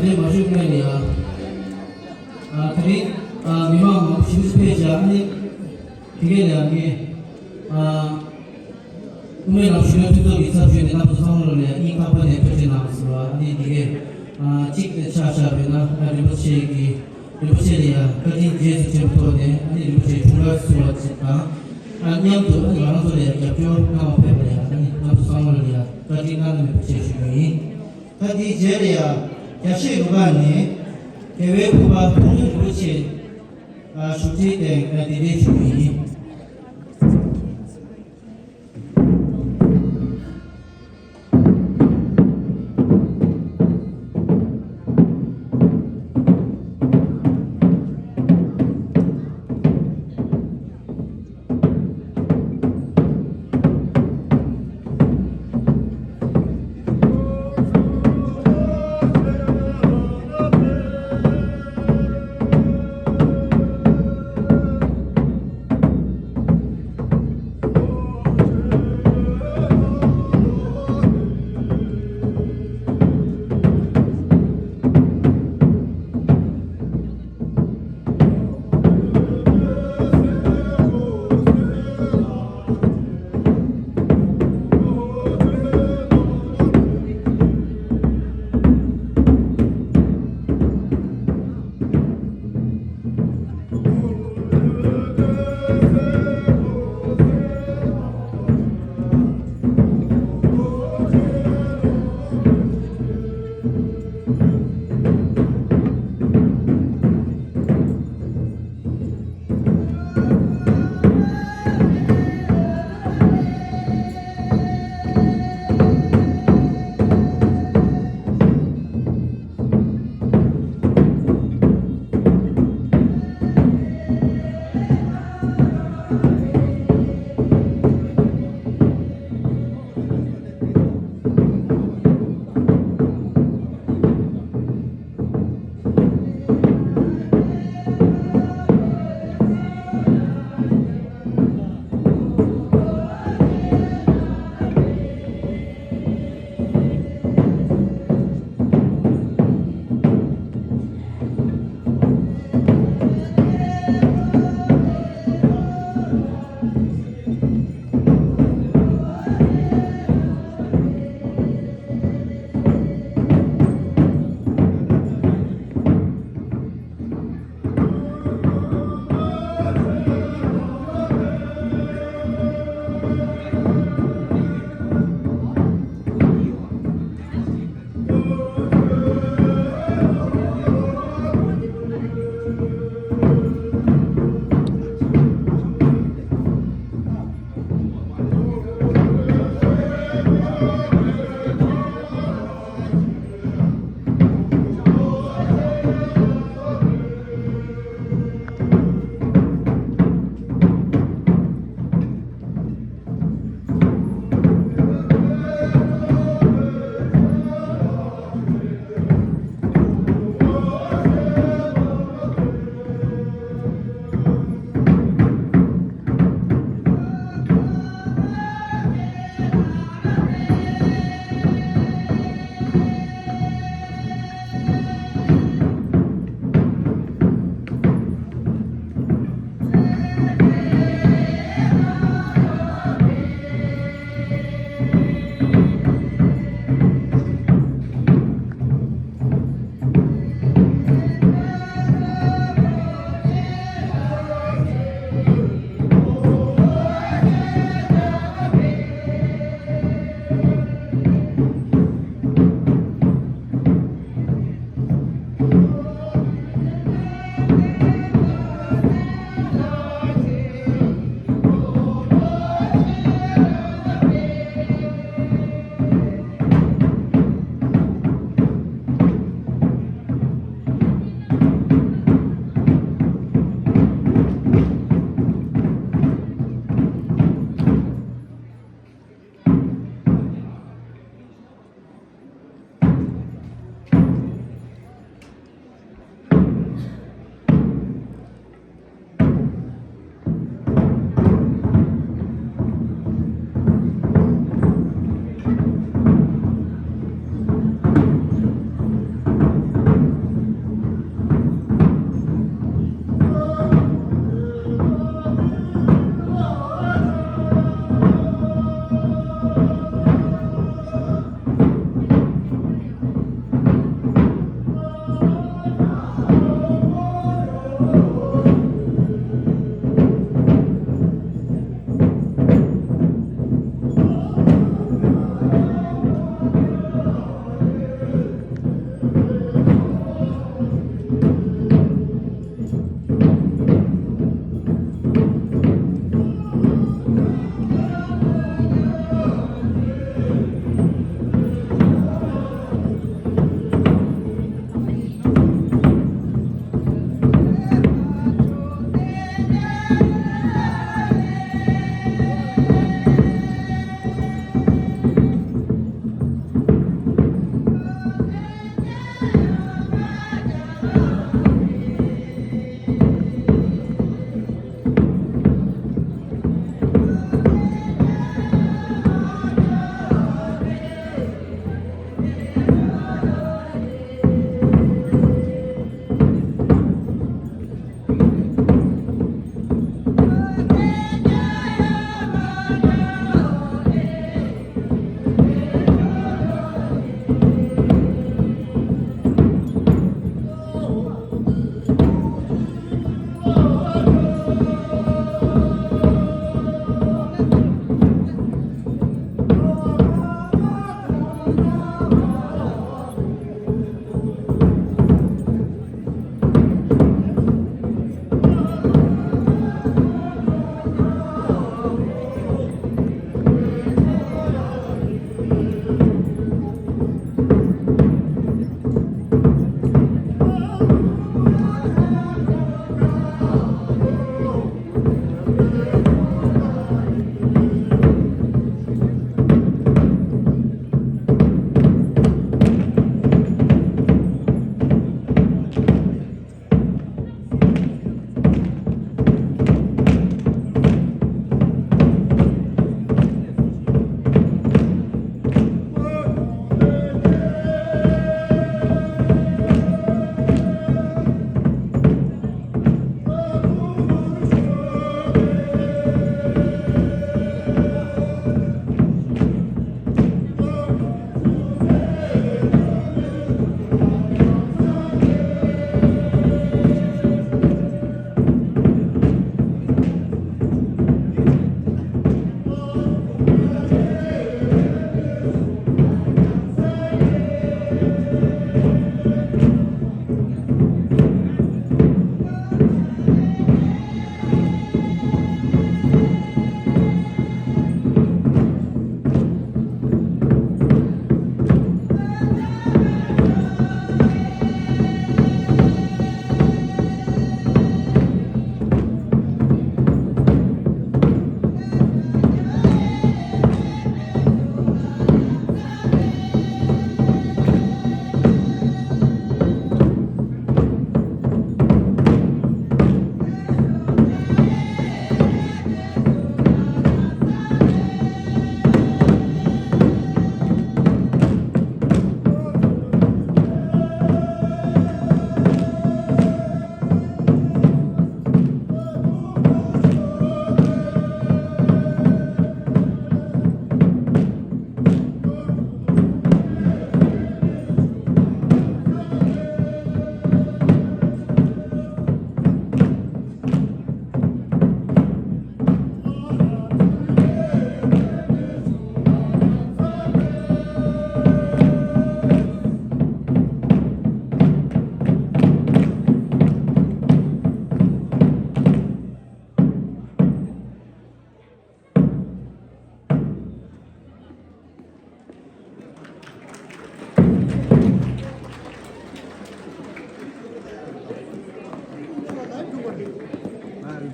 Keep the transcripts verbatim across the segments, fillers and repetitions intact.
དེ་མ་ཞུ་སྔོན་ལ་ཡ། ཨ་དེ་རིང་ཨ་མི་མང་མང་པོ་ཞིག་ཕེབས་བཞག་ཨ་ནི། དེ་གས་ལ་ཡ་ངས་ཨ་དབུ་མའི་ལམ་གཞོན་ནུ་མཐུན་ཚོགས་ཀྱི་ཚབ་ཞུས་ནས་རྣམ་པ་ཚང་མ་ལ་ཡ་སྙིང་ཐག་པ་ནས་ཐུགས་རྗེ་གནང་ཟེར་བ། ཨ་ནི་དེ་གས་ཨ་གཅིག་ཆ་བཞག་པས་ན་ཨ་རིན་པོ་ཆེ་གི་རིན་པོ་ཆེ་ལ་ཡ་བཀའ་དྲིན་རྗེས་སུ་དྲན་པའི་ཐོག་ནས་ཨ་ནི་རིན་པོ་ཆེའི་འཁྲུངས་སྐར་བསུ་བ་ཅིག་དང་། ཨ་མཉམ་དུ་ཨ་ནི་ང་རང་ཚོ་ལ་ཡ་རྒྱབ་སྐྱོར་གནང་བ་ཕེབས་པ་ལ་ཡ་ཨ་ནི་རྣམ་པ་ཚང་མ་ལ་ཡ་བཀའ་དྲིན་བླ་ན་མེད་པ་ཆེ་ཞུ་རྒྱུ་ཡིན། ད་དེའི་རྗེས་ལ་ཡ་རྒྱལ་སྲས་ལུང་པ་ནས་རྒྱལ་བའི་ཕུར་པ་མཐོང་གྲོལ་རིན་པོ་ཆེ་ཨ་བཞུགས་ཁྲིའི་སྟེང་ཨ་གདན་འདྲེན་ཞུ་རྒྱུ་ཡིན།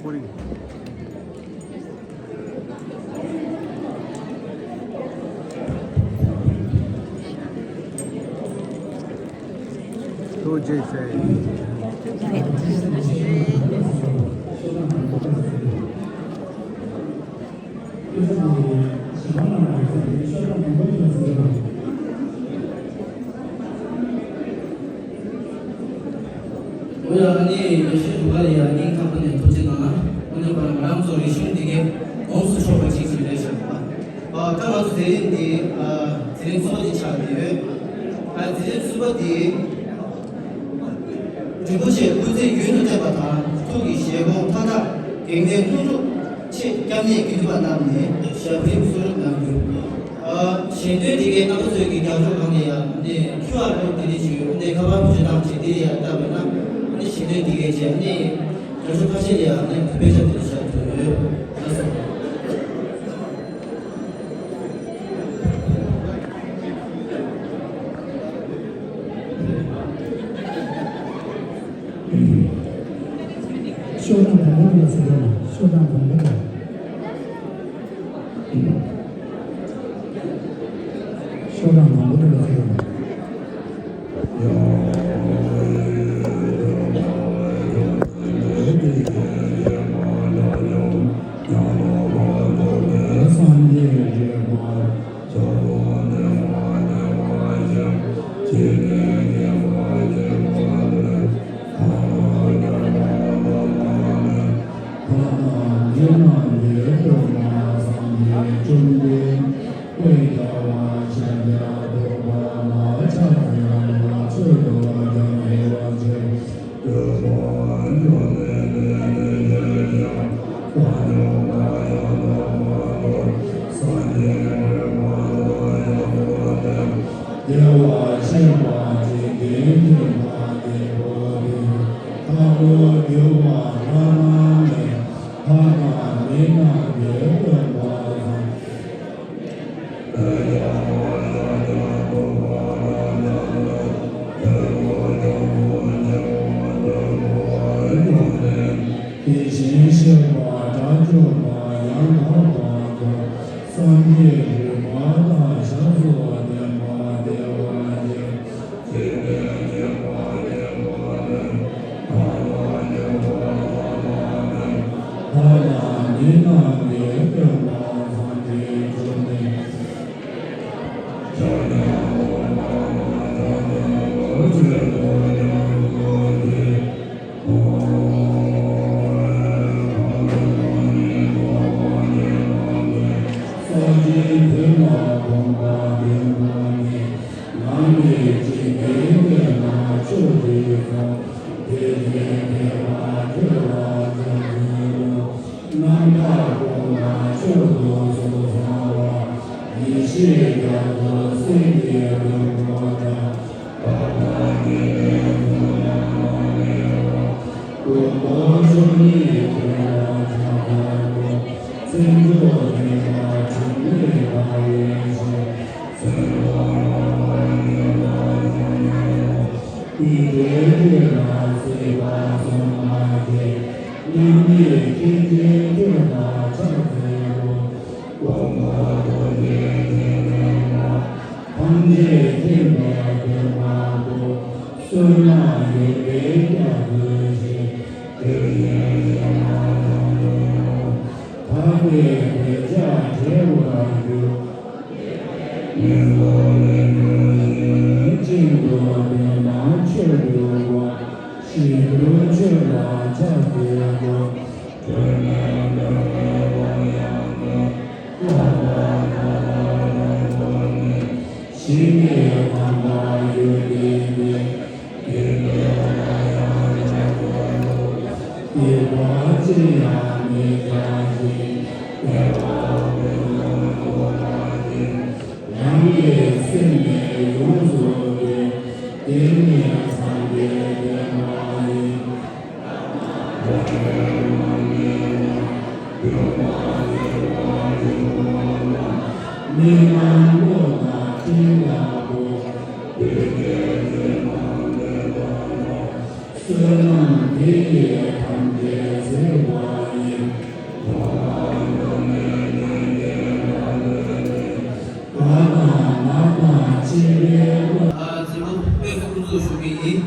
Morning. Two J J. འོ་ཡ། ཨ་ནི་ཡེ་ཤེས་འབྲུག་པ་ལ་ཡ་སྙིང་ཐག་པ་ནས་ཐུགས་རྗེ་གནང་། དངོས་གནས་པ་ང་རང་ཚོ་རིག་གཞུང་འདི་གའི་གོམས་སུ་ཆོད་པ་ཅིག་ཅིག་རེད་ཤག་པ། ཨ་ད་ང་ཚོ་དེ་རིང་འདི་ཨ་དེ་རིང་གསུམ་པ་འདི་ཆགས་བསྡད་ཡོད། ཨ་དེ་རིང་གསུམ་པ་འདི། རིན་པོ་ཆེ་སྐུ་ཚེ་ཡུན་དུ་བརྟན་པ་དང་ཐུགས་ཀྱི་བཞེད་དགོངས་མཐའ་དག་གེགས་མེད་ལྷུན་གྲུབ་ཆེད་བསྐྱངས་ནས་དགེ་འདུན་པ་རྣམས་ནས་ཞབས་རིམ་གསོལ་རས་གནང་རྒྱུ། ཨ་ཞལ་འདོན་འདི་གའི་རྣམ་པ་ཚོས་ཀྱི་རྒྱབ་ལྗོངས་སྒང་ལ་ཡང་ནས་ཁྱུ་ཨར་ཀོཌ་འདི་འདྲ་ཞིག་ཡོད། ནས་ཁ་པར་བེད་སྤྱོད་བཏང་བྱས་འདི་ལ་ཡང་བལྟས་པ་ན་ནས་ཞལ་འདོན་འདི་གའི་བྱས་ནས་རྒྱབ་ལྗོངས་ཁ་ཤས་ལ་ཡང་ནས་དཔེ་ཆ་འདི་འདྲ་བཞག་ཐུབ་ཡོད། ལགས་སོ། ཤོག་གྲངས་དང་པོ་དེ་ལ་གཟིགས་རོགས་གནང་། ཤོག་གྲངས་དང་པོ་དེ་ལ། ཤོག་གྲངས་དང་པོ་དེ་ལ་གཟིགས་རོགས་གནང་། སངས་རྒྱས་རིག་པ། བདེ་བར་གཤེགས་པ་འཇིག་རྟེན་མཁྱེན་པ་ཉིད་དུ་ཐལ། ཁ་ལོ་སྒྱུར་བ་ལྷ་ནང་ནས། ལྷ་དང་མི་རྣམས་ཀྱིས་བསྟོད་པ་དང་། དེ་བཞིན་གཤེགས་པ་དགྲ་བཅོམ་པ་ཡང་དག་པར་རྫོགས། སངས་རྒྱས་རིག་པ་དང་ཞབས་སུ་ལྡན་པ་བདེ་བ་ཅན། ལྷ་དང་མི་རྣམས་ཀྱིས་བསྟོད་པ་དང་། དེ་བཅོམ་ལྡན། ལམ་མེད་ཅིང་དེ་ཡི་ནང་ཆོས་འདི་གསུངས། དེ་བཞིན་གཤེགས་པ་ཁྱོད་ལ་ཕྱག་འཚལ་ལོ། རྣམ་དག་ཀུན་ལ་མཆོག་ཏུ་གསོལ་གསོལ་བ། ཡེ་ཤེས་རྒྱ་མཚོ་སེང་གེའི་གདུང་འཁོར་དང་། དག་པ་དགེ་ལྡན་ཕོ་ཉ་མ་ལེ་བ། མགོན་པོ་མཆོག་གཉིས་མགོན་པོ་ཕྱག་རྒྱ་བསྐུལ། མཚན་མཆོག་ལྡན་པ་འབྱུང་གནས་དགའ་བའི་ཞིང་། སེམས་དཔའ་རོལ་པ་རྒྱལ་བ་དང་ལྡན་པ། སྐུ་དྲིན་ཅན་ལ་སྲིད་པ་སྲུང་བར་བགྱི། མཉམ་མེད་མཁྱེན་ཅན་ཁྱོད་ལ་ཕྱག་འཚལ་ལོ། ཀུན་དགའ་རྡོ་རྗེ་འཆད་མེད་པ། ཐམས་ཅད་མཁྱེན་པའི་མགོན་པོ། བསོད་ནམས་ཡོན་ཏན་རྒྱ་མཚོའི་ཞིང་། དེ་བཞིན་གཤེགས་པ་འཇམ་དཔལ་དབྱངས། ཐར་པའི་གདུལ་བྱ་བདེ་བར་འགྱུར། མི་རྟག་ལས་གྲོལ་ཞིང་། ཤིན་ཏུ་བདེ་བ་མཆོག་ཏུ་བསྔགས། ཞིང་དུ་ཆོས་ལ་ཕྱག་འཚལ་ལོ། ཐོས་ནས་ཉན་པའི་ཕོ་ཉ་དང་། བསླབ་པ་དག་ལ་རབ་བརྟེན་ནས། ཞི་བའི་གདམས་པ་ཡོན་ཏན་ལྡན། དགེ་ལྡན་ལ་ཡང་ཡང་བསྟོད་དོ། སྡིག་པ་ཅི་ཡང་མི་བྱ་ཞིང་། བདེ་བ་ཀུན་ཏུ་འགོད་པར་བགྱི། ཡང་དགེ་སེམས་ནི་ཡོངས་སུ་བསྡུས། དེ་ནི་ཚངས་པའི་བདེན་པ་ཡིན། མི་རྣམས་བློ་དང་སྤྲིན་ལྟ་བུ། བསོད་ནམས་དེ་ཡིས་ཐམས་ཅད་གཟིགས་པ་ཡི། མཛད་སྒོ་དངོས་སུ་དབུ་འཛུགས་ཞུ་གི་ཡིན།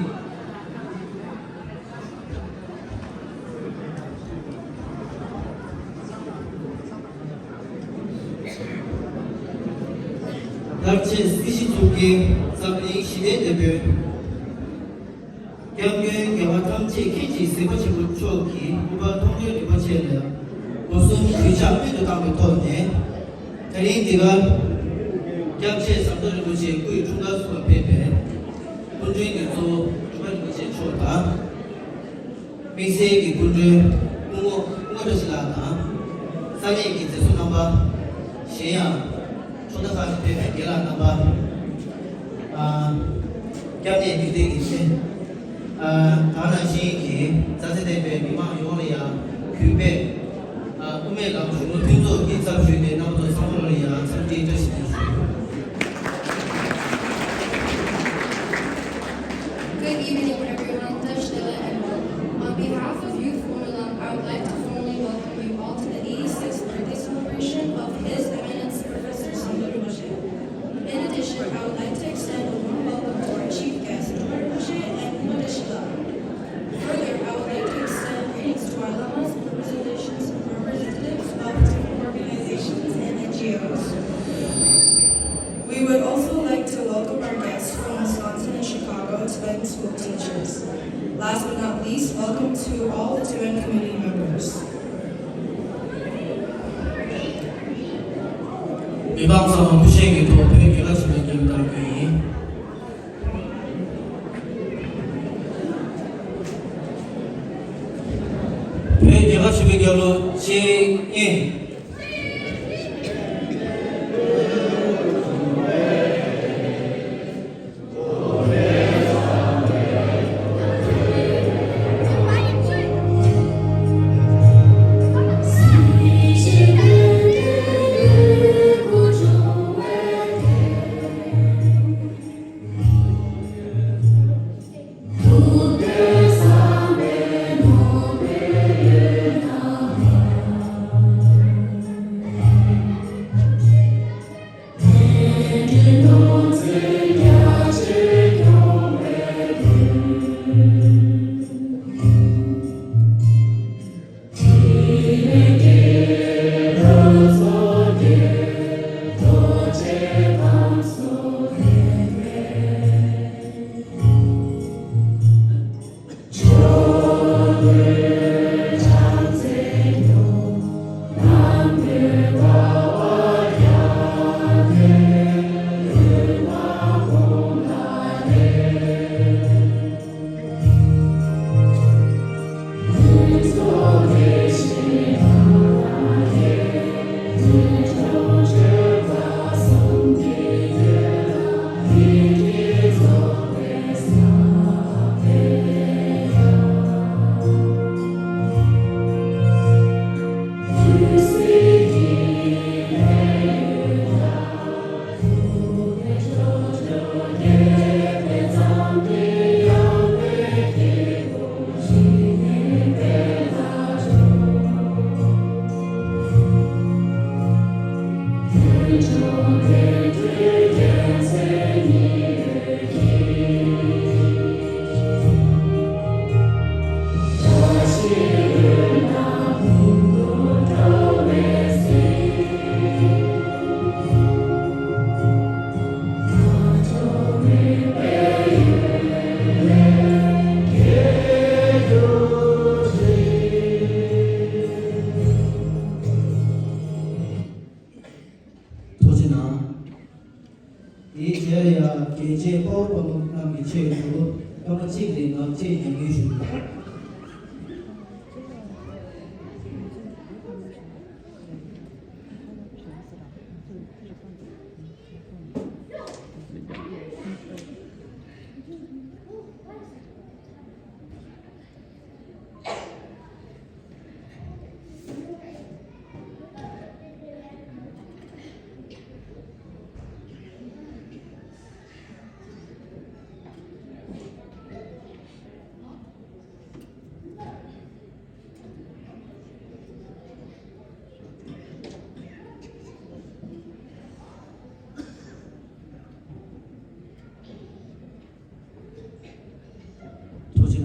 མཐར་ཕྱིན་སྲིད་ཞི་ཚོགས་ཀྱི་འཛམ་གླིང་ཞི་བདེའི་དེད་དཔོན། སྐྱབས་མགོན་རྒྱལ་བ་ཐམས་ཅད་མཁྱེན་ཅིང་གཟིགས་པ་ཆེན་པོ་མཆོག་གི་སྐུ་པར་མཐོང་གྲོལ་རིན་པོ་ཆེ་ལ་སྒོ་གསུམ་གུས་ཕྱག་སྨོན་དུ་བཏང་བའི་ཐོག་ནས། དེ་རིང་འདི་གར་སྐྱབས་རྗེ་ཟམ་གདོང་རིན་པོ་ཆེའི་སྐུའི་འཁྲུངས་སྐར་ཚོགས་པར་ཕེབས་པའི་སྐུ་མགྲོན་གྱི་གཙོ་བོ་སྒྲོལ་མ་རིན་པོ་ཆེ་མཆོག་དང་། དམིགས་བསལ་གྱི་སྐུ་མགྲོན་སྐུ་ངོ་སྐུ་ངོ་བཀྲ་ཤིས་ལགས་དང་། ས་གནས་ཀྱི་མཛད་གཙོ་རྣམ་པ། གཞན་ཡང་ཕྱོགས་མཐའ་ཁག་ནས་ཕེབས་པའི་རྒན་ལགས་རྣམ་པ། ཨ། སྐྱབས་གནས་འདུས་སྡེ་གི་ཆེད། ཨ། དེ་ནང་བཞིན་གྱི་རྩ་ཚད་ལྡན་པའི་མི་མང་ཡོངས་ལ་ཡང་གུས་པས། ཨ། དབུ་མའི་ལམ་གཞོན་ནུ་མཐུན་ཚོགས་ཀྱི་ཚབ་ཞུས་ཏེ་རྣམ་པ་ཚོ་ཚང་མ་ལ་ཡང་འཚམས་འདྲིའི་བཀྲ་ཤིས་བདེ་ལེགས་ཞུ། Good evening, everyone. Tashitela and welcome. On behalf of Youth Umalam, I would like to formally welcome you all to the eighty-sixth birthday celebration of His Eminence Professor Samdhara Rinpoche. In addition, I would like to extend a warm welcome to our chief guests, Dharma Rinpoche and Uma Tashila. Further, I would like to extend greetings to our lamas and representations, representatives of different organizations and N G Os. We would also like to welcome our guests from Wisconsin and Chicago, Tibetan school teachers. Last but not least, welcome to all the Tibetan community members. མི་མང་ཚང་མ་སྐུ་བཞེངས་ཀྱི་ཐོག་བོད་རྒྱལ་ཁབ་ཆེན་པོའི་རྒྱལ་གླུ་བཏང་རྒྱུ་ཡིན། བོད་རྒྱལ་ཁབ་ཆེན་པོའི་རྒྱལ་གླུ་གཅིག་གཉིས། ཐུགས་རྗེ་གནང་། དེའི་རྗེས་ལ་ཡང་རྒྱལ་གཅེས་དཔའ་བོ་དཔའ་མོ་རྣམས་ཀྱི་ཆེད་དུ་སྐར་མ་གཅིག་རིང་ངག་བཅད་མྱ་ངན་ཞུ་རྒྱུ།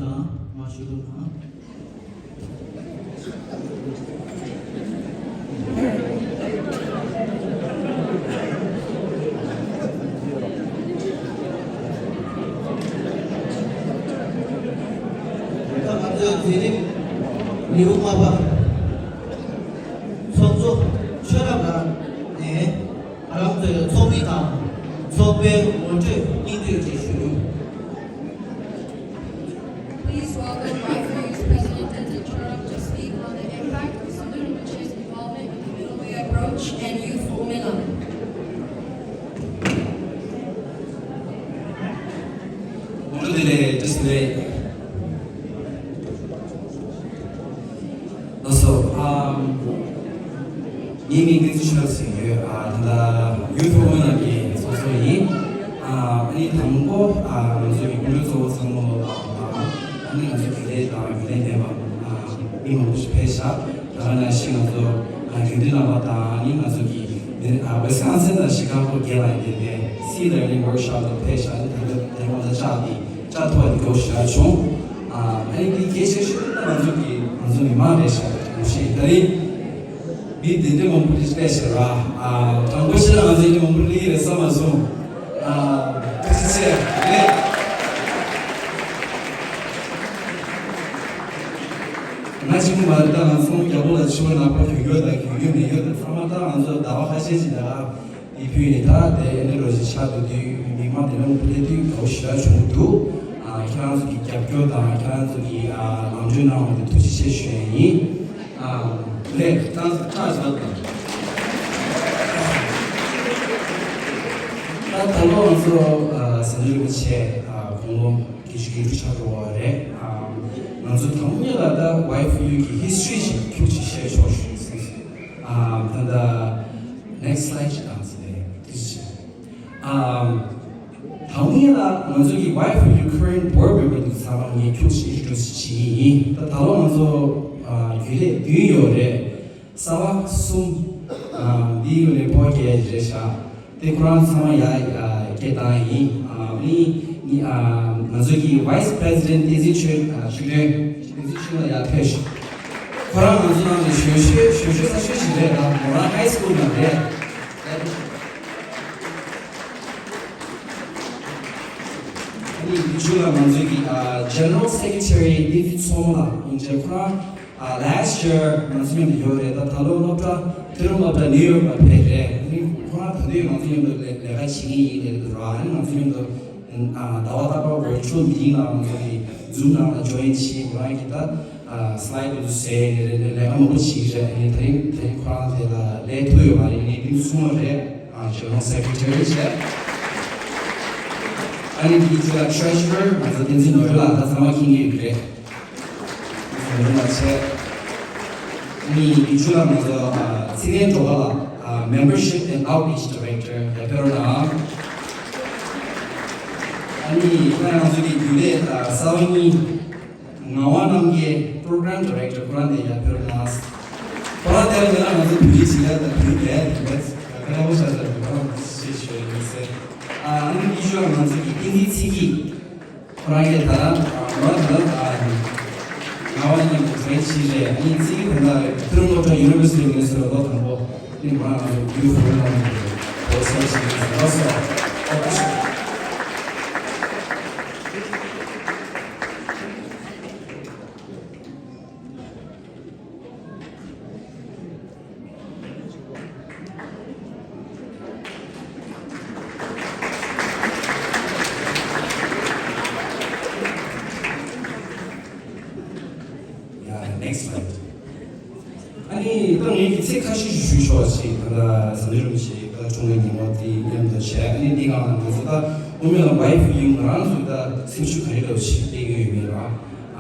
དང་མ་ཞུ་རོགས་དང་། ད་ང་ཚོའི་མཛད་རིམ་ལེའུ་ལྔ་པ་ཚོགས་གཙོ་ཆོས་རབ་ལགས་ནས། ང་རང་ཚོའི་ཚོགས་མི་དང་ཚོགས་པའི་ངོ་སྤྲོད་སྙིང་བསྡུས་ཅིག་ཞུ། Please welcome Y four U's President Tenzin Chorap to speak on the impact of Sadhu Rinpoche's involvement in the Middle Way approach and youth for Umilam. ལགས་སོ། ཨམ། ངའི་མིང་བསྟན་འཛིན་ཆོས་ཟེར་ཡོད། ཨ། ད་ལྟ་ཡུ་ཐུབ་ནང་གི་ཚོགས་གཙོ་ཡིན། ཨ། ཨ་ནི་དང་པོ། ཨ། ང་ཚོའི་སྐུ་མགྲོན་གཙོ་བོ་ཚང་མ་ལ་དང་། ཨ་ནི་ང་ཚོའི་དགེ་ལས་དང་རྒྱུན་ལས་ལྡན་པ། ཨ། མི་མང་པོ་ཞིག་ཕེབས་ཤག་ད་ག་ནང་བཞིན་ང་ཚོ། ཨ། དགེ་འདུན་རྣམ་པ་དང་། ཨ་ནི་ང་ཚོ་གི་ཨ། ཝི་སི་ཀོན་སིན་དང་ཤི་ཀ་གོ་བརྒྱད་ལ་ཡིན་པའི་Sea Learning Workshop ལ་ཕེབས་ཤག་ཨ་ནི་ད་ལྟ་དེ་རིང་ང་ཚོ་བཅར་ཏེ་བཅར་ཐུབ་པ་དེ་དགའ་པོ་ཞེ་དྲག་བྱུང་། ཨ། ཨ་ནི་དེ་གལ་ཆེ་ཤོས་ནི་ང་ཚོ་གི་ང་ཚོ་མི་མང་རེད་ཤག་ངོ་ཤེས། ད་རེས་མི་དེ་འདྲ་མང་པོ་ཞིག་སླེབས་ཤག་ར། ཨ། དྲང་པོ་བཤད་ན་ང་ཚོ་མི་མང་པོ་སླེབས་ཀྱི་རེད་བསམ་མ་སོང་། ཨ། ཐུགས་རྗེ་ཆེ་རེད། ང་གཅིག་པུ་མ་རེད། ད་ང་ཚོ་རྒྱལ་པོ་ལ་ཕྱི་པོ་ནག་པོ་གྱོན་གྱོན་དང་གྱོན་གྱོན་མེད་གྱོན་དང་ཚང་མ། ད་ང་ཚོ་ཟླ་བ་ཁ་ཤས་ཤིག་ད་དེ་ཕུལ་ནས། ད་དེ་ཨེ་ནི་རོ་ཞིག་ཆགས་འདུག་དུས་མི་མང་དེ་འདྲ་མང་པོ་སླེབས་དུས་དགའ་པོ་ཞེ་དྲག་བྱུང་འདུག་ཨ། ཁྱེད་རང་ཚོ་གི་རྒྱབ་སྐྱོར་དང་ཁྱེད་རང་ཚོ་གི། ཨ། ལམ་སྟོན་གནང་བ་དེ་ཐུགས་རྗེ་ཆེ་ཞུ་ཡ་ཡིན། ཨ། ལེགས། ད་ད་ད་ད་ད་ལོ་ང་ཚོ། ཨ། ཟམ་གདོང་རིན་པོ་ཆེ། ཨ། དགུང་ལོ་བརྒྱད་ཅུ་གྱ་དྲུག་ཆགས་འགྲོ་བ་རེད། ཨ། ང་ཚོ་དང་པོ་ཉིད་ལ་ད་ཝའི་ཕུ་ཡུ་གི་ཧིས་ཊོ་རི་ཅིག་ཁྱུག་ཅིག་བཤད་ཆོག་ཞུ་ཟེར། ཨ། ད་ད་ནེག་སི་ལའེ་ཌི་ཅིག་བཏང་ཟེར་ནས་ཐུགས་རྗེ་ཆེ། ཨ། དང་པོ་ཉིད་ལ་ང་ཚོ་གི་ཝའི་ཕུ་ཡུ་ཁུ་རེན་ཊི་བྷོར་ཌི་མེམ་བར་དེ་ཚང་མ་ངས་ཁྱུག་ཅིག་ཨིན་ཊྲོ་ཌུ་སི་བྱེད་ཀྱི་ཡིན། ད་ད་ལོ་ང་ཚོ། ཨ། རྒྱུན་ལས་བདུན་ཡོད་རེད། གསར་པ་གསུམ། ཨ། འདི་ཡོད་རེད། ཕོ་སྐྱེས་རེད་ཤག་དེ་ཁོ་རང་ཚང་མ་ཡར། ཨ། སྐད་བཏང་ཡིན། ཨ། ནི་ནི། ཨ། ང་ཚོ་གི་ཝའི་སི་པི་རེ་སི་ཌེན་ཊི་བསྟན་འཛིན་ཆོས། ཨ། ཆོས་སྒྲོན། བསྟན་འཛིན་ཆོས་ལགས་ཡར་ཕེབས་ཤག་ཁོ་རང་ང་ཚོ་ནང་ནས་ཞོ་ཤོས་ཞོ་ཤོས་ས་ཤོས་ཤིག་རེད། ད་མོ་རང་ཧའི་སི་ཀུལ་ནང་རེད། ཨ་ནི་དེ་རྗེས་ལ་ང་ཚོའི་གི། ཨ། ཇེ་ནེ་རལ་སེ་ཀི་རེ་ཊ་རི་བསྟན་འཛིན་མཚོ་མོ་ལགས་ཡིན་ཅེ། ཁོ་རང་། ཨ། ལེ་སི་ཊི་ཡར་ང་ཚོ་མཉམ་དུ་ཡོད་རེད། ད་ད་ལོ་སློབ་གྲྭ། མཐོ་རིམ་སློབ་གྲྭ་ནིའུ་ཡོག་ལ་ཕེབས་རེད། ཨ་ནི་ཁོ་རང་ད་དུང་ང་ཚོ་མཉམ་དུ་ལས་ལས་ཀ་བྱེད་ཀྱི་ཡིན་ལབ་འདུག་ར། ཨ་ནི་ང་ཚོ་མཉམ་དུ། ཨ། ཟླ་བ་རྟག་པར་ཝར་ཅུ་ཨལ་མི་ཊིང་ནང་ང་ཚོ་གི་ཛུམ་ནང་ལ་ཇོ་ཡིན་བྱས། ཁོ་རང་གིས་ད། ཨ། སི་ལའེ་ཌི་དེ་ཚོ་བཟོས་ནས་རེད། ལས་ཀ་མང་པོ་བྱེད་ཀྱི་རེད། ཨ་ནི་དེ་རིང་དེ་རིང་ཁོ་རང་དེ་ལ་སླེབས་ཐུབ་ཡོད་མ་རེད། ཨ་ནི་ཨིན་སུང་རེད། ཨ། ཇེ་ནེ་རལ་སེ་ཀི་རེ་ཊ་རི་བྱས། ཨ་ནི་དེའི་རྗེས་ལ་ཊི་རེ་ཇུ་རར་ང་ཚོ་བསྟན་འཛིན་ནོར་བུ་ལགས། ད་ཚང་མ་མཁྱེན་གྱི་ཡོད་ཀྱི་རེད། ཨ་ནི་དེའི་རྗེས་ལ་ང་ཚོ། ཨ། ཚེ་བརྟན་སྒྲོལ་དཀར་ལགས། ཨ། Membership and Outreach Director ཡར་ཕེབས་རོགས་གནང་། ཨ་ནི་ད་ང་ཚོ་གི་རྒྱུན་ལས། ཨ། གསར་པ་གཉིས། ངག་དབང་རྣམ་རྒྱལ། Program Director ཁོ་རང་དེ་ཡར་ཕེབས་རོགས་གནང་། ཁོ་རང་དེ་ལ་མེད་ན་ང་ཚོ་བོད་ཡིག་བྱེད་ཡ་དང་བོད་ཡིག་ལས་དེ་མེད། ད་ཁ་ཁ་པོ་ཤ་ཤ་རེད། ཁོ་རང་ཞེས་ཞུ་ཡ་ཡིན་ཟེར། ཨ། ཨ་ནི་དེའི་རྗེས་ལ་ང་ཚོ་གི་བསྟན་འཛིན་ཚེ་སྐྱིད། ཁོ་རང་གིས་ད་ང་ད་ང་བ་ཉིད་ཀྱི་ཕྲན་ཆེ་རེད། ཨ་ནི་ཚིག་གི་དོན་དག་ཐུན་མོང་སློབ་གྲྭ་University of Minnesota ལོ་དང་པོ་ནི་ང་རང་ཚོ་བརྒྱུད་ཕུལ་ལ་འགྲོ་སོང་ཞིག་ཡིན་ཟེར་ལ་སོ། Yeah, next slide. ཨ་ནི་ད་ངེད་ཀྱིས་ཚིག་ཁ་ཤས་ཤིག་ཞུས་ཆོག་ཅིག་ད་ལྟ་ཟམ་གདོང་རིན་པོ་ཆེ་ད་འཁྲུངས་པའི་ཉིན་མོ་དེ་མཉམ་དུ་བྱས། ཨ་ནི་འདི་སྒང་ལ་ང་ཚོ་ད་དབུ་མའི་ལམ་ཝའི་ཕུ་ཡུ་ང་རང་ཚོ་ད་སེམས་ཤུགས་ག་རེ་འདྲ་བོ་ཞིག་སྤྲད་ཀྱི་ཡོད་མེད་ར།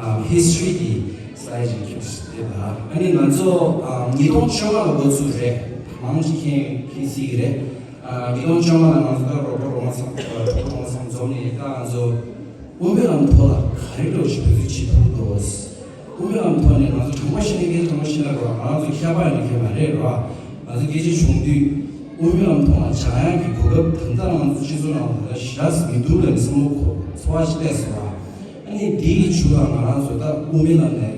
ཨ། ཧིས་ཊོ་རི་གི་སི་ལའེ་ཌི་ཅིག་ཁྱེར་ཏེ་ད། ཨ་ནི་ང་ཚོ། ཨ། ཉིས་སྟོང་བཅོ་ལྔ་ལ་འགོ་བཙུགས་རེད། མང་ཆེ་མཁྱེན་མཁྱེན་སྲིད་ཀྱི་རེད། ཨ། ཉིས་སྟོང་བཅོ་ལྔ་ལ་ང་ཚོ་ད་རོགས་པ་རོགས་མ་ཚང་། ཨ། གྲོགས་པོ་རོགས་མ་ཚང་འཛོམས་ནས་ད་ང་ཚོ་དབུ་མའི་ལམ་ཐོག་ལ་ག་རེ་འདྲ་བོ་ཞིག་འབད་རྩོལ་བྱེད་ཐུབ་འདུག་དབུ་མའི་ལམ་ཐོག་ནས་ང་ཚོ་དྲང་པོ་བཤད་ན། ངས་དྲང་པོ་བཤད་ན་རོགས། ང་ཚོ་ཁྱད་པར་ཡོད་མཁན་མ་རེད་རོགས། ང་ཚོ་སྐད་ཆ་བྱུང་དུས་དབུ་མའི་ལམ་ཐོག་ལ་སྦྱང་ཡག་གི་གོ་སྐབས་ད་ལྟ་ང་ཚོ་སྤྱི་ཚོགས་ནང་ལ་ད་ཞེ་དྲག་མི་འདུག་ལབ་ནས་བསམ་བློ་འཁོར་ཚོར་བ་ཞིག་སླེབས་སོང་ར། ནི་དེའི་མཇུག་ལ་ང་རང་ཚོ་ད་དབུ་མའི་ལམ་ནས་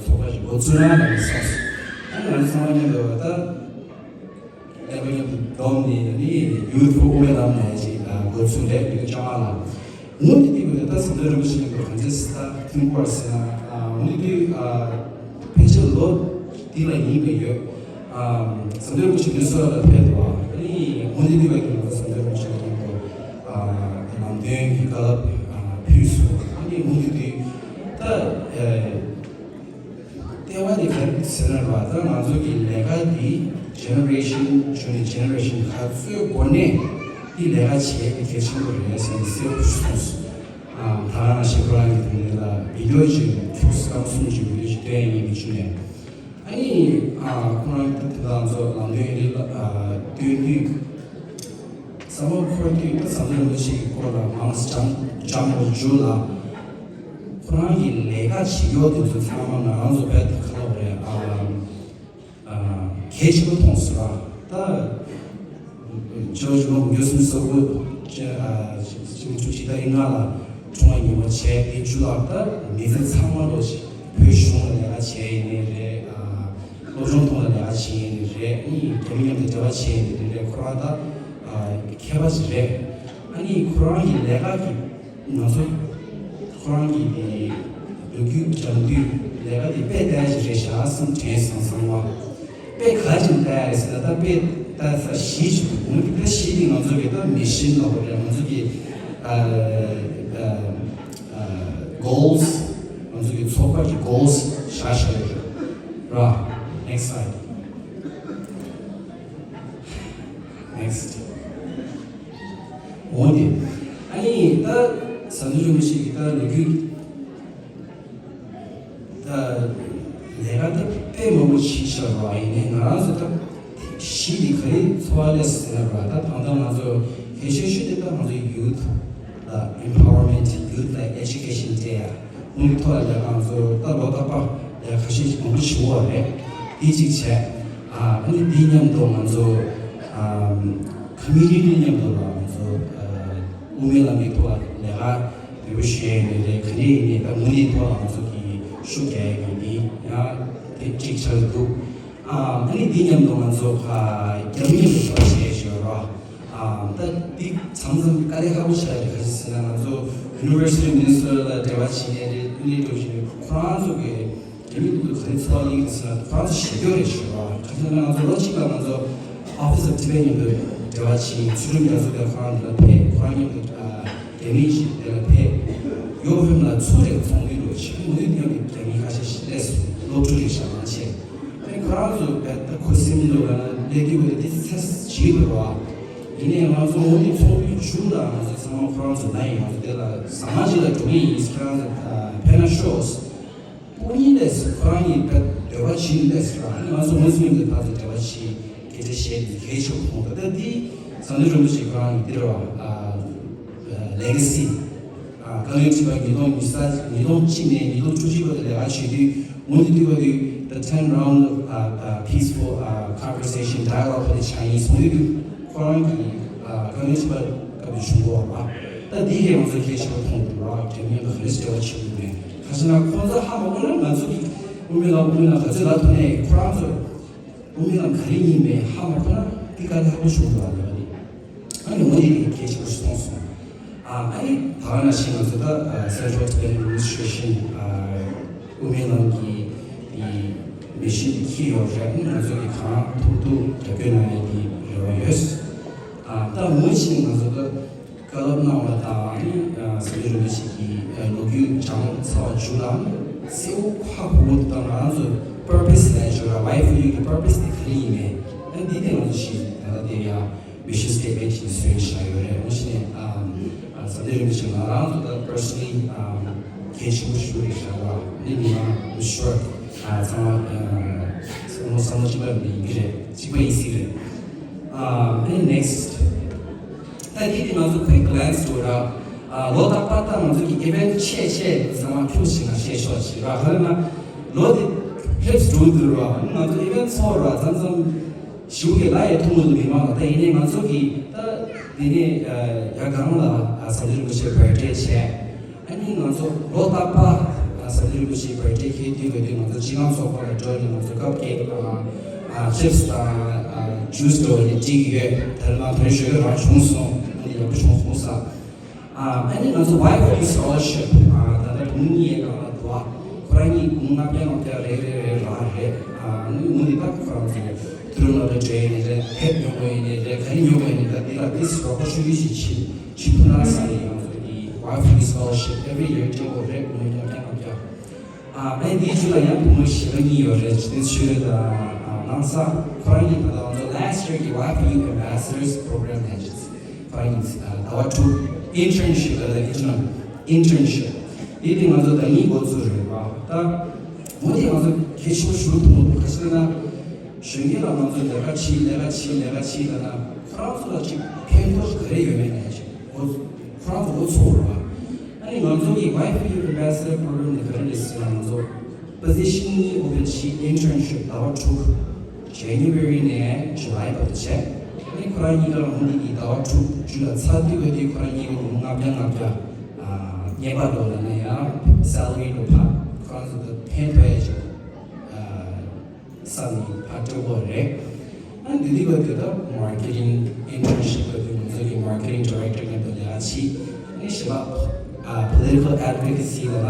ཚོགས་པ་ཞིག་འགོ་བཙུགས་ན་ལབ་ནས་བསམས་སོང་། ཨ་ནི་ང་ཚོ་ཚང་མ་མཉམ་དུ་ད་ཀླད་པ་མཉམ་དུ་བསྡོམས་ནས་ནི་ཡུ་ཐུབ་དབུ་མའི་ལམ་ནས་ཅིག་འགོ་བཙུགས་རེད། ཡུ་ཐུབ་ཅང་མ་ལ། འོ་དེ་དུས་ཀྱི་ད་ཟམ་གདོང་རིན་པོ་ཆེ་མཉམ་དུ་གང་ཅི་ད་མཐུན་པར་ཟེར་ན། འོ་དེ་དུས་ཕལ་ཆེར་ལོ་འདི་ལ་ཡིན་པ་ཡོད། ཟམ་གདོང་རིན་པོ་ཆེ་མི་སོ་ལ་ཕེབས་འདུག་ཨ་ནི་འོ་དེ་དུས་ཀྱི་ང་ཚོ་ཟམ་གདོང་རིན་པོ་ཆེ་མཉམ་དུ་ནང་དོན་གྱི་བཀའ་སློབ་ཕུལ་སོང་། ཨ་ནི་འོ་དེ་དུས་ད། ལྟེ་བ་དེ་ག་རེ་ཟེར་ན་ར། ད་ང་ཚོ་གི་ལས་ཀ་འདི་ཇེ་ནེ་རེ་ཤན་བརྒྱུད་ནས་ཇེ་ནེ་རེ་ཤན་ག་ཚོད་འགོར་ནས་འདི་ལས་ཀ་བྱེད་ཡས་དེ་གལ་ཆེན་པོ་རེད་ཟེར་ནས་གསལ་པོ་ཞིག་གསུངས་སོང་། ཨ། ད་ག་ནང་བཞིན་ཁོ་རང་གི་དེ་ནས་ལ་བི་ཌི་ཡོ་ཅིག་ཆུ་ཚོད་སྐར་མ་གསུམ་ཅིག་བི་ཌི་ཡོ་ཅིག་སྟོན་ཡས་ཀྱི་བཅུག་ནས། ཨ་ནི། ཨ། ཁོ་རང་དེ་དང་ཚོ་ལམ་སྟོན་རིགས་ལ་ཨ་སྟོན་དུས། ཚང་མ་འཁོར་དུས་ད་ཟམ་གདོང་རིན་པོ་ཆེ་གི་སྐོར་ལ་མང་ཙམ་སྦྱང་སྦྱང་བའི་མཇུག་ལ། ཁོ་རང་གི་ལས་ཀ་བྱེད་ཡོད་དེ་ཚོ་ཚང་མ་ང་རང་ཚོ་བས་ད་ག་ལབ་རེད། ཨ། ཨ། གལ་ཆེན་པོ་མཐོང་སོང་ར། ད་ཕྱི་ལོ་ཆིག་སྟོང་དགུ་བརྒྱ་སུམ་ཅུ་སོ་དགུ། ཨ། ཆིག་སྟོང་དགུ་བརྒྱ་བཅུ་གཅིག་ད་ལྔ་ལ་འཁྲུངས་པ་ཉིན་མོ་བྱས་དེ་མཇུག་ལ་ད་མི་ཚེ་ཚང་མ་ལོ་ཞིག་བོད་གཞུང་ལ་ལས་ཀ་བྱས་ཡིན་ནི་རེད། ཨ། སློབ་སྦྱོང་ཐོག་ལ་ལས་ཀ་བྱེད་ཡས་ནི་རེད། ཨ་ནི་རྒྱ་མི་མཉམ་དུ་འབྲེལ་བ་བྱེད་ཡས་ནི་རེད། ཁོ་རང་ད་ཨ་མཁས་པ་ཞིག་རེད། ཨ་ནི་ཁོ་རང་གི་ལས་ཀ་གི་ང་ཚོ་ཁོ་རང་གི་དེ་ལོ་རྒྱུས་སྦྱང་དུས་ལས་ཀ་དེ་དཔེ་ལྟ་ཡ་ཞིག་རེད་ཤག་བསམ་དྲན་སོང་། ཚང་མ་དཔེ་ག་ཅིག་ལྟ་ཡ་རེད་ཟེར་ན། ད་དཔེ་ལྟ་ས་གཞི་ཞིག་འདུག་འོ་དེ་གཞི་དེ་ང་ཚོ་གི་ད་མི་ཤན་ལབ་དགོས་རེད། ང་ཚོ་གི་ཨ་ཨ་goals། ང་ཚོ་གི་ཚོགས་པ་གི་goals་བཞག་བཞག་ཡོད་རེད་ར། Next slide. Next. འོ་དེ། ཨ་ནི་ད་ཟམ་གདོང་རིན་པོ་ཆེ་གི་ད་ལོ་རྒྱུས་ད་ལས་ཀ་ད་དཔེ་མང་པོ་བྱས་བཞག་ར། ཡིན་ནའི་ང་རང་ཚོ་ད་གཞི་དེ་ག་རེ་འཚོ་བ་ལས་ཟེར་ན་ར། ད་ད་ལྟ་ང་ཚོ་གལ་ཆེ་ཤོས་དེ་ད་ང་ཚོ་youth་ལ་empowerment། youth་ལ་education་སྤྲད་ཡ། དངུལ་ཐོག་ལ་ང་ཚོ་ད་ལོ་རྟག་པར་ལས་ཁ་ཤས་ཤིག་མང་པོ་བྱེད་དགོས་རེད། འདི་གཅིག་བྱས། ཨ་ནི་འདི་མཉམ་དུ་ང་ཚོ་community་མཉམ་དུ་ལ་ང་ཚོ་དབུ་མའི་ལམ་གྱི་ཐོག་ལ་ལས་ཀ་འདི་པོ་ཞུ་ཡས་ནི་རེད། ག་རེ་ཡིན་ནའི་ད་དངུལ་འདི་ཐོག་ལ་ང་ཚོ་གི་ཤུགས་རྒྱག་ཡས་ཀྱི་འདི་ཡང་དེ་གཅིག་ཆགས་འདུག་ཨ་ནི་འདི་མཉམ་དུ་ང་ཚོ་རྒྱ་མི་མཉམ་དུ་ལས་ཀ་བྱེད་ཡས་ཞུ་རོགས། ཨ། ད་འདི་མཚམས་མཚམས་དཀའ་ལས་ཁག་པོ་ཆགས་ཡོད་རེད། ག་རེ་ཟེར་ན་ང་ཚོ་University of Minnesota་ལ་འབྲེལ་བ་བྱེད་མཁན་རེད། ཨ་ནི་འགྲོ་བཞིན་ཡོད། ཁོ་རང་ཚོ་གི་རྒྱ་མི་ལུགས་ག་རེ་འཚོ་བ་གླེང་ཟེར་ན་ཁོ་རང་ཚོ་ཞེ་འདོད་རེད་ཞུ་བ། ག་རེ་ཟེར་ན་ང་ཚོ་ལོ་གཅིག་ལ་ང་ཚོ་Office of Tibet་མཉམ་དུ་འབྲེལ་བ་བྱས། ཚུལ་ཁྲིམས་རྒྱ་མཚོ་དེ་ཁོ་རང་འདི་ལ་ཕེབས། ཁོ་རང་མཉམ་དུ་རྒྱ་མི་ཞིག་དེ་ལ་ཕེབས། ཡོ་ཧྥེམ་ལ་ཚུར་རེ་ཚོགས་འདུ་རུ་ཆེན་མོ་འདི་མཉམ་དུ་རྒྱ་མི་ཁ་ཤས་ཤིག་སླེབས་སོང་། སློབ་ཕྲུག་རེད་ཤག་མང་ཆེ། ཨ་ནི་ཁོ་རང་ཚོ་བས་ད་ཁུ་སིམ་འདུག་ལ་ན་ལས་དུས་བས་ད་དེ་ཚེ་བྱིས་པ་རེད་བ། ཡིན་ནའི་ང་ཚོ་འོ་དེ་ཚོགས་དུས་མཇུག་ལ་ང་ཚོ་ཚང་མ་ཁོ་རང་ཚོ་ན་ཡིན། ང་ཚོ་དེ་ལ་ཟ་མ་ཅིག་ལ་འགྲོ་གི་ཡིན། ཁྱེད་རང་ཚོ་ཕན་ན་ཤོག་སྤུན་ཉི་ལས་ཁོ་རང་གི་བས་འདོད་པ་བྱིན་ལས་ར། ཨ་ནི་ང་ཚོ་ངོས་སུ་མི་འདོད་ད་ཚོ་འདོད་པ་བྱིན་སྐད་ཆ་བཤད་དེ་གལ་ཆེ་བ་མཐོང་། ད་ལྟ་འདི་ཟམ་གདོང་རིན་པོ་ཆེ་ཁོ་རང་གི་འདི་རེད་བ། ལེ་ག་སི། ཨ། དཀའ་ངལ་འཕྲད་པ་ཉིས་སྟོང་ཉི་ཤུ་རྩ་ཉིས་སྟོང་གཅིག་ནས་ཉིས་སྟོང་བཅུ་གཅིག་བར་དུ་ལས་ཀ་བྱེད་དུས། འོན་ཏེ་དུས་བར་དུ་the ten round of uh, uh, peaceful uh, conversation dialogue དེ་བྱ་ཡིན་གསུངས་དུས། ཁོ་རང་གིས་ཨ་དཀའ་ངལ་འཕྲད་པ་སྐབས་དེ་བྱུང་གོ་ར། ད་འདི་གས་ང་ཚོ་གལ་ཆེ་བ་མཐོང་འདུག་ར། རྒྱ་མི་ལ་ག་རེ་འབྲེལ་བ་བྱེད་དགོས་མེད། ག་ཟེར་ན་ཁོང་ཚོ་ཧ་མ་གོ་ན་ང་ཚོ་གི་དབུ་མའི་ལམ་དབུ་མའི་ལམ་ག་ཚོད་ལབ་ཐུབ་ནའི་ཁོ་རང་ཚོ་དབུ་མའི་ལམ་ག་རེ་ཡིན་མེད་ཧ་མ་གོ་ན་འདི་དཀའ་ལས་ཁག་པོ་བྱུང་འདུག་ར། ལབ་ནི། ཨ་ནི་འོ་དེ་གི་གལ་ཆེན་པོ་ཞིག་མཐོང་སོང་། ཨ་ཨ་ནི་ད་ག་ནང་བཞིན་ང་ཚོ་ད་Central Tibet Administration དབུ་མའི་ལམ་གྱི་དེ་མི་ཤན་དེ་འཁྱེར་ཡོད་རེད། ཨ་ནི་ང་ཚོ་གི་གང་ཐུབ་ཐུབ་རྒྱབ་སྐྱོར་གནང་ཡ་དེ་རེ་བ་ཡོད། ཨ་ད་ངོས་ཕྱིན་ང་ཚོ་ད་བཀའ་སློབ་གནང་བ་དང་ཨ་ནི་ཟམ་གདོང་རིན་པོ་ཆེ་གི་ལོ་རྒྱུས་སྦྱང་ཚར་བ་མཇུག་ལ་ཨ་ནི་གསལ་པོ་ཧ་གོ་བོ་དེ་དང་ང་རང་ཚོ་purpose་ལ་ཞུ་ར། Why for you་གི་purpose་དེ་ག་རེ་ཡིན་མེད། ཨ་ནི་འདི་དེ་ང་ཚོ་ཞིག་ད་ལྟ་དེ་ཡ། Mission statement་ཞིག་བཟོས་བཞག་ཡོད་རེད། འོ་ཞིག་ནས་ཨམ་ཨ་ཟམ་གདོང་རིན་པོ་ཆེ་ང་རང་ཚོ་ད་personally་ཨམ་གལ་ཆེན་པོ་ཞིག་རེད་བཞག་པ་ནི་མི་མང་I'm sure་ཨ་ཚང་མ་ཨ་བསམ་བློ་བསམ་བློ་གཅིག་པ་ཡིན་གྱི་རེད། གཅིག་པ་ཡིན་སྲིད་རེད། ཨ་ཨ་ནི་next་ད་དེ་དེ་ང་ཚོ་quick glance་འགྲོ་ར། ཨ་ལོ་རྟག་པར་ད་ང་ཚོ་གི་event་ཆེ་ཆེ་ཚང་མ་ཁྱུག་ཞིག་ང་བཤད་ཆོག་ཞིག་ར། ག་རེ་ན་ལོ་དེ་ཕེབས་འགྲོ་འདུག་ར། ང་ཚོ་event་ཚོགས་ར་མཚམས་མཚམས། ཞུ་གི་ལ་ཡི་ཐུང་ངུ་མི་མང་ལ་ད་ཡིན་ནའི་ང་ཚོ་གི་ད་དེ་ནས་ཡ་གང་ལ་ཟམ་གདོང་རིན་པོ་ཆེ་birthday་བྱས། ཨ་ནི་ང་ཚོ་ལོ་རྟག་པར་ཟམ་གདོང་རིན་པོ་ཆེའི་བར་ཌེ་ཁེག་འདི་བས་དུས་ང་ཚོ་སྤྱི་ཁང་ཚོགས་པ་ལ་འགྲོ་ནས་ང་ཚོ་ཀབ་ཀེག་དང་ཅིབ་སི་དང་ཇུས་འདྲ་བོ་ནས་སྒྲིག་ཡོད། དེ་ལ་ང་དོན་ཞུ་གི་རང་བྱུང་སོང་། ཨ་ནི་ཡག་པོ་བྱུང་སོང་ས། ཨ་ནི་ང་ཚོ་ཝའི་ཕུ་ཡུ་སི་ཀོ་ལར་ཤིབ་ད་ལྟ་བུ་མོ་གཉིས་ཡས་གང་ལ་འདུག་ཁོ་རང་གཉིས་སྒོར་མོ་ལྔ་བརྒྱ་ལྔ་བརྒྱ་རེ་རེ་རེ་རག་རེད། ཨ་ནི་མུ་འདི་ད་ཁོ་རང་ཚོ་དུ་རུ་ལ་རེ་འདྲ་ཡིན་ནི་རེད། ཐེབས་ཉོ་དགོས་ཡིན་ནི་རེད། ག་རེ་ཉོ་དགོས་ཡིན་ནི་ད་འདི་ལ་ཏིས་རོགས་པ་ཤུ་ཡུ་ཞིག་ཕྱིན་ཕྱིན་ཐུབ་ན་བསམ་ནས་ང་ཚོ་འདི་ཝའི་ཕུ་ཡུ་སི་ཀོ་ལར་ཤིབ་every year སྤྲད་དགོས་རེད། སྒོར་མོ་ལྔ་བརྒྱ་ལྔ་བརྒྱ། ཨ་ཨེ་འདིའི་ཚུལ་ལ་ཡང་བུ་མོ་གཞས་པ་གཉིས་ཡོད་རེད། ཅི་ནས་ཆོས་རེད་དང་ནང་ས་ཁོ་རང་གཉིས་ད་ལྟ་ང་ཚོ་last year གི་ཝའི་ཕུ་ཡུ་Ambassadors Program ལས་ཅི་ཁོ་རང་གཉིས་ཟླ་བ་དྲུག་internship ལ་intern internship འདི་དེ་ང་ཚོ་ཟླ་གཉིས་འགོ་ཚུགས་རེད་པ། ད་འོ་དེ་ང་ཚོ་གལ་ཆེན་པོ་ཞུ་ཐུབ་མི་འདུག་ག་ཅི་ལབ་ན་གཞོན་སྐྱེས་ལ་ང་ཚོ་ལས་ཀ་བྱེད་ལས་ཀ་བྱེད་ལས་ཀ་བྱེད་ལབ་ན་ཁོ་རང་ཚོ་ལ་ཅིག་ཕན་ཐོགས་ག་རེ་ཡོད་མེད་ལས་ཅིག་འོ། ཁོ་རང་ཚོ་འོ་ཚོ་རེད་པ། ཨ་ནི་ང་ཚོ་གི་ཝའི་ཕུ་ཡུ་Ambassador Program ནི་ག་རེ་རེད་ཟེར་ན་ང་ཚོ་position གཉིས་open བྱས། internship ཟླ་བ་དྲུག January ནས་July བར་དུ་བྱས། ཨ་ནི་ཁོ་རང་གཉིས་ཀ་ལ་འོ་འདི་གི་ཟླ་བ་དྲུག་རྒྱུན་ལ་ཚར་དུས་བས་དུས་ཁོ་རང་གཉིས་ཀ་ལ་ལྔ་བརྒྱ་ལྔ་བརྒྱ་ཨ་བརྙན་པར་འགྲོ་ལ་ནས་ཡང་salary འགྲོ་ཕ་ཁོ་རང་ཚོ་ད་ཕན་ཐོགས་ཡ་ཅིག་ཨ། བསམ་ནས་ཕར་སྤྲོད་དགོས་རེད། ཨ་འདི་འདི་བར་དུ་ད་marketing internship བར་དུ་ང་ཚོ་གི་marketing director མཉམ་དུ་ལས་ཀ་བྱས། ཨ་ནི་ཞེ་པ་ཨ་political advocacy ལ་ན་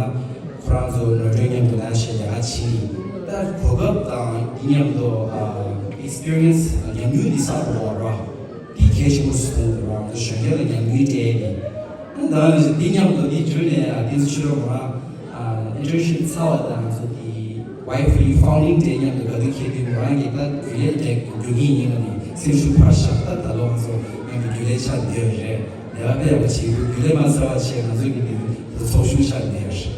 ཁོ་རང་ཚོ་ནོར་འཁྲུལ་མཉམ་དུ་ལས་ཀ་བྱས་ལས་ཀ་བྱས། ད་གོ་སྐབས་དང་འདི་མཉམ་དུ་ཨ་experience ཉམས་མྱོང་འདི་བསགས་དགོས་ར། འདི་གལ་ཆེན་པོ་ཞིག་མཐོང་འདུག་ར། ང་ཚོ་གཞོན་སྐྱེས་ལ་ཉམས་མྱོང་སྤྲད་ནས། ཨ་ད་འདི་མཉམ་དུ་འདི་བརྒྱུད་ནས་ཨ་འདི་ཚོ་ཕྱི་རོལ་མ་ཨ་internship ཚར་བ་དང་ང་ཚོ་འདི། ཝའི་ཕུ་ཡུ་founding day མཉམ་དུ་ག་དུས་འཁེལ་དུས་མོ་རང་གིས་ད་རྒྱུན་ལས་དེ་རྒྱུག་གིན་ཡིན་ལ་ནི་སེམས་ཤུགས་འཕར་ཤག་ད་ད་ལོ་ང་ཚོ་མཉམ་དུ་རྒྱུན་ལས་ཆགས་བསྡད་ཡོད་རེད། ལས་ཀ་དཔེ་ཡག་པོ་བྱེད་དགོས། རྒྱུན་ལས་མ་ཚར་བ་བྱས་ང་ཚོ་གི་འདི་ཚོགས་ཞུགས་ཆགས་བསྡད་ཡོད་རེད།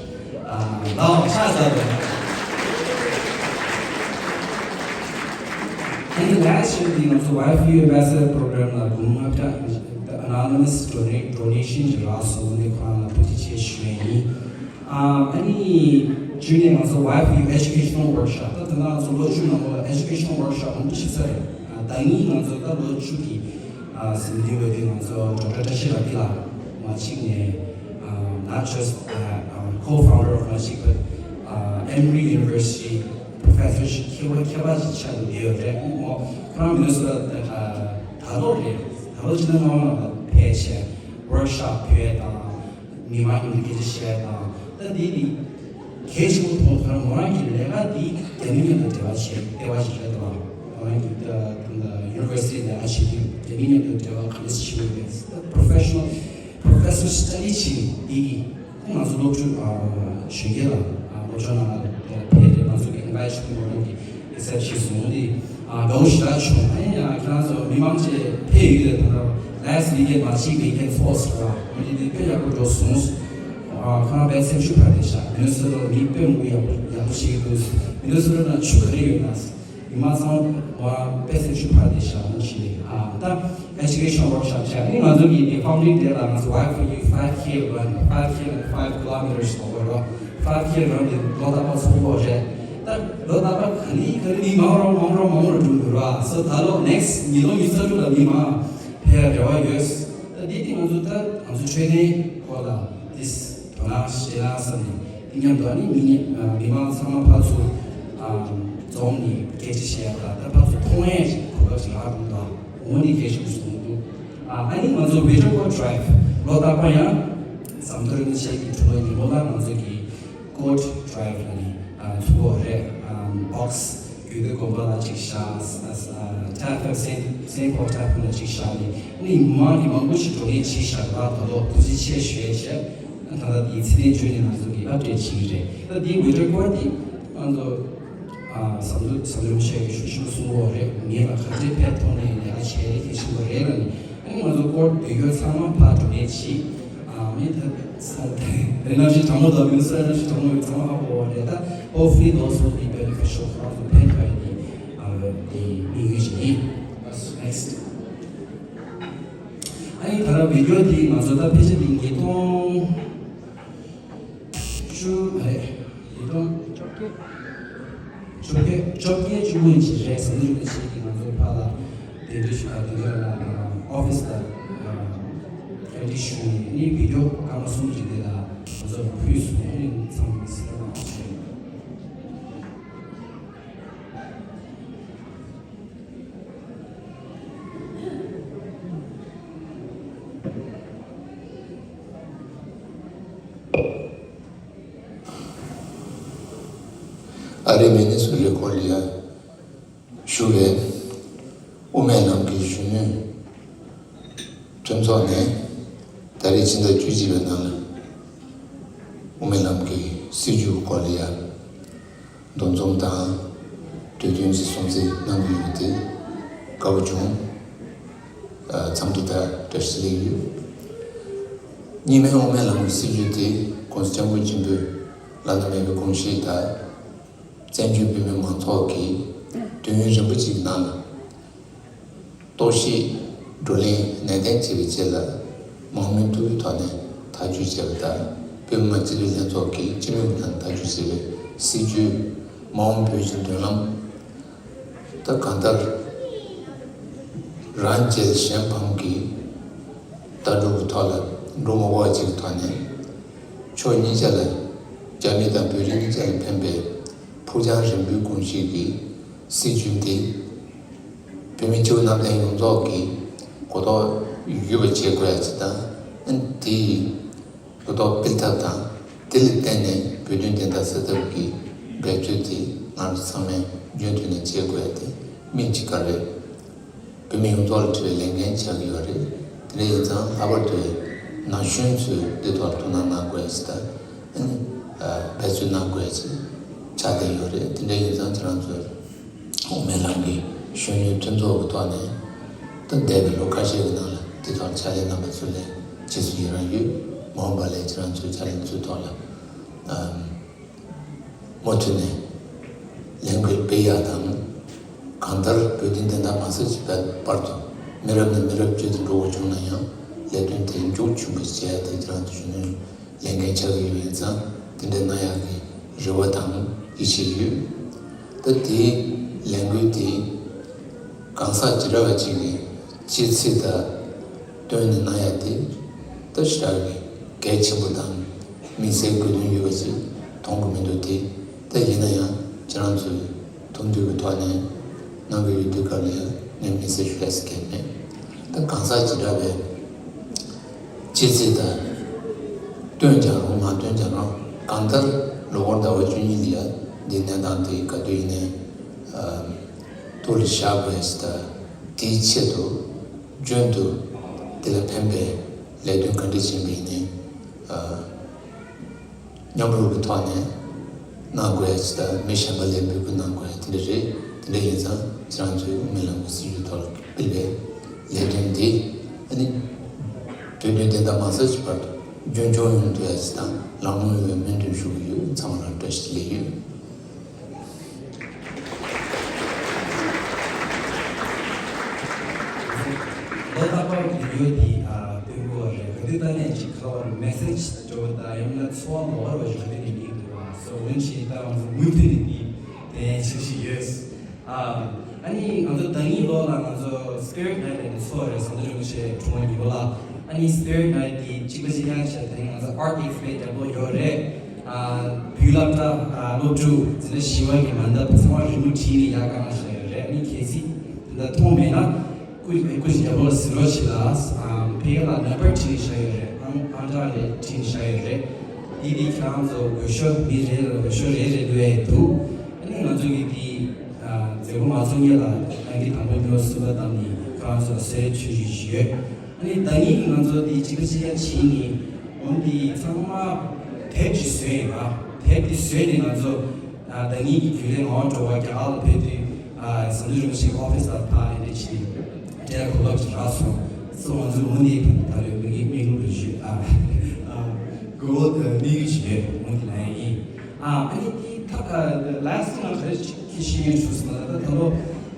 ཨ་ད་ཆགས་ཚར་འདུག་ཨ་ནི་last year འདི་ང་ཚོ་ཝའི་ཕུ་ཡུ་Ambassador Program ལ་སྒོར་མོ་ལྔ་བརྒྱ་anonymous donate donation ཅིག་རག་སོང་། འདི་ཁོ་རང་ལ་ཐུགས་རྗེ་ཆེ་ཞུ་ཡ་ཡིན། ཨ་ནི་བརྒྱུད་ནས་ང་ཚོ་ཝའི་ཕུ་ཡུ་educational workshop ད་ད་ལྟ་ང་ཚོ་ལོ་བཅུ་ནང་ལོགས་educational workshop མང་པོ་ཞིག་ཚར་རེད། ཨ་ཟླ་གཉིས་ང་ཚོ་ད་ལོ་བཅུ་གི་ཨ་ཟིན་བྲིས་འོས་བསྡུ་ང་ཚོ་ཌོག་ཊར་བཀྲ་ཤིས་རབ་རྒྱས་ལགས་མ་གཅིག་ནས་ཨ་not just ཨ་ཨ་co-founder of མ་གཅིག་but ཨ་Emory University professor ཞིག་མཁས་པ་མཁས་པ་ཞིག་ཆགས་ཡོད་རེད། ཨ་ནི་མོ་ཁོ་རང་མི་ནི་སོ་ཊ་ད་ད་ལོ་རེད། ད་ལོ་ཕྱི་ཟླ་ལྔ་པ་ནང་ལ་ཕེབས་བྱས་workshop ཕུལ་ཡས་དང་། མི་མང་གཉིས་ཀྱི་སྐད་ཆ་བཤད་དང་། ད་འདི་ནི་གལ་ཆེན་པོ་མཐོང་། ཁོ་རང་མོ་རང་གི་ལས་ཀ་འདི་རྒྱ་མི་མཉམ་དུ་འབྲེལ་བ་བྱེད་ལྟེ་བ་ཞིག་རེད་དོ། མོ་རང་གི་ད་ད་university ལས་ཀ་བྱེད་དུས་རྒྱ་མི་མཉམ་དུ་འབྲེལ་བ་ག་འདྲ་ཞིག་བྱེད་དགོས་རེད། ད་professional professor study བྱེད་འདི་གི་ད་ང་ཚོ་སློབ་ཕྲུག་ཨ་གཞོན་སྐྱེས་ལ་ཨ་སློབ་སྦྱོང་གནང་ལ་ཕེབས་ཏེ་ང་ཚོ་གི་invite བྱེད་མོ་རང་གི་ཨེ་སེབ་བྱས་སོང་སྟེ། ཨ་དགའ་བོ་ཞེ་དྲག་བྱུང་། ཨ་ནི་ཡང་ཁྱེད་རང་ཚོ་མི་མང་ཆེ་ཕེབས་ཡོད་རེད། ད་ལྟ་last weekend མ་གཅིག་weekend force ར་མི་འདི་དཔེ་ཡག་པོ་འགྲོ་སོང་། ཨ་ཁོ་རང་དཔེ་སེམས་ཤུགས་འཕར་བསྡད་ཤག་མི་ནི་སོ་ཊ་ལ་མི་དཔེ་མང་པོ་ཡག་པོ་ཡག་པོ་བྱེད་ཀྱི་འདུག་མི་ནི་སོ་ཊ་ནང་ཆུ་ག་རེ་ཡོད་ན། མི་མང་ཚང་མ་དཔེ་སེམས་ཤུགས་འཕར་བསྡད་ཤག་མོ་ཞིག་རེད། ཨ་ད་education workshop བྱས། ཨ་ནི་ང་ཚོ་གི་དེ་founding day ལ་ང་ཚོ་ཝའི་ཕུ་ཡུ་five K run five K and five kilometers ལ་འགྲོ་རོགས། five K run དེ་ལོ་རྟག་པར་ཚོགས་པ་རེད། ད་ལོ་རྟག་པར་ག་ནི་ག་ནི་མི་མང་རུ་མང་རུ་མང་རུ་འགྲོ་གི་རེད་པ། so ད་ལོ་next ཉིས་སྟོང་ཉི་ཤུ་རྩ་དྲུག་ལ་མི་མང་ཕེབས་རེ་བ་ཡོད། ད་འདི་དེ་ང་ཚོ་ད་ང་ཚོ་འཕྲོད་བསྟེན་སྐོར་ལ་this དོ་སྣང་བྱེད་ན་བསམ་ནས། འདི་མཉམ་དུ་ཨ་ནི་མི་ཉེ་མི་མང་ཚང་མ་ཕར་ཚུར་འཛོམས་ནས་སྐད་ཆ་བཤད་ཡ་དང་། ད་ཕར་ཚུར་མཐོང་ཡ་ཞིག་གོ་སྐབས་ཤིག་རག་འདུག་ད་འོ་ནི་སྐད་ཆ་ཞིག་གསུངས་འདུག་ཨ་ནི་ང་ཚོ་Winter Coat Drive ལོ་རྟག་པར་ཡང་ཟམ་གདོང་རིན་པོ་ཆེ་གི་དྲུང་ལོ་ཉིན་མོ་ལ་ང་ཚོ་གི་Coat Drive ལ་ནི་ཚུགས་ཡོད་རེད། Box རྒྱུད་སྟོད་དགོན་པ་ལ་གཅིག་བཞག Tapham Saint Saint Paul Tapham ལ་གཅིག་བཞག་ནས་ནི་མི་མང་གི་མང་པོ་ཞིག་འགྲོ་ངེས་བྱས་བཞག་ད་ད་ལོ་ཐུགས་རྗེ་ཆེ་ཞུ་ཡས་བྱས། ད་ལྟ་དེའི་ཚེ་རིང་བརྗོད་ནས་ང་ཚོ་གི་update བྱེད་ཀྱི་རེད། ད་དེའི་Winter Coat དེ་ང་ཚོ་ཟམ་གདོང་ཟམ་གདོང་རིན་པོ་ཆེ་གིས་ཞུ་ཞུ་གསུང་གི་ཡོད་རེད། ངེད་ལ་ག་འདྲའི་ཕན་ཐོགས་ནས་ལས་ཀ་བྱས་རེད། གལ་ཆེན་པོ་རེད་ལབ་ནས། ཨ་ནི་ང་ཚོ་Coat འདོད་ཡོད་ཚང་མ་ཕར་འགྲོ་ནས་བྱེད། ཨ་མི་ད་ཚང་དེ་གནམ་གཤིས་གྲང་མོ་དང་མི་སེར་གནམ་གཤིས་གྲང་མོ་ཡོད་ཚང་མ་ཧ་གོ་བ་རེད། ད་hopefully those will be beneficial ཁོ་རང་ཚོ་ཕན་ཐོགས་ཡ་དེ་ཨ་དེ་དམིགས་ཡུལ་ཞིག་ཡིན། Next ཨ་ནི་ད་ལྟ་video དེ་ང་ཚོ་ད་ཕལ་ཆེར་དེ་ཉིས་སྟོང་བཅུ་རེད། ཉིས་སྟོང་བཅོ་བརྒྱད་བཅོ་བརྒྱད་བཅུ་དགུ་ཅིག་རེད། ཟམ་གདོང་རིན་པོ་ཆེ་གིས་ང་ཚོ་ཕར་ལ་གདན་འདྲེན་ཞུ་ཨ་གདན་འདྲེན་ལ་ཨོ་ཕི་སི་ལ་ཨ་ བཀའ་འདྲི་ཞུ་ནས་ནི་བི་ཌི་ཡོ་སྐར་མ་གསུམ་ཅིག་དེ་ལ་ང་ཚོ་ལ་ཕུལ་སོང་། ཨ་ནི་ཚང་མས་གཟིགས་རོགས་གནང་ཞུ། ཨ་རིའི་མི་ནི་སོ་ཊ་གྷོ་ལི་ཡ་བཞུགས་པའི་དབུ་མའི་ལམ་གྱི་གཞོན་ནུའི་མཐུན་ཚོགས་ནས་ད་རེས་ཕྱི་ཟླ་བཅུ་གཅིག་པའི་ནང་ལ་དབུ་མའི་ལམ་གྱི་སྲིད་བྱུས་སྐོར་ལ་ཡང་འདུ་འཛོམས་དང་གྲོས་མཐུན་གྱི་གསུང་ཚིག་གནང་གི་ཡོད་དེ་དགའ་པོ་བྱུང་། ཨ། འཚམས་འདྲི་དང་བཀྲ་ཤིས་བདེ་ལེགས་ཡོད། གཉིས་སྨན་དབུ་མའི་ལམ་གྱི་སྲིད་བྱུས་དེ་༸གོང་ས་༸སྐྱབས་མགོན་ཆེན་པོས་བླ་ན་མེད་པའི་དགོངས་བཞེད་དང་། བཙན་བྱོལ་བོད་མིའི་མང་ཚོགས་ཀྱིས་དུས་ཡུན་རིང་པོ་ཞིག་ནང་ལ་རྟོག་ཞིབ་བགྲོ་གླེང་ནན་ཏན་བྱས་པའི་རྗེས་ལ་མང་མོས་ཐུགས་ཀྱི་ཐོག་ནས་ཐག་གཅོད་བྱས་པ་དང་། བོད་མི་མང་སྤྱི་འཐུས་ལྷན་ཚོགས་ཀྱིས་སྤྱི་མོས་ཀྱི་ཐོག་ནས་ཐག་གཅོད་བྱས་པའི་སྲིད་བྱུས་མ་འོངས་བོད་ཀྱི་མདུན་ལམ་ད་གང་ལྟར་རང་རྒྱལ་གཞན་ཕམ་གྱི་ལྟ་གྲུབ་ཀྱི་ཐོག་ལ་འགྲོ་མ་དགོས་པ་ཅིག་གི་ཐོག་ནས། ཕྱོགས་གཉིས་ཆ་ལ་རྒྱ་མི་དང་བོད་རིགས་གཉིས་ཆ་ལ་ཕན་པའི་ཕུགས་རྒྱང་རིང་པོའི་དགོངས་བཞེད་ཀྱི་སྲིད་བྱུས་འདི་བོད་མི་སྤྱི་བོ་གནམ་བསྟན་ཡོངས་རྫོགས་ཀྱིས་གོ་རྟོགས་ཡོད་པ་བྱེད་དགོས་ཡ་ཅིག་དང་། ཨ་ནི་དེའི་གོ་རྟོགས་སྤེལ་ཐབས་དང་། དེ་ལ་བརྟེན་ནས་བོད་དོན་བདེན་མཐའ་གསལ་ཐབས་ཀྱི་འབད་རྩོལ་དེ་ང་རང་ཚང་མས་རྒྱུན་མཐུད་ནས་བྱེད་དགོས་ཡ་དེ་སྨིན་ཅི་དགའ་རེད། བོད་མི་ཡོངས་རྫོགས་ལ་དྲི་བའི་ལས་འགན་ཆགས་ཀྱི་ཡོད་རེད། དེ་འདྲ་ཡིན་ཙང་ལྷག་པར་དུ་ན་གཞོན་ཚོས་འདི་ཐོག་ལ་ཐུགས་སྣང་གནང་དགོས་ཡ་ཞིག་དང་། ཨ་ནི་འབད་རྩོལ་གནང་དགོས་ཡ་ཞིག་ཆགས་བསྡད་ཡོད་རེད། དེ་འདྲ་ཡིན་ཙང་ཁྱེད་རང་ཚོས་དབུ་མའི་ལམ་གྱི་གཞོན་ནུའི་མཐུན་ཚོགས་ཀྱི་ཐོག་ནས་ད་འདས་པའི་ལོ་ཁ་ཤས་ཀྱི་ནང་ལ་འདི་ཐོག་ལ་ཕྱག་ལས་གནང་བ་ཚོ་ལ་རྗེས་སུ་ཡི་རང་ཡོད། མ་འོངས་པ་ལ་ཁྱེད་རང་ཚོའི་ཕྱག་ལས་ཚོའི་ཐོག་ལ་ཨམ། མུ་མཐུད་ནས་ལས་འགུལ་སྤེལ་ཡག་དང་། གང་ལྟར་བོད་དོན་བདེན་མཐའ་མ་གསལ་གྱི་བར་དུ་མི་རབས་ནས་མི་རབས་བརྒྱུད་དེ་འགྲོ་དགོས་བྱུང་ན་ཡང་། ལས་དོན་དེ་མཇུག་ཆུང་བའི་བྱས་ཏེ་ཁྱེད་རང་ཚོ་གཞོན་ནུའི་ལས་འགན་ཆགས་ཀྱི་ཡོད་པ་ཡིན་ཙང་། དེ་འདྲ་གནང་ཡག་གི་རེ་བ་དང་ཡིད་ཆེས་ཡོད། ད་དེའི་ལས་འགུལ་དེ་གང་ཟག་བྱེ་བྲག་པ་ཅིག་གིས་གཅེས་འཛིན་དང་བསྟུན་ནས་གནང་ཡག་དེ་ད་ཞེ་དྲག་གི་གལ་ཆེན་པོ་དང་། དམིགས་བསལ་དགོས་དོན་ཡོད་པ་ཞིག་མཐོང་གི་མི་འདུག་སྟེ། ད་ཡིན་ན་ཡང་ཁྱེད་རང་ཚོས་ཐུགས་འདུན་གྱི་ཐོག་ནས་གནང་གི་ཡོད་དུས་སྐབས་ལ་ཡང་ངས་དམིགས་བསལ་ཞུ་ཡ་ཟེར་མཁན་མེད། ད་གང་ཟག་བྱེ་བྲག་པའི་གཅེས་འཛིན་དང་བསྟུན་ཀྱང་རུང་མ་བསྟུན་ཀྱང་རུང་། གང་ལྟར་ལོ་འཁོར་ཟླ་བ་བཅུ་གཉིས་ལ་ཡང་འདིའི་གནས་སྟངས་དེ་ག་དུས་ཡིན་ནའི་ཐུགས་ལ་བཞག་དགོས་ཡ་ཞིག་དང་། དེའི་ཆེད་དུ་རྒྱུན་དུ་དེ་ལ་ཕན་པའི་ལས་དོན་ག་འདྲ་བྱེད་པ་ཡིན་ནའི། མཉམ་རུབ་ཀྱི་ཐོག་ནས་གནང་དགོས་ཡ་ཅིག་དང་། མི་གཞན་པ་ལ་འབོད་སྐུལ་གནང་དགོས་ཡ་དེ་འདྲ་རེད། དེ་འདྲ་ཡིན་ཙང་ཁྱེད་རང་ཚོས་དབུ་མའི་ལམ་གྱི་སྲིད་བྱུས་ཐོག་ལ་སྤེལ་བའི་ལས་དོན་འདི་ཨ་ནི་བོད་དོན་བདེན་མཐའ་མ་གསལ་གྱི་བར་དུ་རྒྱུན་འཁྱོངས་ཡོང་ཐུབ་ཡ་ཅིག་དང་། ལམ་ལྷོང་ཡོང་བའི་སྨོན་འདུན་ཞུ་གི་ཡོད། ཚང་མ་ལ་བཀྲ་ཤིས་བདེ་ལེགས་ཡོད། ལོ་རྟག་པར་བི་ཌི་ཡོ་འདི་ཨ་སྟོན་དགོས་པ་རེད། ག་དུས་ལྟ་ནས་ཅིག་ཁ་བར་མེ་སེ་ཇི་འགྲོ་བ་དང་། ཡང་ན་ཚོར་བ་ལོགས་པ་ཞིག་ག་དུས་ནས་ཡིན་འདུག་པ། སོ་འོན་ཅིག་ད་ང་ཚོ་མུ་མཐུད་ནས་འདི་དེ་བྱེད་བཞིན་ཡོད། ཨ་ཨ་ནི་ང་ཚོ་ཟླ་གཉིས་ལོ་ལ་ང་ཚོ་Spirit Night་ལ་ཚོགས་རེད། ཟམ་གདོང་རིན་པོ་ཆེ་འཁྲུངས་པ་ཉིན་མོ་ལ། ཨ་ནི་Spirit Night་འདི་གཅིག་པ་གཅིག་རྐྱང་བྱས་ཏེ་ང་ཚོ་Art Expo་རྒྱབ་ལོགས་ཡོད་རེད། ཨ་བོད་སློབ་གྲྭ་ཨ་སློབ་ཕྲུག་འཛིན་གྲྭ་བཞི་པ་གི་མ་འདབ་ཚང་མ་རི་མོ་བྲིས་ནས་ཡར་བཀའ་གནང་བཞག་ཡོད་རེད། ཨ་ནི་གལ་སྲིད་དེ་འདྲ་མཐོང་མེད་ན་སྐུ་སྐུ་མཁྱེན་རྒྱལ་པོ་ལ་གཟིགས་རོགས་བྱེད་ལ། ཨ་ཕ་གི་ལ་ནམ་བར་བྲིས་ནས་བཞག་ཡོད་རེད། ཨང་ཨང་གྲངས་རེ་བྲིས་ནས་བཞག་ཡོད་རེད། འདི་འདི་ཁྱེད་རང་ཚོ་འོས་ཤོག་མི་རེ་ལ་འོས་ཤོག་རེ་རེ་བླུགས་ཡས་འདུག་ཨ་ནི་ང་ཚོ་གི་འདི་ཨ་མཛད་སྒོ་མ་ཚོགས་སྔོན་ལ་ནང་གི་དང་པོ་ཉོ་སུ་པ་དང་ནི་ཁྱེད་རང་ཚོ་ལ་གསོལ་ཆུ་ཞུ་ཞུ་ཡོད། ཨ་ནི་ཟླ་ཉིན་ང་ཚོ་འདི་གཅིག་པ་གཅིག་རྐྱང་བྱས་ནས་འོ་འདི་ཚང་མ་དེབ་ཅིག་བཟོས་ཡིན་པ། དེབ་འདི་བཟོས་ནས་ང་ཚོ་ཨ་ཟླ་ཉིན་གྱི་རྒྱུན་ལས་ངོ་བོ་འགྲོ་བ་རྒྱ་གར་ལ་ཕེབས་དུས་ཨ་ཟམ་གདོང་རིན་པོ་ཆེའི་ཨོ་ཕི་སི་ལ་ཕར་ཨེ་འདྲ་བྱས་ནས་སྤྲད་གོ་སྐབས་ཅིག་རག་སོང་། སོ་ང་ཚོ་འོ་འདི་ད་ལོའི་མི་གི་མི་རླུང་རེ་ཞུ་ཨ་ཨ་གོ་བོ་དམིགས་ཡུལ་ཞིག་རེད། འོ་འདི་ལ་ཡིན། ཨ་ཨ་ནི་འདི་ད་ལ་སི་ང་ག་རེ་ཅིག་ཤེས་ཡོན་ཞུ་སོང་ན། ད་ད་ལོ་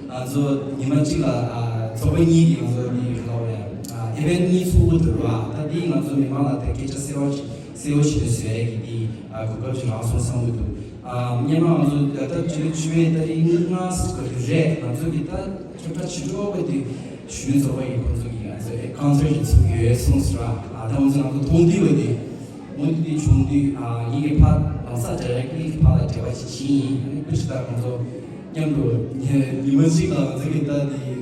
ང་ཚོ་ཉི་མ་གཅིག་ལ་ཨ་ཚོགས་པ་གཉིས་ཀྱི་ང་ཚོ་འདི་ག་ལ་བ་ཡ་ཨ་ཨི་ཝེན་ཊི་གཉིས་ཚོགས་ཀྱི་འདུག་ར། ད་འདི་ང་ཚོ་མི་མང་ལ་ད་སྐད་ཆ་གསལ་བོ་ཞིག་གསལ་བོ་ཞིག་བཟོ་ཡ་གི་འདི་ཨ་གོ་སྐབས་ཅིག་རག་སོང་བསམ་གྱི་འདུག་ཨ་སྔོན་མ་ང་ཚོ་ད་ལྟ་བཅུ་བཅུ་པའི་ཏ་རིག་ལྔ་ག་དུས་རེད། ང་ཚོ་གི་ད་ཁྱབ་བསྒྲགས་བྱེད་འགྲོ་བ་དེ་ གཞོན་ཚོགས་པ་ཡིན། ཁོང་ཚོ་གིས་ང་ཚོ་ཨེ་ཀོན་སར་ཅིག་ཚུགས་ཡོད་གསུངས་སོང་ར། ཨ་ད་ང་ཚོ་ང་ཚོ་མཐོང་དུས་བ་དེ་མུ་མཐུད་དེ་བྱུང་དུས། ཨ་ངེད་ཀྱི་ཕ་ལམ་སང་ཌི་རེག་ལི་ཕ་ལ་འབྲེལ་བ་ཞིག་བྱིན་ཡིན། ཨ་ནི་སྐུ་ཞབས་དང་ང་ཚོ་མཉམ་དུ་ཉི་མ་གཅིག་ལ་ང་ཚོ་གི་ད་དེ་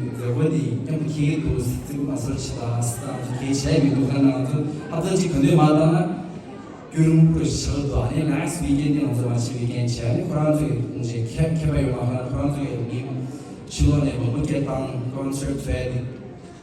མཛད་སྒོ་དེ་མཉམ་དུ་འཁེལ་གྱི་འདུག་ཙི་གུ་མ་སོར་ཆེ་ད་ང་ཚོ་གལ་ཆེ་མི་འདུག་ཁ་ན་ང་ཚོ་ཧབ་ཚ་གཅིག་ག་འདོད་མ་བཏང་ན། རྒྱུན་རིང་པོ་ཞིག་ཆགས་འདུག་ཨ་ནི་next weekend དེ་ང་ཚོ་མ་གཞི་weekend བྱས། ཨ་ནི་ཁོ་རང་ཚོའི་ཁྱད་པར་ཡོད་མ་ཁོ་རང་ཁོ་རང་ཚོའི་མི་ཕྱི་ལོགས་ནས་མང་པོ་སྐད་བཏང་ཀོན་སར་བྱས་ཏེ་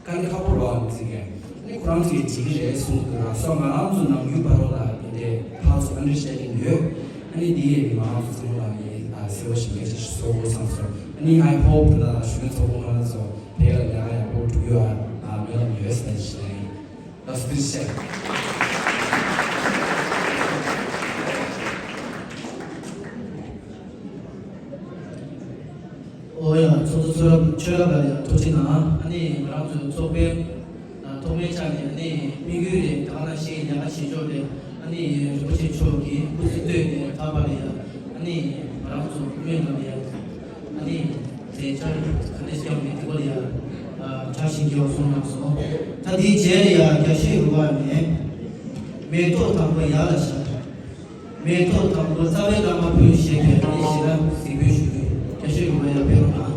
དཀའ་ལས་ཁག་པོ་རེད་བ་ཟེར་གི། ཨ་ནི་ཁོ་རང་ཚོའི་བྱེད་ཀྱི་རེད་གསུངས་འདུག་ར། སོ་ང་རང་ཚོ་ནམ་རྒྱུན་བར་ལ་དེ་འདྲའི་ཕར་ཚུར་ཨན་ཌར་སི་ཊེན་ཌིང་ཡོད། ཨ་ནི་དེ་ཡས་ང་རང་ཚོ་ཚང་མ་ལ་ངས་གསལ་པོ་ཞིག་ངས་ཅིག་བཟོ་དགོས་བསམ་སོང་། ཨ་ནི་I hope དེ་ལ་གཞོན་ཚོགས་པ་ཁོ་རང་ཚོ་བོད་ལ་ལས་ཀ་ཡག་པོ་སྒྲུབ་ཡོད་ཨ་སྨོན་ལམ་ཡོད་ཟེར་ཞེས། ལགས་སོ། ཐུགས་རྗེ་ཆེ། ཨོ་ཡ། ཚོགས་གཙོ་ཚོགས་རབ་ཆོས་རབ་ལ་ཡང་ཐུགས་རྗེ་གནང་། ཨ་ནི་ང་རང་ཚོའི་ཚོགས་པའི་ཐོག་མའི་ཆ་ནས་ཨ་ནི་དམིགས་ཡུལ་རེད། ད་ག་ནང་བཞིན་ལས་ཀ་བྱེད་ཕྱོགས་རེད། ཨ་ནི་རིན་པོ་ཆེ་མཆོག་གིས་སྐུ་ཚེ་བསྟོད་ནས་ད་བར་ལ་ཡང་ཨ་ནི་ང་རང་ཚོ་སྨོན་ལམ་ཡང་ཨ་ནི། དེ་ཆར་ག་ནས་སྐྱབས་ནས་དེ་པར་ཡ། ཕྲ་ཞིང་རྒྱལ་བ་གསུངས་གནང་སོང་། ད་དེའི་རྗེས་ལ་ཡ་རྒྱ་ཤོད་རུ་བ་ནས་མེ་ཏོག་དང་པོ་ཡར་ལ་བཞག་མེ་ཏོག་དང་པོ་རྩ་བའི་བླ་མ་ཕུལ་ཞེས་པའི་ཨ་ནི་ཞེ་ན་གཟིགས་འབུལ་ཞུ་རྒྱུ། རྒྱ་ཤོད་རུ་བ་ཡ་ཕེབས་རོགས་གནང་།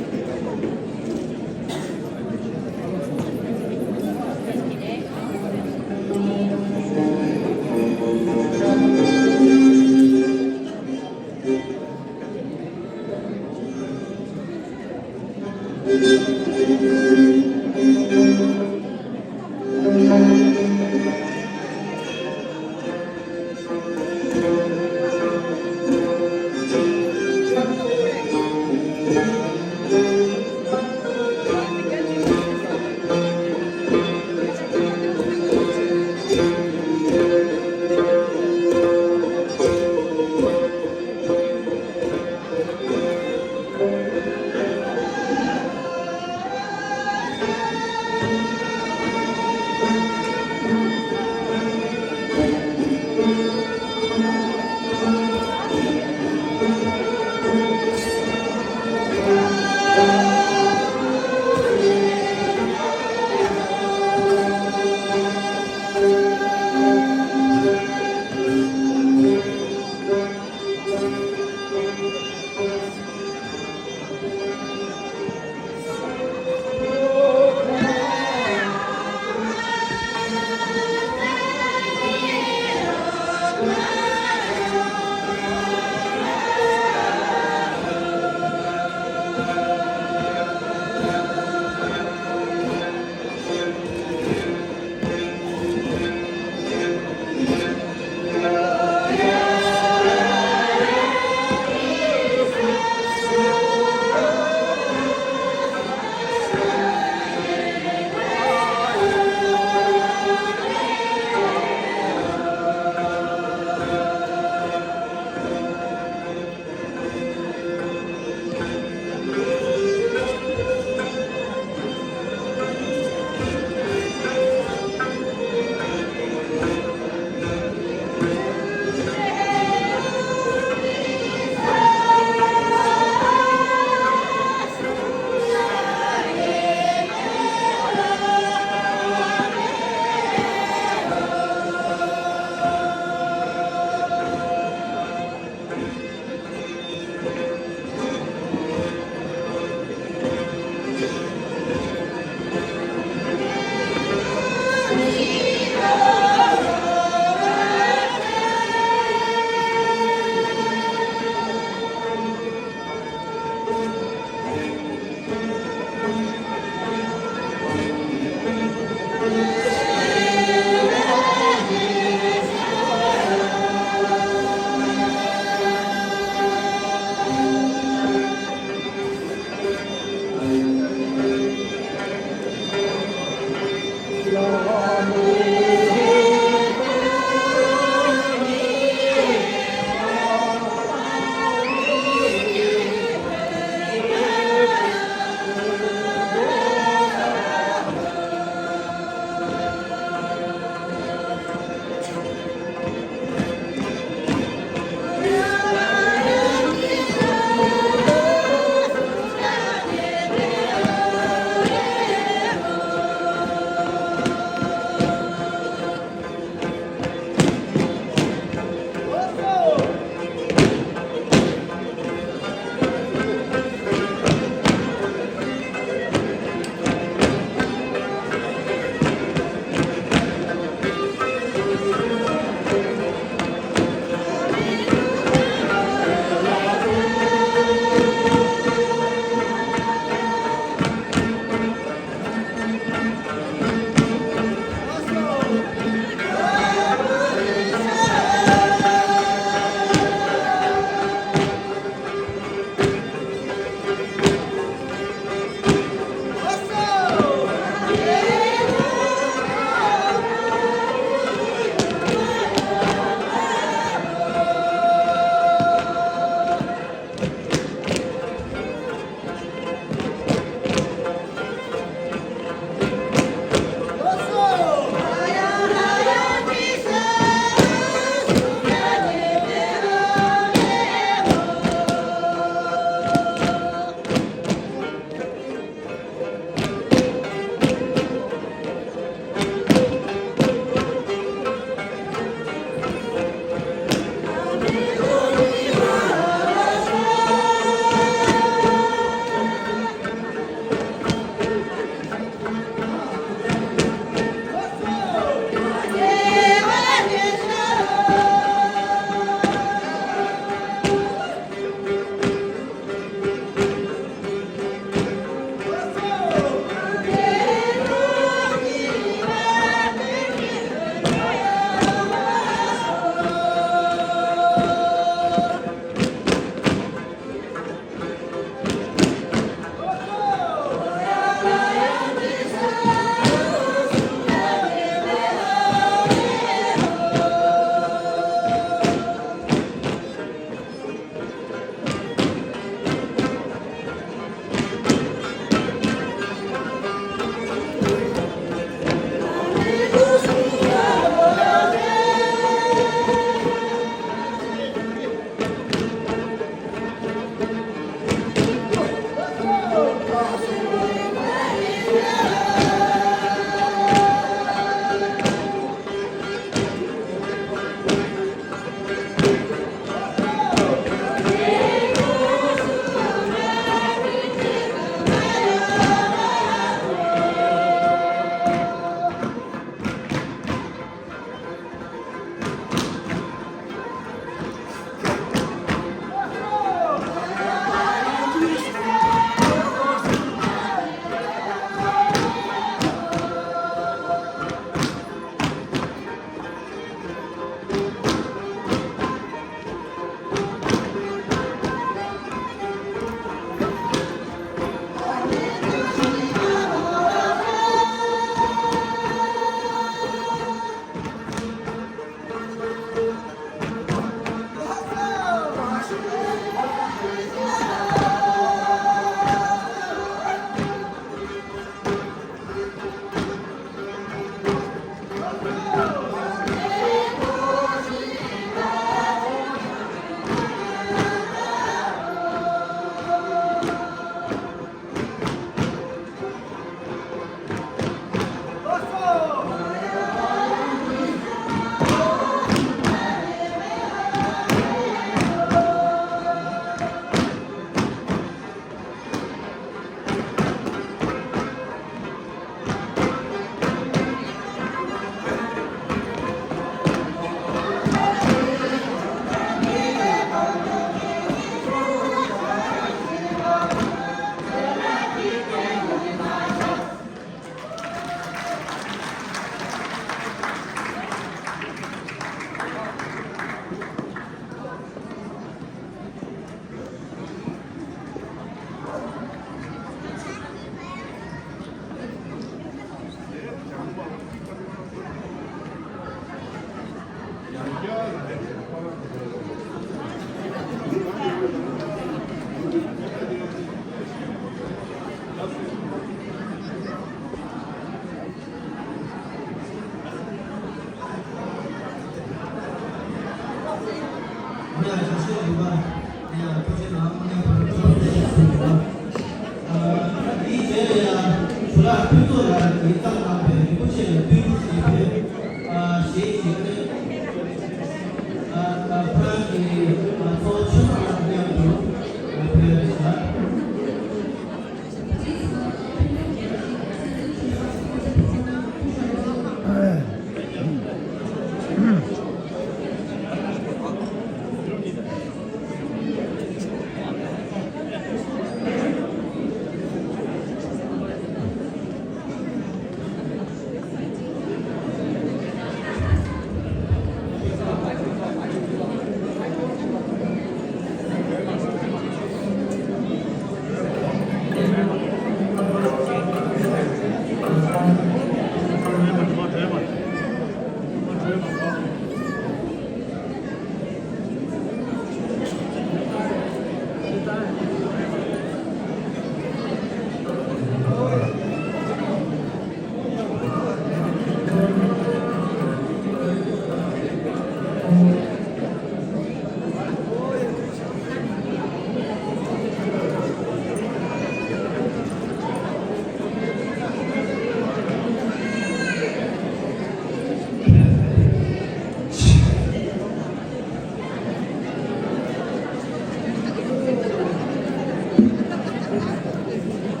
ཐུགས་རྗེ་ཆེ། ཐུགས་རྗེ་ཆེ། ཐུགས་རྗེ་ཆེ། ཐུགས་རྗེ་ཆེ། སྐྱབས་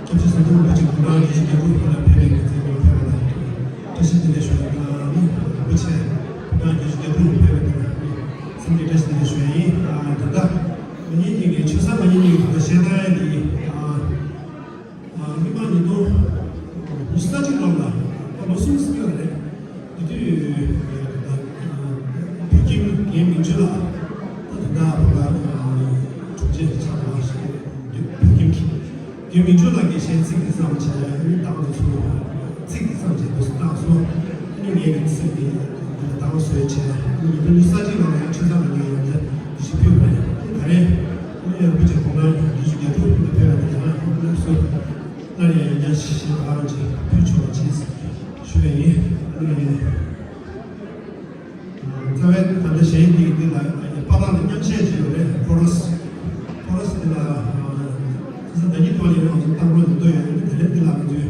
རྗེ་ཟམ་གདོང་རིན་པོ་ཆེ་གུང་ཁྲན་རིན་པོ་ཆེ་རྒྱལ་པོ་ཁོ་ན་ཕེབས་པའི་གི་ཚེ་དུས་ཕེབས་པ་དང་། བཀྲ་ཤིས་བདེ་ལེགས་ཞུ་ཡ་དང་། རིན་པོ་ཆེ་གུང་ཁྲན་རིན་པོ་ཆེ་རྒྱལ་པོ་ཕེབས་པའི་དུས་སེམས་ཀྱི་བཀྲ་ཤིས་བདེ་ལེགས་ཞུ་ཡ་ཡིན། ད་ལྟ་ང་གཉིས་གཉིས་ཀྱི་ཆོས་བཟང་ང་གཉིས་གཉིས་ཀྱི་ད་ལྟ་གཞས་བཏང་ཡ་དེ་ཡིན། ཨ། ཨ། སྔོན་མ་ཉིས་སྟོང་ཉི་ཤུ་རྩ་གཅིག་ལོ་ལ་ད་ལོ་གསུམ་ཙམ་ཡོད་རེད། དེ་དུས་ད་བོད་ཁྱིམ་རྒན་མིང་ཆོས་ལགས་ད་དེ་ད་བོད་ལ་གྲུབ་རྗེས་ཆགས་པ་ཞིག་བོད་ཁྱིམ་གྱི་རྒན་མིང་ཆོས་ལགས་ཀྱིས་གཞས་ཚིག་འདི་བརྩམས་བྱས། ཨ་ནི་བདག་ཏུ་ཚུར་ཚིག་འདི་བརྩམས་བྱས་འདུག་སེ་བཏང་སོང་། ཨ་ནི་ངས་ཀྱི་ཚིག་འདི་བདག་བཟོས་བྱས། ཨ་ནི་ཉིས་སྟོང་ཉི་ཤུ་རྩ་གཅིག་ལོ་ལ་ཡང་ཆོས་བཟང་ངས་ཡང་བསྐྱར་འདི་ཞིག་ཕུལ་བ་རེད། ད་རེས་ཨ་ནི་རིན་པོ་ཆེ་གོང་མ་རྒྱུད་ཀྱི་རྒྱལ་པོ་ཕུལ་དུ་ཕེབས་པ་དེ་ལ་སླར་ཡང་ཡང་བསྐྱར་ཞིག་ཨ་རོ་ཅིག་ཕུལ་ཆོག་པ་བྱས་ཞུ་བ་ཡིན། ཨ་ནི། རྩ་བའི་ད་ལྟ་གཞས་འདི་འདི་ལ་པར་ལ་མཉམ་བཤད་བྱས་ཡོད་རེད། ཁོ་རོ་སི། ཁོ་རོ་སི་འདི་ལ་ས་ས་ད་ཉིད་ཐོག་ནས་ང་ཚོ་བཏང་རོགས་འདི་འདོད་ཡོད། དེ་ལས་འདི་ལ་ང་ཚོས་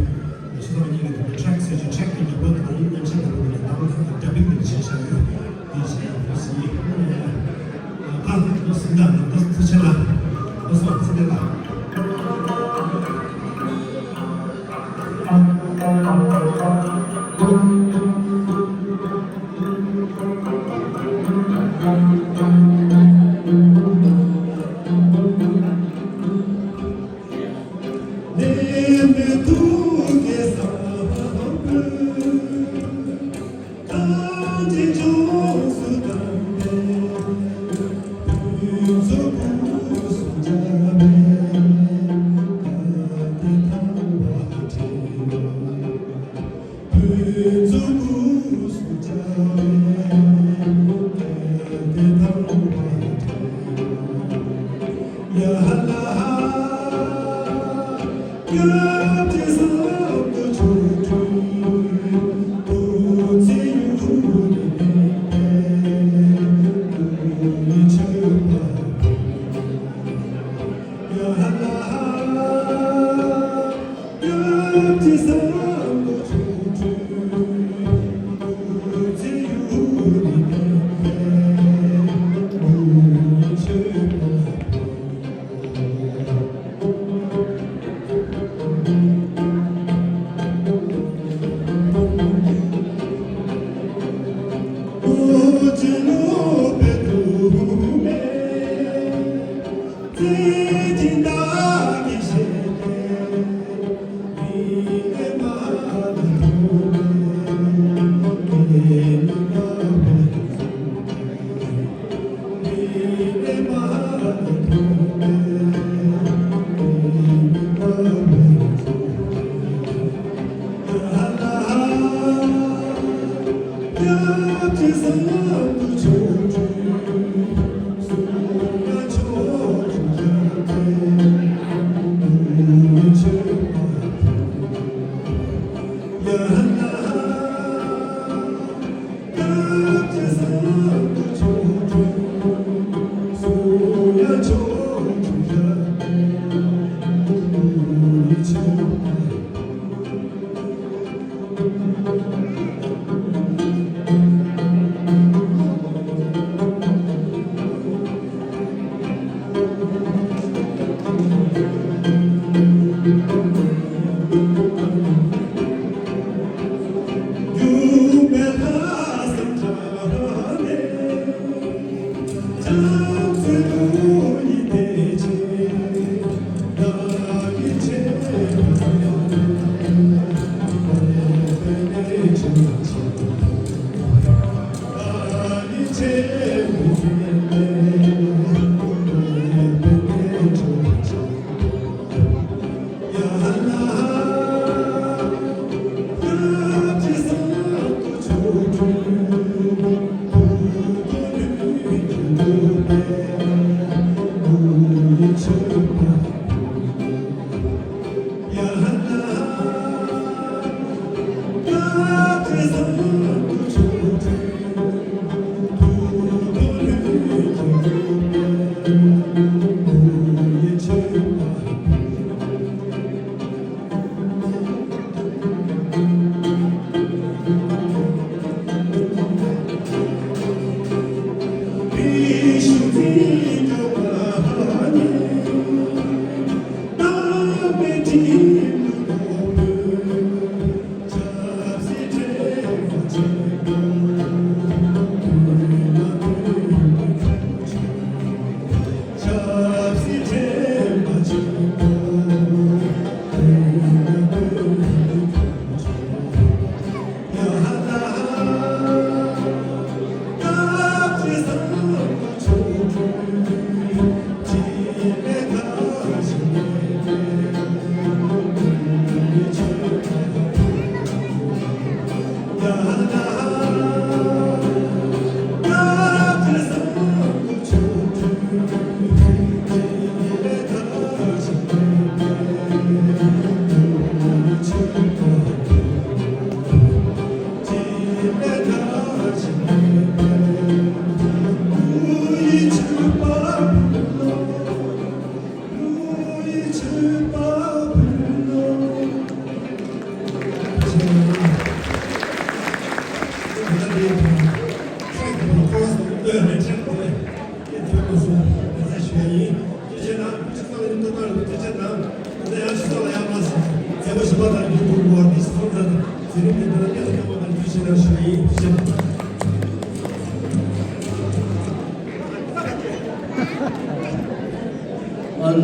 ཆུ་ཚོད་གཉིས་ཀྱི་ཐོག་ནས་ཊེག་ཟེར་གྱི་ཊེག་གི་ཉིན་མོ་དང་མཉམ་བཤད་དང་པོ་འདི་ལ་ད་ང་ཚོ་ཌ་བིང་འདི་བྱས་བཞག་ཡོད། འདི་བྱས་ཁོ་སི་ཡིན། ཨ་ཁོ་སི་འདི་ལ་ང་ཚོ་ཚུར་ཕྱིན་ལ་ཁོ་སི་ཚུར་ཕྱིན་ལ།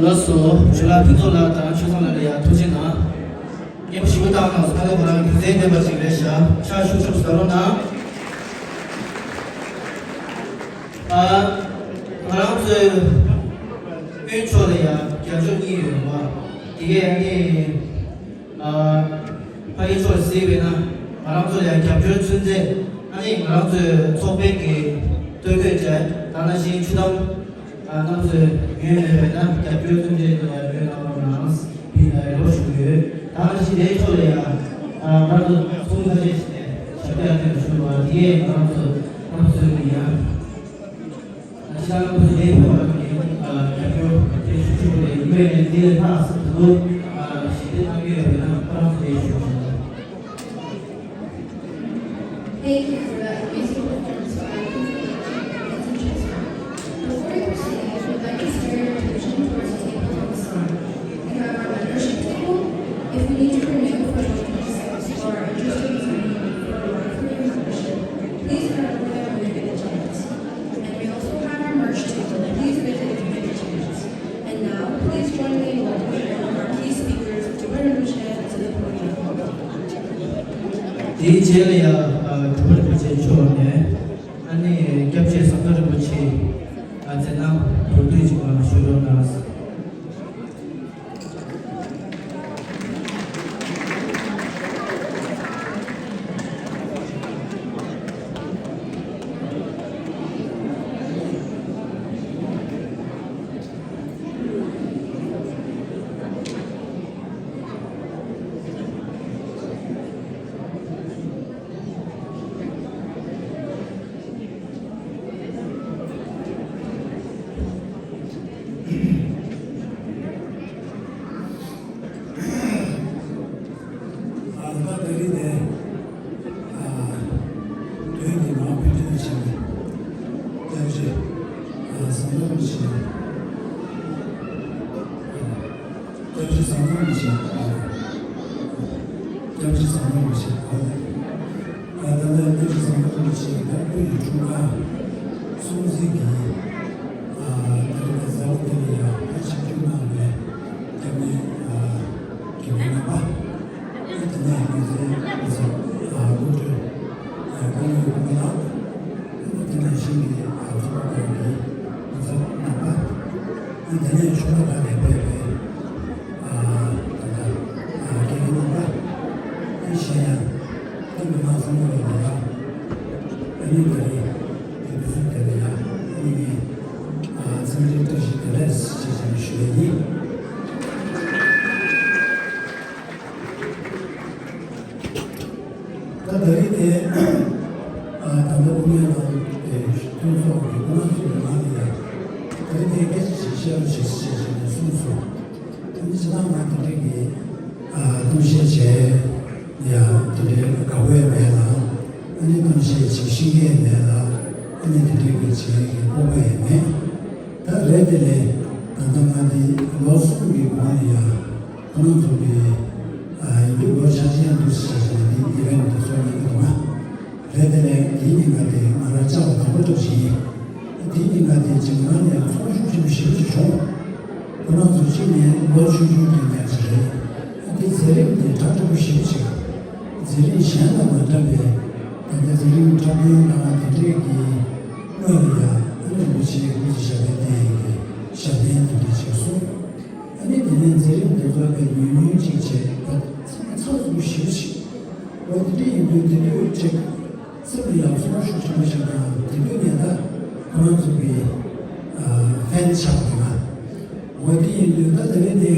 ལགས་སོ། ཇོ་ལགས་ཕུན་ཚོགས་ལགས་དང་ཆོས་བཟང་ལགས་ལ་ཡང་ཐུགས་རྗེ་གནང་། སྙན་པོ་ཞེ་པོ་བཏང་གནང་སོང་། ད་ལྟ་ཁོ་རང་རྒྱུ་མཚན་ལྡན་པ་ཞིག་རེད་ཤག་ཕྱག་ཤུགས་ཆེན་པོ་གཟབ་རོགས་གནང་། ཨ། ང་རང་ཚོའི་དབོན་ཕྱོགས་ལ་ཡང་རྒྱབ་སྐྱོར་གཉིས་ཡོད་པ། དེ་གས་ཨ་ནི། ཨ། ཕ་གི་ཕྱོགས་ལ་གཟིགས་པས་ན་ང་རང་ཚོ་ལ་ཡང་རྒྱབ་སྐྱོར་ཚུན་ཆད། ཨ་ནི་ང་རང་ཚོའི་ཚོགས་པའི་གི་སྟོད་གོས་བཅས་དེ་ནང་བཞིན་ཆུ་དམ། ཨ། རྣམ་པ་ཚོས་ཉོས་མེད་པས་ན་རྒྱབ་སྐྱོར་ཚུན་ཆད་དུ་ཡང་ཉོས་གནང་རོགས་གནང་། ཡིན་ན་ཡག་པོ་ཞུ་གི་ཡོད། ད་ག་ནང་བཞིན་དེའི་ཕྱོགས་ལ་ཡང་། ཨ། ང་ཚོ་ཚོགས་མི་ཁ་ཤས་ཤིག་ནས་ཞབས་སྟེགས་ཨ་ཐེ་ལ་ཞུ་བ་དེ་ཡས་ང་རང་ཚོ་རྣམ་པ་ཚོས་ཀྱི་ཡང་། ཨ། ཕྱི་ནང་ཁོ་ཚོ་དེའི་ཕོགས་ལ་ངས། ཨ། རྒྱབ་སྐྱོར་དེ་ཞུ་ཆོག་པ་རེད། ཡིན་པས་ནས་དེ་ལས་ལྷག་ཙམ་དུ། ཨ། ཞལ་འདེབས་གནང་གི་ཡོད་པས་ན་ཁོ་རང་ཚོ་དེ་ཞུ་ཆོག Thank you for that amazing performance by Kufu and Chesma. Before we proceed, I would like to steer your attention towards the table on the side. We have our membership table. If we need to renew for twenty twenty-six or are interested in signing up for a life membership, please head over there when you get a chance. And we also have our merch table. Please visit if you get a chance. And now, please join me in welcoming one of our key speakers, Drupal Rinpoche, to the podium. དེའི་རྗེས་ལ་ཡང་། ཨ། གྲུབ་པ་རིན་པོ་ཆེ་མཆོག་ནས། ཨ་ནི་སྐྱབས་རྗེ་ཟམ་གདོང་རིན་པོ་ཆེ། ཨ། མཛད་རྣམ་མདོར་བསྡུས་ཅིག་ཞུ་རོགས་གནང་། ཡི་འཁྲུངས་སྐར་སྲུང་བརྩི་གི་ཨ་ད་རེས་ཀྱི་ཟླ་བ་འདི་ལ་ཡང་ཕར་ཆིབས་བསྒྱུར་གནང་བའི་སྐྱབས་གནས་ཨ་དགེ་བའི་རྣམ་པ། དེ་ནས་ང་ཚོའི་སྐུ་ཚབ་ཨ་སྐུ་མགྲོན་ཨ་བཀའ་བློན་སྐུ་ངོ་ལགས། དེ་ནང་བཞིན་གྱི་ཨ་ཚོགས་པ་ཁག་གི་སྐུ་ཚབ་རྣམ་པ། དེ་ནས་ཕྱོགས་མཐའ་ཁག་ནས་ཕེབས་པའི་ཨ་ད་ལྟ་ཨ་དགེ་རྒན་རྣམ་པ། གཞན་ཡང་ཏང་གི་ནང་ཚང་མ་ལ་ཡང་ཨ་ནི་ད་རེས་ཀྱི་དུས་ཚོད་དེ་ལ་ཡང་ཨ་ནི་ངས་ཨ་འཚམས་འདྲིའི་བཀྲ་ཤིས་བདེ་ལེགས་ཞེས་བྱ་བ་ཞུ་བ་ཡིན། ད་ད་རེས་དེ་ཨ་ད་ལྟ་དབུ་མའི་ལམ་དེ་མཐུན་ཚོགས་ཀྱི་སྐུ་ཚབ་ཚོའི་ནང་ལ་ཡང་ད་རེས་དེ་སྐད་ཆ་ཞིག་བཤད་རོགས་བྱེད་ཞེས་བྱས་ནས་གསུངས་སོང་། ཨ་ནི་སྤྱིར་བཏང་ང་དེ་འདྲའི་གི་ཨ་གཏམ་བཤད་བྱས་ཡ་དེ་འདྲའི་དགའ་པོ་ཡང་མེད་ལ། ཨ་ནི་གཏམ་བཤད་བྱེད་ཤེས་ཀྱི་ཡང་མེད་ལ། ཨ་ནི་དེ་འདྲའི་གི་བྱེད་ཡ་གི་སྤོབས་པ་ཡང་མེད། ད་རེད་དེ་ལས་ད་ལྟ་ང་དེ་ལོ་གསུམ་གི་གོང་ལ་ཡ་ཁོ་རང་ཚོ་གི་ཨ་ཡིན་དུས་ལོ་ཆ་ཆེན་འདུག་ཟེར་བྱས་ནས་དེ་ཡི་རང་གི་ཚོགས་གཉིས་ཀྱི་དུ་མ། རེད་དེ་ནས་དེའི་ཉིན་ཀ་དེ་ང་རང་བཅར་བ་དང་པོ་ཐུག་ཞིག་ཡིན། དེའི་ཉིན་ཀ་དེ་རྗེས་མ་ནས་ཚོགས་ཞུགས་ཆེན་པོ་ཞེ་པོ་ཅིག་བྱུང་། ཁོ་རང་ཚོ་གཅིག་ནས་ལོ་ཆུང་ཆུང་དེ་འདྲ་ཅིག་རེད། དེ་མཛད་རིམ་དེ་གྲ་སྒྲིག་པོ་ཞེ་པོ་ཅིག་མཛད་རིམ་གཞན་དང་མ་འདྲ་བའི་ད་ལྟ་མཛད་རིམ་འཁྲབ་སྟོན་དང་དེ་འདྲའི་གི་སྔོན་ལ་ཡང་ཨ་ནི་རིན་པོ་ཆེའི་སྐུ་ཚེ་ཞབས་པད་བརྟན་ཡག་གི་ཞབས་བརྟན་དེ་འདྲ་བྱས་སོང་། ཨ་ནི་དེ་ནས་མཛད་རིམ་དེ་ཚོ་དཔེ་ཉུང་ཉུང་ཅིག་བྱས་ད་ཚང་མ་ཚགས་ཚུད་པོ་ཞེ་པོ་ཅིག་འོ་དེ་འདྲ་ཡིན་དུས་དེ་དུས་ཅིག་སེམས་ལ་ཡང་ཚོར་བ་ཤུགས་ཆེན་པོ་ཞིག་དང་དེ་དུས་ནས་ད་ཁོ་རང་ཚོ་གི་ཨ་ཕན་ཆགས་འདུག་ན། འོ་དེ་ཡིན་དུས་ད་དེ་རིང་དེ་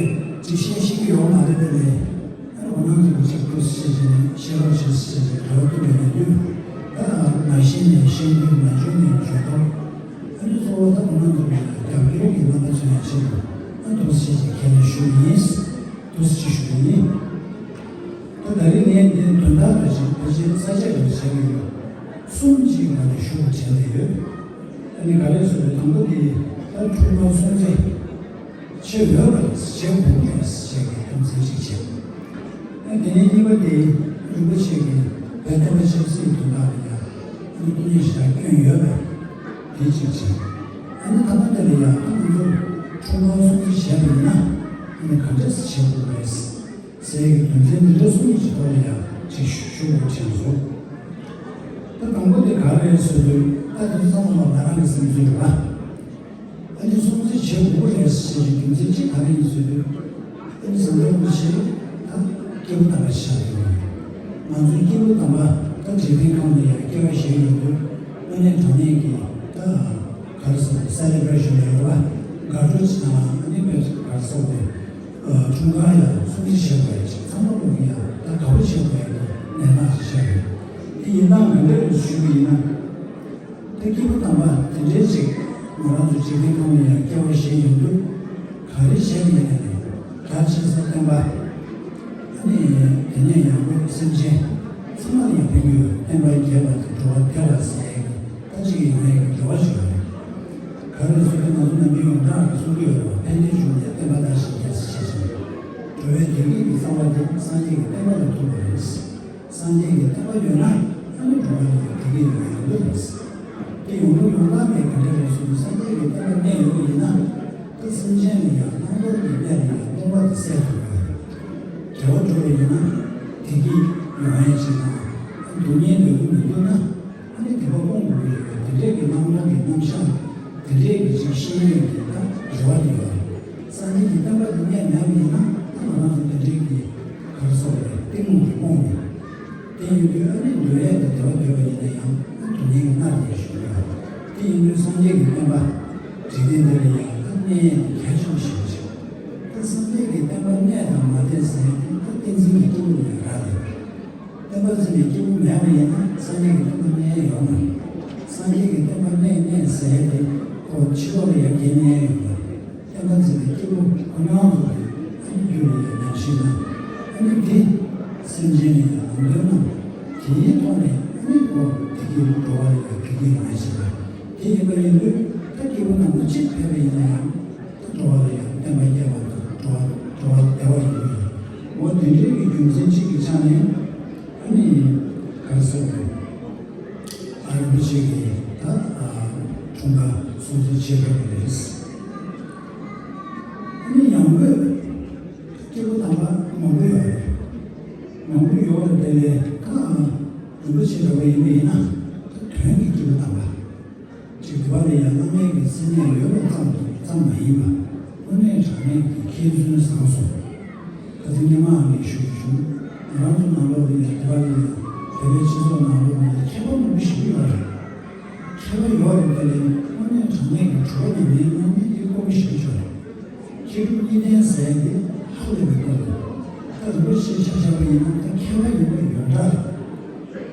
ཅིག་བཤད་ཤེས་ཀྱི་ཡོད་མ་རེད་དེ་ལས་ཨ་ཁོ་རང་ཚོ་གི་ཅིག་ཁུ་སི་བཤད་བྱས་ནས་བཤད་རོགས་བྱེད་ཟེར་བྱས་ནས་རེ་བ་བཏོན་པ་ཡིན་དུས་ད་མ་ཤེས་ནས་ཤེས་རྒྱུ་མ་བྱུང་ནས་བྱོས་ཐོག་ཨ་ནི་གཙོ་བོ་ད་ཁོ་རང་ཚོ་གི་རྒྱབ་སྐྱོར་གྱི་རྣམ་པ་ཚོ་ཡང་ཆེད་དུ་ཨ་ཐུགས་རྗེ་ཆེ་ཞེས་ཁས་ལེན་ཞུ་གི་ཡིན། ཐུགས་རྗེ་ཆེ་ཞུ་གི་ཡིན། ད་ད་རེས་ངས་འདིར་དོན་དག་འདྲ་ཞིག་ཕལ་ཆེར་གསལ་བཤད་འདྲ་བྱས་ཡོད། གསུམ་ཅིག་ང་ནས་ཞུ་དགོས་བྱས་ནས་ཡོད། ཨ་ནི་ག་རེ་ཟེར་བའི་དང་པོ་དེ་ད་འཁྲུངས་སྐར་སྲུང་བརྩི་བྱེད་འོས་པ་རེད་བྱེད་དགོས་པ་རེད་ཞེས་པའི་རྒྱུ་མཚན་ཅིག་བྱས། ཨ་དེ་ནས་གཉིས་པ་དེ་རིན་པོ་ཆེ་གི་བོད་བསྟན་པ་ཆབ་སྲིད་དོན་དག་ལ་ཡང་ཨ་ནི་སྐུ་ཉིད་ཞེ་དྲག་སྐྱོན་ཡོད་པ་དེ་གཅིག་བྱས། ཨ་ནི་ཐ་མ་དེ་ལ་ཡང་ཨ་ང་ཚོ་འཁྲུངས་སྐར་སྲུང་བརྩི་བྱས་པ་ཡིན་ན་ཨ་ནི་ག་འདྲས་བྱེད་དགོས་པ་རེད། ཟེར་གྱི་དོན་ཚན་འདི་འདྲ་གསུམ་གྱི་ཐོག་ལ་ཡང་ཅིག་ཞུ་དགོས་དྲན་སོང་། ད་དང་པོ་དེ་ག་རེ་རེད་ཟེར་དུས་ད་དེ་ཚང་མ་ལ་རང་གི་སེམས་ཚོར་རེད་པ། ཨ་ནི་སྲུང་བརྩི་བྱེད་དགོས་རེད་ཟེར་གྱི་རྒྱུ་མཚན་གཅིག་ག་རེ་ཡིན་ཟེར་དུས་ཨ་ནི་ཟམ་གདོང་རིན་པོ་ཆེ་ད་སྐྱེས་བུ་དམ་པ་ཆགས་ཡོད། ང་ཚོའི་སྐྱེས་བུ་དམ་པ་ད་འཇིག་རྟེན་ཁམས་ལ་ཡང་སྐྱེ་བ་བཞེས་ཡོང་དུས་དངོས་གནས་དྲང་གནས་ཀྱི་ད་ག་རེ་ཟེར་སེ་ལེ་བྷ་རེ་ཤན་ལ་ཡོད་པ་དགའ་སྤྲོ་ཅིག་དང་ཨ་ནི་དཔེ་ག་རེ་ཟེར་དགོས། འཁྲུངས་སྐར་ཡང་སྲུང་བརྩི་བྱེད་དགོས་ཡ་ཅིག་ཚང་མ་ལོག་གི་ཡ་ད་དགའ་པོ་བྱེད་དགོས་ཡ་གི་གནས་སྟངས་ཤིག་ཆགས་ཡོད། དེ་ཡིན་ན་ང་འདྲ་རེ་ཞུ་གི་ཡིན་ན། ད་སྐྱེས་བུ་དམ་པ་དེ་འདྲའི་ཅིག་ང་རང་ཚོ་འཇིག་རྟེན་ཁམས་ལ་ཡང་སྐྱེ་བ་བཞེས་ཡོང་དུས་ག་རེ་བྱེད་ཀྱི་ཡིན་ན་ནི་བརྒྱ་ཆ་བརྒྱ་བསྟན་པ། ཨ་ནི་དེ་ནས་ཡང་སྒོས་སེམས་ཅན་ཚང་མ་ལ་ཡང་ཕན་གྱི་ཡོད་བསྟན་པ་རྒྱས་པ་དང་འགྲོ་བ་བདེ་བ་ཟེར་ཡ་གི་ད་ཅིག་ཡོང་ཡ་གི་རེ་བ་ཞིག་ཡོད་རེད། ག་རེ་ཟེར་ན་ང་ཚོ་ནམ་རྒྱུན་ཡོངས་གྲགས་ཀྱིས་གསུང་གི་ཡོད་རེད་བ། ཕན་བདེའི་གཞུང་ལས་བསྟན་པ་དར་ཞིང་རྒྱས་སུ་མཆིའོ། འགྲོ་བའི་བདེ་སྐྱིད་ཀྱི་གསང་བ་དེ་སངས་རྒྱས་ཀྱི་བསྟན་པ་དང་མཐུན་པ་རེད། སངས་རྒྱས་ཀྱི་བསྟན་པ་ཡོད་ན་ཨ་ནི་འགྲོ་བ་རྣམས་ལ་བདེ་སྐྱིད་ཡོང་ཡོང་གི་རེད། དེ་ཡོང་ལུགས་ཡོང་སྟངས་དེ་ག་འདྲ་རེད་ཟེར་ན་སངས་རྒྱས་ཀྱི་བསྟན་པ་གནས་ཡོད་པ་ཡིན་ན། ད་སེམས་ཅན་ལ་ཡང་བླང་དོར་གྱི་གནས་ལ་ཡང་སྟོང་པ་དེ་གསལ་ཐུབ་ཡོད། དགེ་བ་སྒྲུབ་པ་ཡིན་ན་བདེ་སྐྱིད་ཡོང་ཡ་ཞིག་དང་སྡུག་བསྔལ་འདོད་ཀྱི་མི་འདུག་ན། ཨ་ནི་དེ་པ་སྤོང་དགོས་ཀྱི་ཡོད། དེ་འདྲས་ཀྱི་སྣང་སྟོང་གི་རྣམ་གཞག་དེ་འདྲས་ཀྱི་ཅིག་ཤེས་ཡོན་གྱི་ད་རེ་བ་དེ་ཡོད་རེད། སངས་རྒྱས་ཀྱི་བསྟན་པ་དེ་རྙེད་མེད་པ་ཡིན་ན་ད་ང་རང་ཚོ་དེ་འདྲས་ཀྱི་ག་རེ་ཟེར་དགོས་རེད། གཏི་མུག་གིས་སྤོང་ནས། དེ་ཡིན་དུས་ཨ་ནི་འདོད་ཡས་དེ་དེ་བ་འདོད་པ་ཡིན་ན་ཡང་ཨ་སྡུག་བསྔལ་གྱི་མནར་ནས་བཞུགས་ཡོད། དེ་ཡིན་དུས་སངས་རྒྱས་ཀྱི་བསྟན་པ་འཇིག་རྟེན་འདི་ལ་ཡང་ཨ་གནས་ཡས་དེ་གལ་ཆེན་པོ་ཞིག་རེད། ད་སངས་རྒྱས་ཀྱི་བསྟན་པ་གནས་དང་མ་གནས་ཟེར་ཡས་དེ་ད་བསྟན་འཛིན་གྱི་སྐྱེས་བུ་ལ་ཡང་རག་ལས། བསྟན་པ་འཛིན་པའི་སྐྱེས་བུ་མེད་པ་ཡིན་ན་སངས་རྒྱས་ཀྱི་བསྟན་པ་གནས་ཡས་ཡོད་མ་རེད། སངས་རྒྱས་ཀྱི་བསྟན་པ་གནས་གནས་ཟེར་ཡས་དེ་ཁོ་ཕྱི་ལོགས་ལ་ཡང་འགན་གནས་ཡས་ཡོད་མ་རེད། བསྟན་པ་འཛིན་པའི་སྐྱེས་བུ་ཁོ་རང་ཚོ་གི་ཨ་ནི་རྒྱུད་ལ་ཡང་ཉམས་ཞིབ་གནང་། ཨ་ནི་དེ་སེམས་ཅན་ལ་ཡང་ལམ་སྟོན་གནང་། དེའི་ཐོག་ནས་ཨ་ནི་ཁོ་བདེ་སྐྱིད་འགྲོ་བ་ལ་ཡང་བདེ་སྐྱིད་ཡོང་ཡ་ཞིག་རེད། དེ་ཡིན་པ་ཡིན་དུས་ད་སྐྱེས་བུ་རྣམས་ལ་གཅིག་ཕེབས་པ་ཡིན་ན་ཡང་ད་འགྲོ་བ་ལ་ཡང་བསྟན་པ་རྒྱས་པ་དང་འགྲོ་བ་འགྲོ་བ་བདེ་བ་ཡོང་གི་ཡོད། འོ་དེ་འདྲའི་གི་རྒྱུ་མཚན་གཅིག་གི་ཆ་ནས་ཨ་ནི་ག་རེ་ཟེར་དགོས་རེད། ཨ་རི་ ཅིག་གིས་ད་འཁྲུངས་སྐར་སྲུང་བརྩི་བྱེད་དགོས་པ་རེད། ཨ་ནི་ཡང་སྒོས་སྐྱེས་བུ་དམ་པ་མང་པོ་ཡོད་རེད། མང་པོ་ཡོད་རེད། དེ་ལས་ད་རིན་པོ་ཆེ་འདྲ་བོ་ཡིན་པ་ཡིན་ན་ད་དོན་གྱི་སྐྱེས་བུ་དམ་པ། ཅིག་དེ་བ་ལ་ཡང་བླ་མའི་གི་མཚན་གནས་ཡོད་པ་ཙམ་དུ་ཙམ་མ་ཡིན་པ། དངོས་གནས་དྲང་གནས་ཀྱི་མཁས་བཙུན་བཟང་སོང་། ཁ་སང་སྔོན་མ་ཨ་མས་ཞུ་ཞུ། ང་རང་ཚོ་ནང་ལོགས་ལ་ཡང་དེ་བ་ལ་ཡང་བོད་པའི་སྤྱི་ཚོགས་ནང་ལོགས་ལ་ཡང་མཁས་པ་མང་པོ་ཞིག་ཡོད་རེད། མཁས་པ་ཡོད་རེད། དེ་ལས་དངོས་གནས་དྲང་གནས་ཀྱི་གྲུབ་པ་ནི་མེད་སྣང་མེད་ཀྱི་ཀོ་བ་ཞིག་ཆོག་རེད། མཁས་གྲུབ་གཉིས་ལྡན་ཟེར་ཡ་དེ་ཧ་ལས་པའི་སྐོར་རེད། ད་རིན་པོ་ཆེ་ཆ་བཞག་པ་ཡིན་ན་ད་མཁས་པ་ཡིན་པ་ཡོངས་གྲགས་རེད།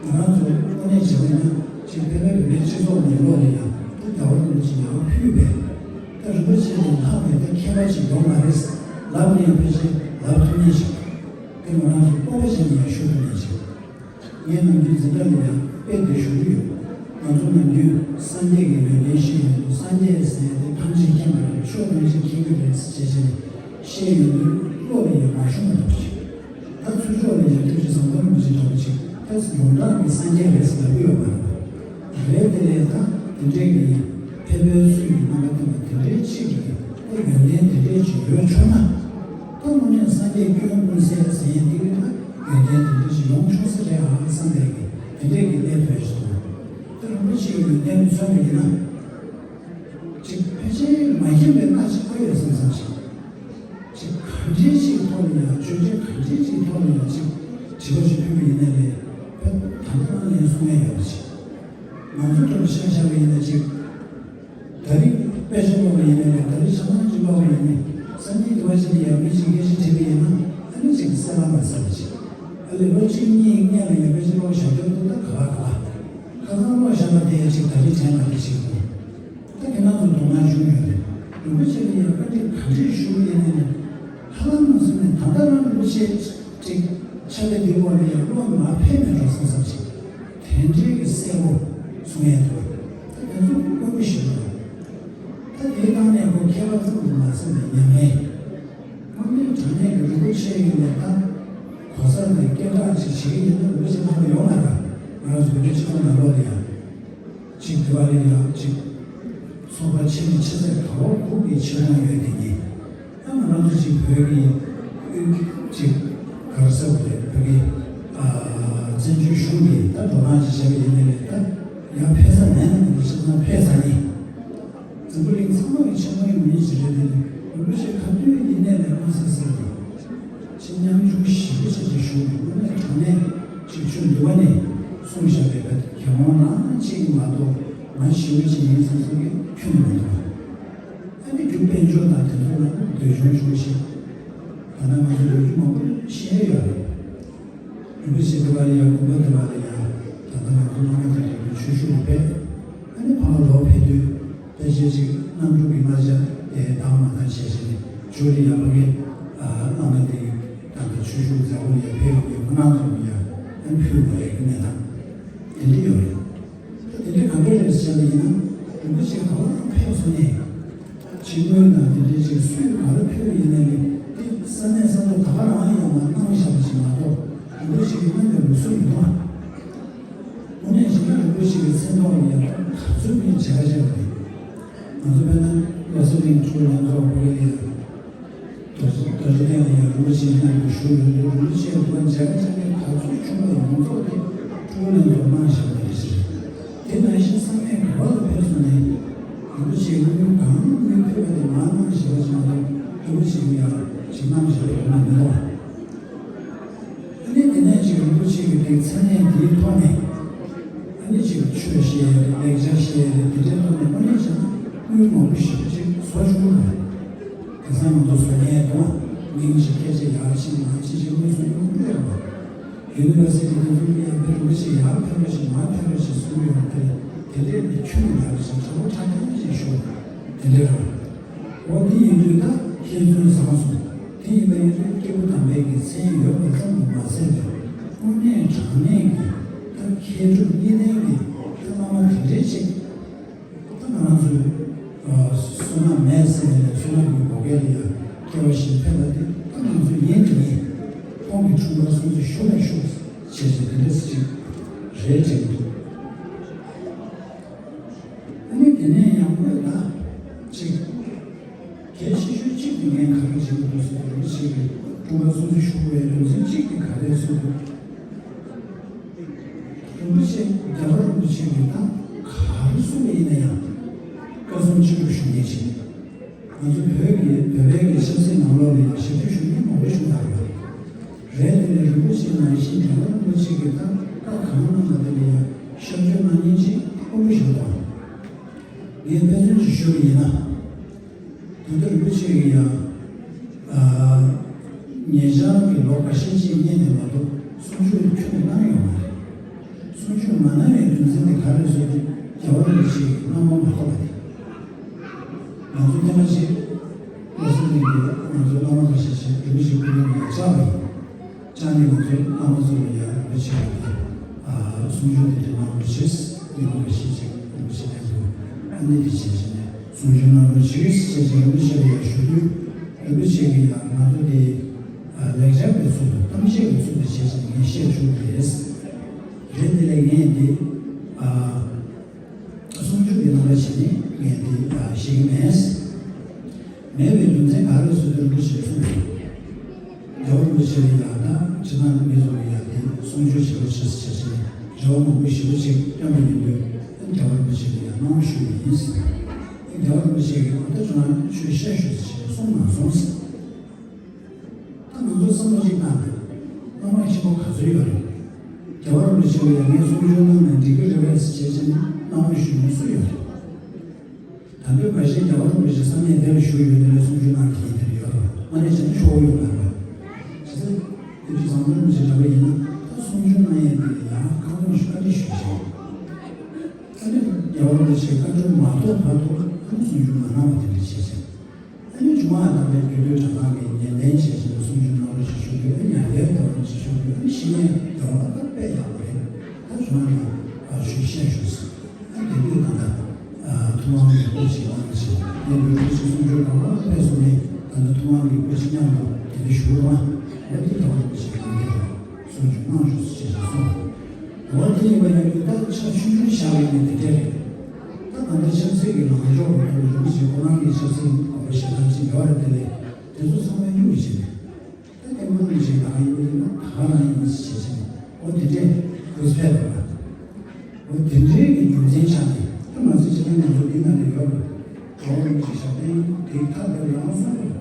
ང་རང་ཚོ་དངོས་གནས་བྱས་པ་ཡིན་ན་ཅིག་དཔེ་མེད་བོད་པའི་སྤྱི་ཚོགས་ནང་ལོགས་ལ་ཡང་ད་རྒྱལ་བ་རིན་པོ་ཆེ་ཡང་ཕུལ་བས། ད་རིན་པོ་ཆེ་ལས་ལྷག་པའི་ད་མཁས་པ་ཅིག་ཡོད་མ་རེད། ལབ་ནས་ཡང་ཕལ་ཆེར་ལབ་ཐུབ་མཁན་ཞིག་རེད། དེ་ང་རང་ཚོ་སྤོབས་པ་བྱས་ནས་ཡང་ཞུ་ཐུབ་མཁན་ཞིག་ངས་ནམ་རྒྱུན་འཛིན་གྲྭ་ལ་ཡང་དཔེ་འདི་ཞུ་གི་ཡོད། ང་ཚོ་ནམ་རྒྱུན་སངས་རྒྱས་ཀྱི་ཡོན་ཏན་ཤེས་ཡོང་དུས་སངས་རྒྱས་ཟེར་ཡ་དེ་ཐམས་ཅད་མཁྱེན་པ་རེད། ཆོས་ཐམས་ཅད་མཁྱེན་གྱི་རེད་ཟེར་བྱས་བྱས་ནས་བཤད་ཡོང་དུས་བློ་ལ་ཡང་མ་ཤོང་བ་འདྲ་པོ་ཞིག་ད་ཚུར་ཕྱོགས་ལ་ཡང་ཐུགས་རྗེ་ཟམ་གདོང་རིན་པོ་ཆེ་འདྲ་པོ་ཅིག་ད་ཡོངས་གྲགས་ཀྱི་སངས་རྒྱས་རེད་ཟེར་ལབ་ཀྱི་ཡོད་མ་རེད། རེད། དེ་ལས་ད་དེ་འདྲའི་གི་ཕེབས་པའི་ཚུལ་གྱི་རྣམ་པ་བསྟན་པ་དེ་འདྲའི་ཅིག་གི་ད་ཡོན་ཏན་དེ་འདྲའི་ཅིག་ཡོད་ཆོག་ན། ད་དངོས་གནས་སངས་རྒྱས་སྐྱོན་ཀུན་ཟད་ཟེར་ཡས་དེ་གི་ད་ཡོན་ཏན་དེ་འདྲ་ཅིག་ཡོང་ཆོག་ས་རེད་ཨང་བསམ་པའི་གི་དེ་འདྲའི་གི་གནས་ཐོན་སོང་། ད་རིན་པོ་ཆེའི་ཡོན་ཏན་མཚོན་པ་ཡིན་ན། ཅིག་ཕལ་ཆེར་མ་མཁྱེན་པའི་སྣ་ཅིག་ཨ་ཡོད་བསམ་བསམ་ཞིག་ཅིག་ག་འདྲའི་ཅིག་ཐོག་ལ་ཡང་བརྗོད་བྱ་ག་འདྲའི་ཅིག་ཐོག་ལ་ཡང་ཅིག་དྲི་བ་ཅིག་ཕུལ་བ་ཡིན་ན་ལས་ད་ལྟ་རང་ལན་གསུང་ཡས་ཡོད་པ་ཅིག་ང་ཚོ་འདྲ་པོ་ཆ་བཞག་པ་ཡིན་ན་ཅིག་ད་རེས་དཔེ་ཆ་ཀློག་པ་ཡིན་ན་ལས་ད་རེས་ཆ་ཚང་ཅིག་ཀློག་པ་ཡིན་ན་སང་ཉིན་དེ་བ་ཞིག་ལ་ཡང་མི་ཅིག་སྐད་ཆ་དྲིས་པ་ཡིན་ན་ཨ་ནི་ཅིག་གསལ་ལ་མ་གསལ་བ་ཅིག་ཨ་ལས་ལོ་གཅིག་གཉིས་སྔོན་ལ་ཡང་དཔེ་ཆ་ཀློག་བཞག་རྒྱུ་འདུག་ད་ག་བ་ག་བ་ཁ་སང་ཀློག་བཞག་པ་དེ་ཅིག་ད་རེས་དྲན་མ་བདེ་ཞིག་འདུག་ད་དེ་ནང་དུ་དོ་སྣང་ཞུ་ཡོད་རེད། རིན་པོ་ཆེ་ལ་ཡང་བཀའ་འདྲི་ག་འདྲས་ཞུ་གི་ཡིན་ནའི་ཧ་ལམ་མ་སོང་ནས་ད་ལྟ་རང་རིན་པོ་ཆེ་ཅིག་ཕྱག་ལས་འདིའི་འོག་ལ་ཡང་བློ་མ་ཕེབས་མེད་འགྲོ་བསམ་བསམ་ཞིག་དེ་འདྲའི་གི་གསལ་པོ་གསུང་ཡས་འདུག་ད་དེ་ཚོ་དཀོན་པོ་ཞིག་རེད། ད་དེའི་སྟེང་ནས་ཁོ་མཁས་པ་ཙམ་དུ་མ་ཟད་ནས་ཉམས་ལེན། དངོས་གནས་དྲང་གནས་ཀྱི་རིན་པོ་ཆེ་ཡིན་ནས་ད་གོ་ས་ནས་སྐད་གྲགས་ཅིག་བྱེད་ཀྱི་ཡིན་ན་རིན་པོ་ཆེ་ལྷག་པ་ཡོང་མ་རེད། ང་རང་ཚོ་བོད་པའི་སྤྱི་ཚོགས་ནང་ལོགས་ལ་ཡང་། གཅིག་དེ་བ་ལ་ཡང་གཅིག་ཚོགས་པ་ཆེ་ནས་ཆེ་ཚད་ག་བ་གུག་གི་ཆེ་མཐོང་ཡོད་དེ་གཉིས། ད་ང་རང་ཚོ་གཅིག་བོད་ཀྱི་གཅིག་ག་རེ་ཟེར་བ་རེད། བོད་ཀྱི་བཙན་བྱོལ་གཞུང་གིས་ད་འགྲོ་སྟངས་ཅིག་བྱས་པ་ཡིན་ནའི་རེད། ད་ཡང་ཕེབས་ས་མེད་ན་མི་འདུག་ཆ་ཚང་ཕེབས་ས་ཡིན། འཛམ་བུ་གླིང་ཚང་མ་གི་ཆེ་མཐོང་ཡོད་མཁན་ཞིག་རེད་དེ། རིན་པོ་ཆེ་ག་དུས་ཡིན་ནའི་ལས་མ་ཟེར་ཟེར་གི་ཅིག་མཉམ་ཞུགས་ཞེ་པོ་ཅིག་ཅིག་ཞུ་དགོས་ནས་དྲང་གནས་ཅིག་ཆུ་འདུལ་བ་ནས་གསུངས་བཞག་པའི་ག་གེ་མོ་ནང་གཅིག་མ་གཏོགས་ང་ཞེ་པོ་ཅིག་ཡིན་བསམ་བསམ་གི་ཁྱོན་ནས་མི་འདུག་ཨ་ནི་རྒྱུ་དཔལ་འབྱོར་དང་དེ་ཚོ་ལ་འདོད་ཆུང་ཆུང་ཞིག་ད་ལྟ་ང་ཚོ་ལོ་རྒྱུས་མང་པོ་ཤེས་ཡོད་རེད། རིན་པོ་ཆེ་དེ་བ་ལ་ཡང་དགོན་པ་དེ་བ་ལ་ཡང་ད་ལྟ་ང་ཚོ་བླ་མ་དེ་འདྲ་གི་ཆོས་ཞུ་བ་ཕེབས། ཨ་ནི་ཕར་ལོག་ཕེབས་དུས་ཕལ་ཆེར་ཅིག་གནམ་གྲུ་གི་གླ་ཆ་དེ་བཏང་མ་བཏང་བྱས་བྱས་ནས་ཇོ་རི་ཡ་ཕ་གི་བླ་མ་དེ་ད་ལྟ་ཆོས་ཞུ་མཛད་སྒོ་ལ་ཡང་ཕེབས་ཡོང་གི་ཁོ་རང་ཚོ་ལ་ཡང་ཨ་ནི་ཕུལ་དགོས་ཡ་གི་གནས་སྟངས་དེ་འདྲ་ཡོད་རེད། ད་དེ་འདྲ་གང་འདྲ་རེད་ཟེར་བ་ཡིན་ན་རིན་པོ་ཆེ་ག་པར་ཕེབས་སོང་ནས། ཕྱི་དངུལ་དང་དེ་འདྲའི་ཅིག་སུས་ག་རེ་ཕུལ་ཡིན་ནའི་དེ་ས་གནས་ས་ཐོག་ད་ག་རང་ཡོང་བ་གནང་བཞག་པ་ཞིག་མ་གཏོགས་རིན་པོ་ཆེ་གི་གནང་བའི་ལུགས་སྲོལ་མི་འདུག་ཨ། དངོས་གནས་བྱས་ན་རིན་པོ་ཆེ་གི་མཚན་ཐོག་ལ་ཡང་ག་ཚོད་མིན་བྱ་དགའ་བྱས་པ་རེད། ང་ཚོ་དཔེར་ན་བློ་གསལ་གླིང་ཕྲུ་གུ་ལྷན་ཚོགས་ཕ་གི་ལ་ཡང་། རྡོ་རྗེ་གདན་ལ་ཡང་རིན་པོ་ཆེ་གནང་དགོས་ཞུ་ཡོད་འདུག་རིན་པོ་ཆེ་ལ་མཇལ་ཁ་བྱ་མཁན་ག་ཚོད་བྱུང་བ་ཡོངས་རྫོགས་དེ་ཕྲུ་གུ་ལྷན་ཚོགས་གནང་བཞག་པ་རེད་ཟེར། དེ་ནང་བཞིན་ས་གནས་ག་བ་ལ་ཕེབས་སོང་ནའི་རིན་པོ་ཆེ་དངུལ་གང་དངུལ་ཕུལ་བ་དེ་མར་གནང་བཞག་པ་ཞིག་མ་གཏོགས་རིན་པོ་ཆེ་གིས་ཡང་ཅིག་གནང་བཞག་པ་ཡོད་མ་མི་འདུག་ཨ་ནི་དེ་ནས་ཅིག་རིན་པོ་ཆེ་གི་དེ་མཚན་གནས་དེའི་ཐོག་ནས་ཨ་ནི་ཅིག་ཆོས་བཤད་ཡ་རེད། ལེགས་སྦྱར་བཤད་ཡ་རེད། དེ་འདྲའི་ཐོག་ནས་དངོས་གནས་བྱས་ན་དངུལ་མང་པོ་ཞེ་པོ་ཅིག་བཟོ་བཅུག་གི་རེད། དེང་སང་ང་ཚོ་བཟོ་མཁན་དང་མིང་ཞིག་སྐད་ཆ་ཡག་ཞིག་མང་ཆེ་ཞིག་དངོས་སུ་ཡོང་གི་རེད་པ། ཡུ་ནི་ཝར་སི་ཊི་དེ་ཚོ་གི་ཡང་ཕེབས་རིན་པོ་ཆེ་ཡར་ཕེབས་རོགས་ཞེས་མར་ཕེབས་རོགས་ཞེས་གསུང་གི་ཡོད་དེ། དེ་འདྲས་ནི་ཁྱོན་ནས་ཡག་ཞིང་དྲང་པོ་དྲང་བདེན་ཞིག་ཞུ། དེ་འདྲས་རེད། འོ་དེ་ཡིན་དུས་ད་མཁས་བཙུན་བཟང་སོང་། དེ་ཡིན་པ་ཡིན་དུས་སྐྱེས་བུ་དམ་པའི་གི་མཚན་ཡོད་པ་ཙམ་དུ་མ་ཟད་པའི་དངོས་གནས་དྲང་གནས་ཀྱི་ད་མཁས་གྲུབ་གཉིས་ལྡན་གྱི་ད་བླ་མ་དེ་འདྲས་ཅིག་ད་ང་རང་ཚོའི་བསོད་ནམས་མེད་ཟེར་ནས་ལས་བསོད་ནམས་ཀྱི་བགོ་སྐལ་ལ་ཡང་སྐྱེ་བ་གཞན་ཕན་པ་དེ་ད་ང་ཚོ་ཡིན་དེ་ཡིན། ཁོང་གི་འཁྲུངས་སྐར་སྲུང་བརྩི་ཞུ་ན་ཞུ་བྱས་བྱས་དེ་འདྲས་ཅིག་རེད་དྲན་གྱི་འདུག་ཅིག་གིས་འཁྲུངས་སྐར་སྲུང་བརྩི་ཞུ་དགོས་པའི་རྒྱུ་མཚན་གཅིག་དེ་ག་རེ་རེད་ཟེར་དུས། རིན་པོ་ཆེ་རྒྱལ་བ་རིན་པོ་ཆེ་གིས་ད་ག་རེ་གསུངས་པ་ཡིན་ན་ཡང་བཀའ་གསུང་ཆིབས་སྒྲུབ་ཞུ་མཁན་ཞིག་ང་ཚོ་བོད་ཀྱི་བོད་པའི་གི་ཆབ་སྲིད་ནང་ལོགས་ལ་ཡང་ཞབས་ཕྱི་ཞུ་མཁན་མང་པོ་བྱུང་ཡོད་རེད། རེད་དེ་ནས་རིན་པོ་ཆེ་ནང་བཞིན་རྒྱལ་བ་རིན་པོ་ཆེ་གིས་ད་བཀའ་གང་གནང་བ་དེ་ལ་ཡང་ཤར་བསྐྱོད་གནང་མཁན་ཅིག་དཔོན་པོ་ཞིག་དང་། ངས་དཔེ་མཚོན་ཅིག་ཞུ་བ་ཡིན་ན། དོན་དུ་རིན་པོ་ཆེ་གིས་ཡང་། ཨ། ཉེ་ཆར་གྱི་ལོ་འགའ་ཤས་ཅིག་སྔོན་ནས་མ་གཏོགས་གསུང་ཆོས་ཁྱོན་ནས་གནང་ཡོད་མ་རེད། གསུང་ཆོས་མ་གནང་བའི་རྒྱུ་མཚན་དེ་ག་རེ་རེད་ཟེར་དུས་རྒྱལ་བ་རིན་པོ་ཆེ་གིས་གནང་མ་མ་ཐོབ་པ་དེ། ང་ཚོ་ཐེངས་མ་གཅིག་བློ་བཟང་སེང་གེས་ང་ཚོའི་བླ་མ་ཁ་ཤས་ཤིག་རིན་པོ་ཆེའི་སྐུ་མདུན་ནས་བཅར་བ་ཡིན། བཅར་ནས་ང་ཚོའི་བླ་མ་ཚོ་ལ་ཡང་རིན་པོ་ཆེ་གིས་གསུང་ཆོས་དེ་འདྲ་གནང་རོགས་བྱེད། རིན་པོ་ཆེ་ཞིག་རིན་པོ་ཆེ་ལྷན་དུ་ཨ་ནི་དེ་བྱས་བྱས་ནས་གསུང་ཆོས་གནང་རོགས་བྱེད་ཅེས་བྱས་རིན་པོ་ཆེ་ལ་ཡང་ཞུ་དུས། རིན་པོ་ཆེ་གིས་ཡང་ང་ཚོ་དེ་ལེགས་སྦྱར་གྱི་ཚུལ་དུ་གཏམ་བཤད་ཀྱི་ཚུལ་དུ་བྱས་བྱས་ངས་བཤད་ཆོག་གི་རེད། རེད་དེ་ལས་ངས་འདི། གསུང་ཆོས་ཀྱི་རྣམ་པ་ཞིག་ནི་ངས་འདི་ཞིག་མེད། མེད་པའི་རྒྱུ་མཚན་ག་རེ་ཟེར་དུས་རིན་པོ་ཆེས་གསུངས་ཡོད། རྒྱལ་བ་རིན་པོ་ཆེ་ལ་ཡང་དང་ཁྲི་ནང་མི་ཚོ་ལ་ཡང་འདི་གསུང་ཆོས་བྱེད་རོགས་བྱེད་ཟེར་བྱས་ནས་རེ་བ་མང་པོ་ཞེ་པོ་ཅིག་བཏོན་པ་ཡིན་དུས་རྒྱལ་བ་རིན་པོ་ཆེ་ལ་ཡང་གནང་བ་ཞུས་པ་ཡིན། རྒྱལ་བ་རིན་པོ་ཆེ་གིས་ཨ་ད་ཁྲི་ནང་ཆོས་བཤད་ཤོག་ཟེར་བྱས་གསུངས་མ་སོང་ཟེར། ད་ང་ཚོ་བསམ་བློ་ཅིག་བཏང་ན། བླ་མ་ཆེན་པོ་ག་ཚོད་ཡོད་རེད། རྒྱལ་བ་རིན་པོ་ཆེ་ལ་ཡང་ངས་གསུང་ཆོས་གནང་ན་འགྲིག་གི་རེད་པས་ཟེར་བྱས་ནས་གནང་བ་ཞུ་མཁན་སུ་ཡོད་རེད། ད་དུང་ཁ་ཤས་རྒྱལ་བ་རིན་པོ་ཆེ་བསམ་ཡས་དེ་ལ་བཞུགས་ཡོད་དེ་ལ་གསུང་ཆོས་གནང་མཁན་དེ་ཡོད་རེད། དངོས་གནས་བྱས་ན་ཆོག་ཡོད་མ་རེད། བྱས་ཙང་དེ་དུས་བཟང་པོ་རིན་པོ་ཆེ་འདྲ་པོ་ཡིན་ན་ད་གསུང་ཆོས་གནང་ཡས་དེ་ལ་ཡང་བཀའ་དགོངས་ཞུ་བཀའ་འདྲི་ཞུས་བྱས། ཨ་ནི་རྒྱལ་བ་རིན་པོ་ཆེ་བཀའ་འཁྲོལ་མ་ཐོབ་བར་དུ་ཨ་ནི་གསུང་ཆོས་མ་གནང་བ་དེ་འདྲ་བྱས་བྱས། ཨ་ནི་ཆུང་མ་དང་པའི་རྒྱུད་སྟོད་གྲྭ་ཚང་གི་ཉེ་ལེན་བྱས་བྱས་གསུང་ཆོས་གནང་རོགས་ཞེས་ཞུ་དུས་ཨ་ཉན་པའི་དོན་ཞེས་ཞུ་དུས་ཨ་ནི་ཤི་ནས་དོན་ལ་ད་དཔེ་ཡག་པོ་རེད། ད་ཆུང་མ་ལ་ཨ་ཞུ་བཤད་ཞུ་ཟེར། ཨ་དེ་དུས་ད་ལྟ་ཨ་ཐུབ་དབང་གི་སྐུ་ཞིག་གནང་ཞིང་གནས་བུའི་སྐུ་ཞིག་གསུང་ཆོས་གནང་བ་དཔེ་སོང་ནས་ད་ལྟ་ཐུབ་དབང་གི་སྐུ་ཞིག་མཉམ་དུ་དེ་འདྲ་ཞུ་རོགས་གནང་། འོ་དེ་ཐུབ་དབང་གི་སྐུ་ཞིག་གནང་གི་རེད། གསུང་ཆོས་གནང་ཞུ་ཞེས་གསུངས། འོ་དེ་ཡིན་པ་ཡིན་དུས་ད་ཆ་ཆུང་ཆུང་བཞག་ཡོད་ནས་དེ་འདྲ་རེད། ད་ད་ལྟ་ཆབ་སྲིད་ཀྱི་ལངས་ཕྱོགས་ཀྱི་ཐོག་ནས་རིན་པོ་ཆེ་ཁོ་རང་གི་ཆབ་སྲིད་དགོངས་པ་བཞེས་སྟངས་ཅིག་ཡོད་རེད། དེ་ལས་དེ་ཚོ་ཚང་མ་སྙུང་བྱས་ནས་ད་དེ་མང་ཆེ་ད་ག་ཡིན་པ་ཡིན་ན་ད་ག་རང་ཡིན་ཞེས་བྱས་ནས་འོ་དེ་འདྲས་གོ་སྤེལ་བ། འོ་དེ་འདྲས་ཀྱི་རྒྱུ་མཚན་ཆགས་ནས་ད་ང་ཚོ་སྤྱི་བཏང་ང་ཚོ་འདི་ནང་ལ་ཡོད་རེད། གྲོགས་རིན་པོ་ཆེ་ཞབས་བརྟན་དེ་ཐབས་ལ་ཡང་གསུངས་རེད།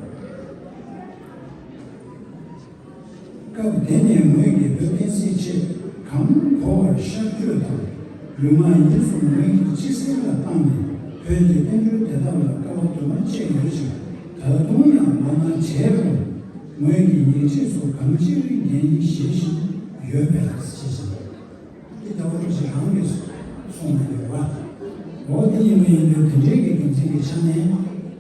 སྐབས་དེ་ནས་ངོས་ཀྱིས་བོད་བསྟན་སྲིད་ཆེད་གང་དགོས་པར་ཤར་བསྐྱོད་དང་ལུས་ངག་ཡིད་གསུམ་ངོས་ཀྱི་སྤྱི་སེམས་ལ་བཏང་ནས་བོད་ཀྱི་བསྟན་འགྲོའི་བདེ་ཐབས་ལ་དཀའ་བ་དུ་མ་སྤྱད་ཡོད་ཅིང་ད་དུང་ཡང་མ་མ་བྱས་རུང་ངོས་ཀྱི་ཉེས་ཁྲིད་སོགས་གང་ཅིར་འགན་བཞེས་བཞིན་ཡོད་པས་ཞེས་བཤད། འདི་ལྟ་བུ་ཞིག་རང་གིས་གསུངས་ནས་ཡོད་པ། འོ་དེ་ཡིན་པ་ཡིན་དུས་དེ་འདྲའི་གི་རྒྱུ་མཚན་གྱི་ཆ་ནས་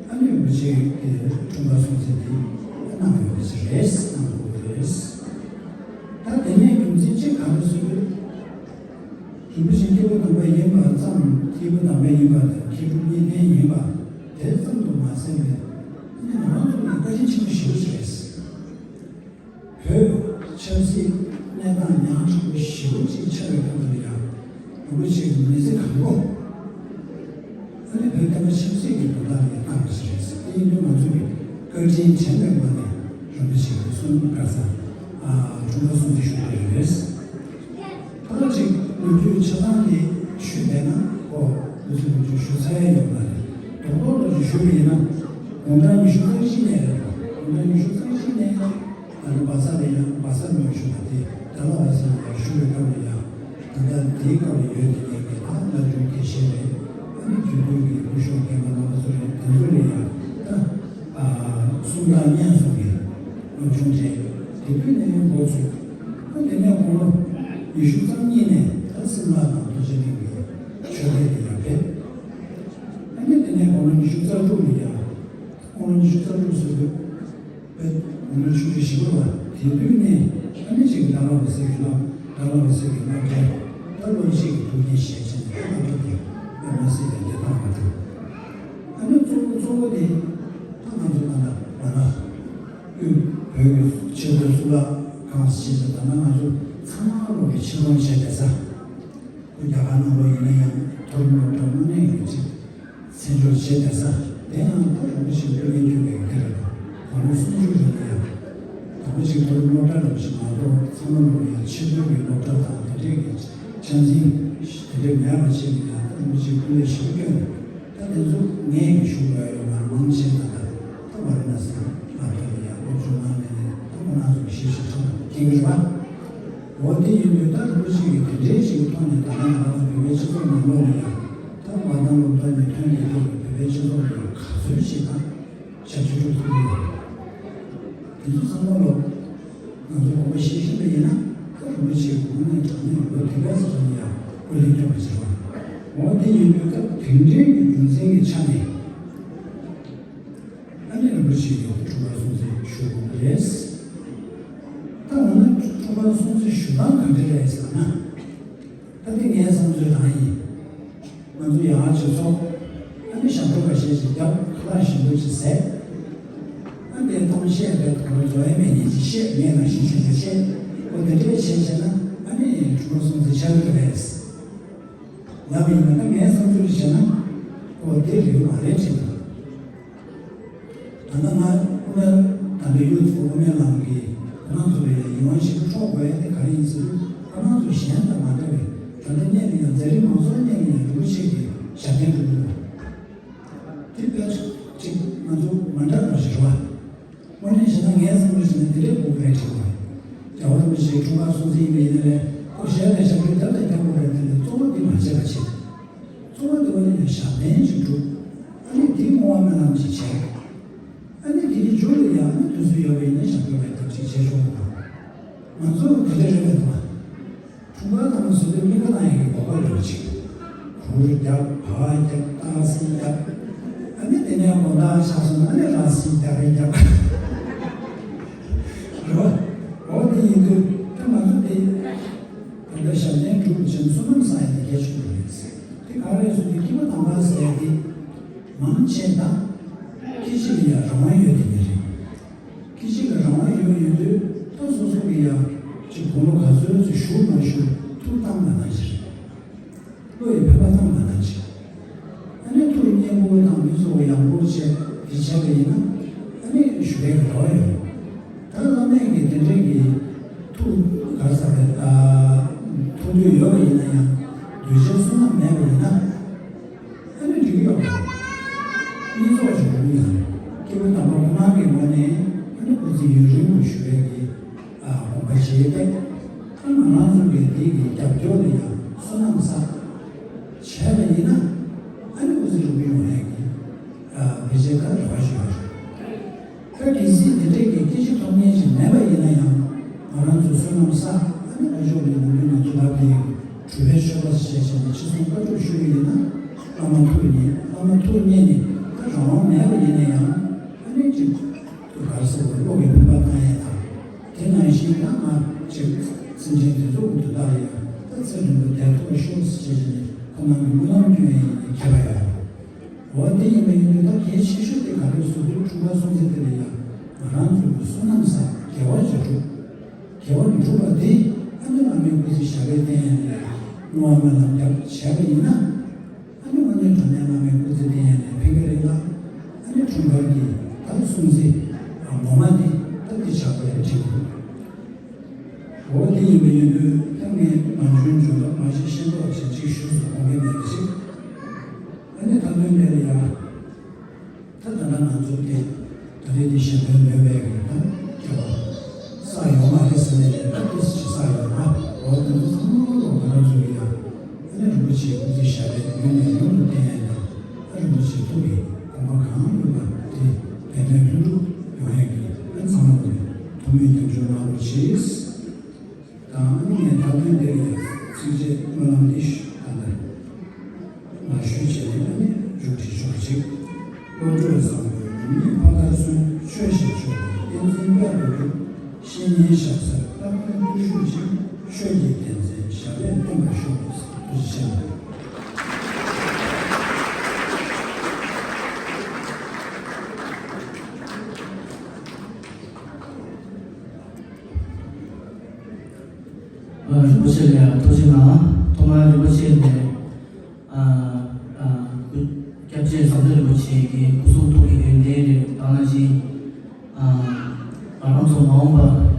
ཨ་ནི་རིན་པོ་ཆེ་གི་འཁྲུངས་སྐར་སྲུང་བརྩི་འདི་གནང་ཡོད་པ་ཞིག་རེད་གནང་དགོས་པ་རེད། ད་དེ་ནས་རྒྱུ་མཚན་གཅིག་ག་རེ་ཟེར་དུས། རིན་པོ་ཆེ་སྐྱེས་བུ་དམ་པ་ཡིན་པ་ཙམ་སྐྱེས་བུ་དམ་པ་ཡིན་པ་དང་མཁས་གྲུབ་གཉིས་ལྡན་ཡིན་པ་དེ་ཙམ་དུ་མ་ཟད་པའི་ཨ་ནི་ང་རང་ཚོ་ལ་བཀའ་དྲིན་ཆེན་པོ་ཞེ་པོ་ཞིག་རེད། བོད་ཆབ་སྲིད་གནས་སྟངས་ཉག་ཕྲ་པོ་ཞེ་པོ་ཅིག་ཆགས་པའི་སྐབས་དེར་ཡང་རིན་པོ་ཆེ་གི་མི་ཚེ་གང་པོ་ཨ་ནི་བོད་བསྟན་པ་ཆབ་སྲིད་ཀྱི་དོན་དག་ལ་བཏང་བ་ཞིག་རེད། དེ་ཡིན་དུས་ང་ཚོ་གི་བཀའ་དྲིན་དྲན་པའི་ངང་ནས་རིན་པོ་ཆེ་གི་གསུང་གར་ས་ཨ་འཁྲུངས་སྐར་སྲུང་བརྩི་ཞུ་གི་ཡོད་རེད། ད་ཅིག་ལོ་རྒྱུས་ཆ་ཚང་དེ་ཞུས་བསྡད་ན་ཨོ་ལོ་ཚིགས་ལོ་རྒྱུས་ཞུ་ཚར་ཡ་ཡོད་མ་རེད། རྡོག་རྡོག་ལ་ཅིག་ཞུས་པ་ཡིན་ན་དགུང་གྲངས་ཉི་ཤུ་རྩ་བཞི་ནས་རེད། དགུང་གྲངས་ཉི་ཤུ་རྩ་བཞི་ནས་ད་ནི་བ་ས་ལ་ཡང་བ་ས་མི་ཞུ་བ་དེ་ད་ལ་བ་ས་ལ་ཡང་ཞུ་བའི་སྐབས་ལ་ཡང་ད་ལྟ་དེའི་སྐབས་ལ་ཡོད་དེ་ངེད་ཀྱི་ད་ལ་དུས་དེ་བཞིན་རེད། ཨ་ནི་དུས་དུས་ཀྱི་སྐུ་ཞབས་རྒན་པ་རྣམ་པ་ཚོ་རེད། དེ་ཚོ་ལ་ཡང་ད་གསུང་སྟངས་སྙན་སོང་གི་སློབ་ཆུང་རེད། དེ་དུས་ནས་འགོ་ཚུགས། ཨ་དེ་ནས་དགུང་ལོ་ཉི་ཤུ་རྩ་གཉིས་ནས་ད་སྲིན་ལག་དང་རྡོ་རྗེ་གླིང་གི་ཆོས་སྡེ་དེ་ལ་ཕེབས། ཨ་ནི་དེ་ནས་དགུང་ལོ་ཉི་ཤུ་རྩ་དྲུག་ལ་ཡང་དགུང་ལོ་ཉི་ཤུ་རྩ་དྲུག་ཟེར་དུས་དཔེ་དགུང་ལོ་ཆུང་ཆུང་ཞིག་འདུག་པ། དེ་དུས་ནས་ཨ་ནི་ཅིག་ཏཱ་ལ་བ་སི་གི་སློབ་ཏཱ་ལ་བ་སི་གི་སློབ་གྲྭ་ད་སློབ་ཆེན་གྱི་ཐུགས་འགན་བཞེས་བྱས་ནས་སློབ་གྲྭ་དེ་དཔེ་མ་སྲིད་པའི་བདེ་ཐང་མ་ཐུབ། ཨ་ནི་གཙོ་བོ་གཙོ་བོ་དེ་ད་ང་ཚོ་ད་ལྟ་བ་ན། དབུས་བོད་ཀྱི་ཆེས་མཐོའི་གཙུག་ལག་ཁང་ཞེས་བྱ་ད་ལྟ་ང་ཚོ་ཚང་མ་ལོག་གི་ཆེ་མཐོང་བྱས་བསྡད་ས། ཁོ་རྒྱ་གར་ནང་ལོགས་ཡིན་ན་ཡང་མཐོ་རིམ་སློབ་གྲྭ་དངོས་གནས་ཀྱི་ཅིག་མཚན་སྦྱོར་བྱས་བསྡད་ས་དེ་ཡང་ད་རིན་པོ་ཆེ་སྐུ་ངལ་འཁྱོལ་བའི་དེ་རེད། དགུང་ལོ་སུམ་ཅུ་རེད་ན་ཡང་ མང་པོ་ཅིག་མཐོ་རིམ་སློབ་གྲྭ་ལ་ཞིག་མ་གཏོགས་ཚང་མ་ལོག་ཡང་ཆེས་མཐོའི་གི་སློབ་གྲྭ་དང་དེ་འདྲས་ཀྱི་ཆ་འཛིན་དེ་འདྲས་མེད་པ་བྱས་ནས་ཡང་ད་རིན་པོ་ཆེའི་སྐུ་ལས་ཞིག་བསྐྱོན་ནས་ད་དེ་ཚོ་ངས་ཀྱི་ཞུ་དགོས་ཡོད་མ་རེད། མང་ཆེ་ད་ད་ད་མ་རེད་ན་ཟེར་ལབ་ཐུབ་ཡ་སློབ་སྦྱོང་གནང་ནས་ད་ཁོ་རང་ཚོ་གི་ཞིབ་ཞིབ་ཚང་མ་མཁྱེན་གྱི་རེད་པ། འོ་དེ་ཡིན་དུས་ད་རིན་པོ་ཆེ་གི་དེ་འདྲའི་ཞིག་ཐོག་ནས་ད་ལྟ་ང་རང་ཚོ་བོད་པའི་སྤྱི་ཚོགས་ནང་ལོགས་ལ་ཡང་ད་མ་དང་ལོ་ད་ནས་ཐོན་ནས་ཐོན་པའི་བོད་པའི་སྤྱི་ཚོགས་ལ་ག་ཚོད་ཞིག་དང་། ཞབས་ཞུ་སྒྲུབ་ཐུབ་ཀྱི་ཡོད་རེད། དེ་ཚོ་ཚང་མ་ལོ། ང་ཚོ་དགོངས་པ་བཞེས་བཞིན་པ་ཡིན་ན་ད་རིན་པོ་ཆེའི་དགུང་ནས་དྲང་ནས་ལོ་དེ་ག་ཙམ་ཡང་སྐུ་ལས་སྐྱོན་པ་བྱེད་པ། འོ་དེ་ཡིན་དུས་སྐབས་དེ་འདྲའི་གི་རྒྱུ་མཚན་གྱི་ཆ་ནས་ཨ་ནི་རིན་པོ་ཆེ་གི་འཁྲུངས་སྐར་སྲུང་བརྩི་ཞུ་དགོས་པ་རེད། ད་འོ་ན་འཁྲུངས་སྐར་སྲུང་བརྩི་ཞུ་སྟངས་ག་འདྲ་རེད་ཟེར་ན། ད་འདི་ངའི་བསམ་ཚུལ་རང་ཡིན། ང་ཚོ་ཡང་ཅིག་ཚོགས། ཨ་ནི་ཞབས་བྲོ་འགའ་ཤས་ཅིག་བརྒྱབ། ཁ་ལག་ཞིམ་པོ་ཅིག་བཟས། ཨ་ནི་གཏམ་བཤད་པའི་ཐོག་ལ་འཛོལ་ཡ་མེད་མཁན་ཅིག་བཤད། ངས་ནང་བཞིན་ཆུང་ཆུང་བཤད། ཨོ་དེ་འདྲས་བྱས་བྱས་ན་ཨ་ནི་འཁྲུངས་སྐར་སྲུང་བརྩི་ཆགས་ཀྱི་རེད། ལབ་ཡིན་ན་ད་ངའི་བསམ་ཚུལ་བྱས་ན་ཨོ་དེ་རིགས་མ་རེད་དྲན་གྱི་འདུག་ད་ལྟ་ང་དབུ་མའི་ད་ལྟ་ཡུལ་དུ་དབུ་མའི་ལམ་གྱི་ཁོ་རང་ཚོ་ལ་ཡང་ཡིད་དབང་ཞིག་འཕྲོག་དགོས་ཡ་དེ་ག་རེ་ཡིན་ཟེར་དུས། ཁོ་རང་ཚོ་གཞན་དང་མ་འདྲ་བའི་ད་ལྟ་གནས་ལ་ཡང་མཛད་རིམ་མང་ཚོགས་གནས་ལ་ཡང་རིན་པོ་ཆེ་གི་ཞབས་བརྟན་སྒྲུབ་འདུག་དེ་དཔེ་ཅིག་ང་ཚོ་མ་འདྲ་བ་ཞིག་རེད་བ། དངོས་གནས་བྱས་ན་ངའི་བསམ་བློ་བྱས་ན་དེ་འདྲའི་དགོས་ཀྱི་རེད་དྲན་གྱི་རེད། རྒྱལ་བ་རིན་པོ་ཆེའི་འཁྲུངས་སྐར་སྲུང་བརྩི་ཡིན་པ་ཡིན་ན་ལས་ཁོ་ཞལ་ལ་ཞབས་བྲོ་རྒྱབ་དང་རྒྱབ་དགོས་རེད། དེ་ལས་གཙོ་བོ་དེ་མ་བྱས་པ་བྱེད། གཙོ་བོ་དེ་བ་ནི་ཞབས་བརྟན་ཅིག་སྒྲུབ། ཨ་ནི་དེའི་བསྔོ་བ་སྨོན་ལམ་ཅིག་བྱས། ཨ་ནི་དེའི་མཇུག་ལ་ཡང་ཨ་ནི་དུས་ཚོད་ཡོད་པ་ཡིན་ན་ཞབས་བྲོ་རེ་ཐབས་ཅིག་བྱས་ཆོག་གི་འདུག་ང་ཚོ་དེ་འདྲ་རེད་མི་འདུག་བ། འཁྲུངས་སྐར་དང་བཟོ་དུས་སྨན་ཁང་ནང་ཡིན་གྱི་སྒོག་པ་ལོས་ཅིག་གུར་རྒྱབ། བག་རྒྱབ། སྟག་སེང་རྒྱབ། ཨ་ནི་དེ་ནས་དགོང་དག་ཆགས་སོང་ན་ཨ་ནི་ར་སེང་རྒྱབ་རེ་རྒྱབ། རེད་བ། འོ་དེ་ཡིན་དུས་ད་ང་ཚོ་དེ། ད་ལྟ་ཞབས་བརྟན་སྒྲུབ་བྱས་ན་བསོད་ནམས་བསགས་ཡ་དེ་གལ་ཆེན་པོ་རེད། དེ་ག་རེ་ཟེར་དུས་སྐྱེས་བུ་དམ་པ་ཟེར་ཡ་དེ་མང་ཆེ་ད་སྐད་ཅིག་ལ་ཡང་རང་དབང་ཡོད་དེ་ནི་རེད། སྐད་ཅིག་ལ་རང་དབང་ཡོད་ཡོད་དུས་ད་སོ་སོ་གི་ཡང་ཅིག་དགུང་ལོ་ག་ཚོད་ཅིག་བཞུགས་མ་བཞུགས་ཐུགས་བཏང་མ་བཏང་ཞིག་རེད། བློ་ཡི་ཕན་པ་བཏང་མ་བཏང་ཞིག་ཨ་ནི་ཐུགས་མཉེས་པོ་དང་མི་ཚོ་ཡག་པོ་བྱས་དེ་བྱས་པ་ཡིན་ན་ཨ་ནི་ཞུ་བའི་རེ་བ་ཡོད། ད་བླ་མས་ཀྱི་དེ་འདྲས་ཀྱི་ཐུགས་ག་རེ་ཟེར་བའི་ཐུགས་འདོད་ཡོད་པ་ཡིན་ན་ཡང་གདུལ་བྱའི་བསོད་ནམས་མེད་པ་ཡིན་ན་ཨ་ནི་འགྲིག་གི་ཡོད་མ་རེད། གཉིས་ཚོགས་ཀྱི་འོག་ཡང་སྐྱེས་བུ་དམ་པ་ཁོ་རང་གི་ངོས་ནས་ཨ་ནི་སྐུ་ཚེ་ཡུན་རིང་དུ་བཞུགས་པའི་གི་དགོངས་པ་བཞེས་ཏེ། ཨ་ང་རང་ཚོ་གི་འདི་གི་རྒྱབ་སྐྱོར་ལ་ཡང་བསོད་ནམས་བསགས་བྱས་པ་ཡིན་ན་ཨ་ནི་སྐུ་ཚེ་རིང་པོ་ཡོང་ཡས་ཀྱི་ཨ་བེད་སྤྱད་ད་རེ་བ་ཞུ་བ་རེད། ད་གལ་སྲིད་དེ་འདྲས་ཀྱི་སྐད་ཆ་ཐོབ་མཁན་ཞིག་མེད་པ་ཡིན་ན་ཡང་ང་རང་ཚོ་བསོད་ནམས་བསགས། ཨ་ནི་ཕ་ཕྱོགས་ཀྱི་ནང་དོན་ང་ཚོ་ལབ་དེ་གྲུབ་པའི་ཆོས་པ་ཞེས་བྱས་ནས་ཅི་གསུང་བཀའ་སྒྲུབ་ཞུ་གི་ཡིན་ན་བླ་མ་ཐུགས་མཉེས། བླ་མ་ཐུགས་མཉེས་ནས་ད་རང་དབང་མེད་པ་ཡིན་ན་ཡང་ཨ་ནི་ཅིག་ག་རེ་ཟེར་བ་བློ་གི་ཕན་པ་བཏང་ཡས་དང་། དེ་ནང་བཞིན་ད་ང་ཅིག་སེམས་ཅན་དེ་ཚོ་དུ་ད་ཡང་ད་ཚེ་རིང་པོ་བསྡད་ཐུབ་ཤོག་ཟེར་བྱས་ནས་ཁོ་རང་གི་སྨོན་ལམ་སྐྱོན་ཡས་ཡིན་ནས་མཁས་པ་ཡོད། འོ་དེ་ཡིན་པ་ཡིན་དུས་ད་གལ་ཆེ་ཤོས་དེ་ག་རེ་ཟེར་དུས་འཁྲུངས་སྐར་སྲུང་བརྩི་དེ་ལ་ཡང་ང་རང་ཚོ་གི་བསོད་ནམས་བསགས་དགེ་བ་ཅིག་སྒྲུབ། དགེ་བ་སྒྲུབ་པ་དེ་ཨ་ནི་བླ་མའི་སྐུ་ཚེ་ཞབས་པད་བརྟན་ཡས་ལ་བསྔོ་བ་སྨོན་ལམ་རྒྱབ་བྱས་པ་ཡིན་ན། ཨ་ནི་དངོས་གནས་དྲང་གནས་བླ་མའི་སྐུ་ཚེ་བརྟན་ཡས་ནས་ཕན་གྱི་རེད་ལ། ཨ་ནི་འཁྲུངས་སྐར་གྱི་ད་སྲུང་བརྩི་ངོ་མ་དེ་ད་འདི་བྱ་དགོས་རེད་དྲན་གྱི་འདུག་འོ་དེ་ཡིན་པ་ཡིན་དུས་ད་ངས་མ་འཇོན་འཇོན་ལ་མ་ཤེས་ཤེས་མདོག་བྱས་ཅིག་ཞུས་སོང་། དགོངས་འགལ་མེད་པ་ཞིག་ཨ་ནི་ད་དོན་དེ་ལ་ཡང་། ད་ད་ལྟ་ང་ཚོ་དེ་ད་རེས་དེ་གཞན་དོན་མེད་པའི་གི་ད་སྐྱེ་བ་བསགས་ཡོད་མ་རེད་ཟེར་ནས་ད་ཏོག་ཙམ་ཅིག་བསགས་ཡོད་ན། འོ་དེ་ཚོ་ཚང་མ་ལོ་ང་རང་ཚོ་གི་ཡང་ཨ་ནི་རིན་པོ་ཆེའི་སྐུ་ཚེ་ཞབས་པད་ཡུན་ནས་ཡུན་དུ་བརྟན་ཡས་དང་ཨ་རིན་པོ་ཆེའི་ཐུགས་ཀྱི་དགོངས་པ་གང་ཡོད་པ་དེ་བདེན་དོན་ལྷུན་གྲུབ་ཡོང་ཡས་ཀྱི་ཨ་ཚང་མ་ལོ་ཐུགས་སྨོན་འདེགས་འཇོག་གནང་རོགས་གྱིས། དང་ཨ་ནི་ངས་མཐའ་དོན་དེ་ཡི་ཚིགས་བཅད་སྨོན་ལམ་འདི་ཞུ་ད་ལྟ་མ་ཞུས་བྱས་ནས་ཨ་ནི་མཇུག་སྒྲིལ་ཆོག་ཅིག་བློ་གྲོས་བཟང་པོས་ཉིད་ཕ་མཐར་སོན། ཆོས་བཞིན་སྤྱོད་པའི་བསྟན་འཛིན་དཔལ་དུ་གྲུབ། བཤེས་གཉེན་ཞབས་སར་བརྟན་པའི་བརྟུལ་ཞུགས་ཤིང་། ཆོས་ཀྱི་རྒྱལ་མཚན་ཞབས་པད་བརྟན་པར་ཤོག་ཐུགས་རྗེ་ཆེ། རིན་པོ་ཆེ་ལ་ཐུགས་རྗེ་གནང་། ཐོག་མར་རིན་པོ་ཆེ་ནས་ཨ་ཨ་སྐྱབས་རྗེ་ཟམ་གདོང་རིན་པོ་ཆེ་གི་སྐུ་གསུང་ཐུགས་ཀྱི་ཡོན་ཏན་རེད། ད་ནང་བཞིན་ཨ་ང་རང་ཚོ་མ་འོངས་པ་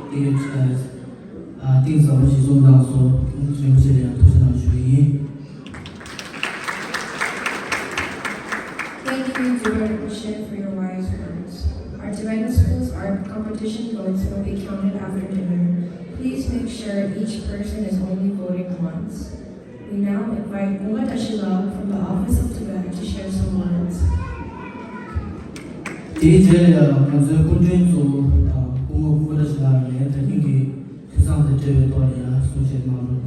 ཏིང་ཨ་ཏིང་ཟབ་པོ་ཞིག་གསུངས་གནང་སོང་། རིན་པོ་ཆེ་ལ་ཡང་ཐུགས་རྗེ་གནང་ཞུ་གི་ཡིན། Thank you, Devoted Rinpoche, for your wise words. Our Tibetan schools, our competition votes will be counted after dinner. Please make sure each person is only voting once. We now invite Bunga Dashi Lal from the Office of Tibet to share some words. དེའི་རྗེས་ལ་ཡང་ང་ཚོའི་སྐུ་མགྲོན་གཙོ་བོ་དང་སྐུ་ངོ་སྐུ་པར་ཞིག་ལ་ནས་ད་ཐེངས་ཀྱི་དུས་བཟང་དང་འབྲེལ་བའི་ཐོག་ནས་ཡང་གསུང་བཤད་གནང་རོགས།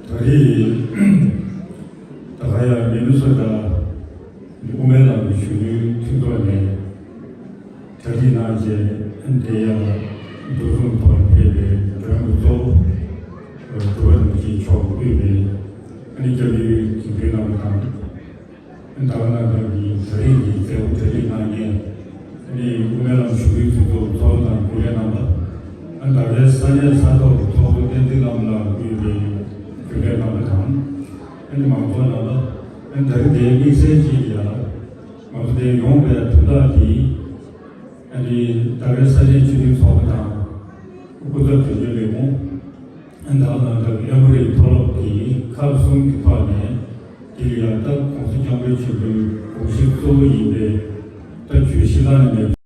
ད་རེས་ད་ག་ཡང་མི་ནུ་སོ་ད་དབུ་མའི་ལམ་གྱི་གཞོན་ནུའི་མཐུན་ཚོགས་ནས་གྲ་སྒྲིག་གནང་རྗེས་དེ་ཡང་འདུ་འཛོམས་ཐོག་ཕེབས་པའི་མགྲོན་པོ་གཙོ་བོ་གྲུབ་པ་རིན་པོ་ཆེ་མཆོག་དབུས་པའི་ཨ་ནི་སྐྱབས་ཡུལ་གྱི་མདུན་ལམ་དང་། ད་ག་ནང་བཞིན་གྱི་ད་རེས་ཀྱི་མཛད་སྒོ་གྲ་སྒྲིག་གནང་མཁན་ནི་དབུ་མའི་ལམ་གཞུང་གི་གྲོས་ཚོགས་ཚོགས་གཙོ་དང་དགེ་ལས་རྣམ་པ། ད་གའི་ས་གནས་ས་ཐོག་གི་ཚོགས་གཙོ་བསྟན་འཛིན་ལྷ་མོ་ལགས་དབུས་པའི་དགེ་ལས་རྣམ་པ་དང་། ཨ་ནི་མང་ཚོགས་རྣམ་པ། ཨ་ནི་ད་རེས་དེའི་དམིགས་བསལ་གྱིས་ཡང་ང་ཚོ་དེ་ཡོང་བའི་དོན་དག་དེ། ཨ་ནི་ད་གའི་ས་གནས་སྤྱི་འཐུས་ཚོགས་པ་དང་སྐུ་ཚབ་དོན་གཅོད་ལས་ཁུངས། ཨ་ནི་ད་ག་ནང་བཞིན་གྱི་ཨེ་མོ་རི་མཐོ་སློབ་ཀྱི་ཁག་གསུམ་གྱི་ཐོག་ནས་དེ་ལ་ཡང་ད་༸གོང་ས་༸སྐྱབས་མགོན་ཆེན་པོའི་དགོངས་གཞི་གཙོ་བོ་ཡིན་པའི་ད་བརྗོད་གཞི་བླངས་ནས།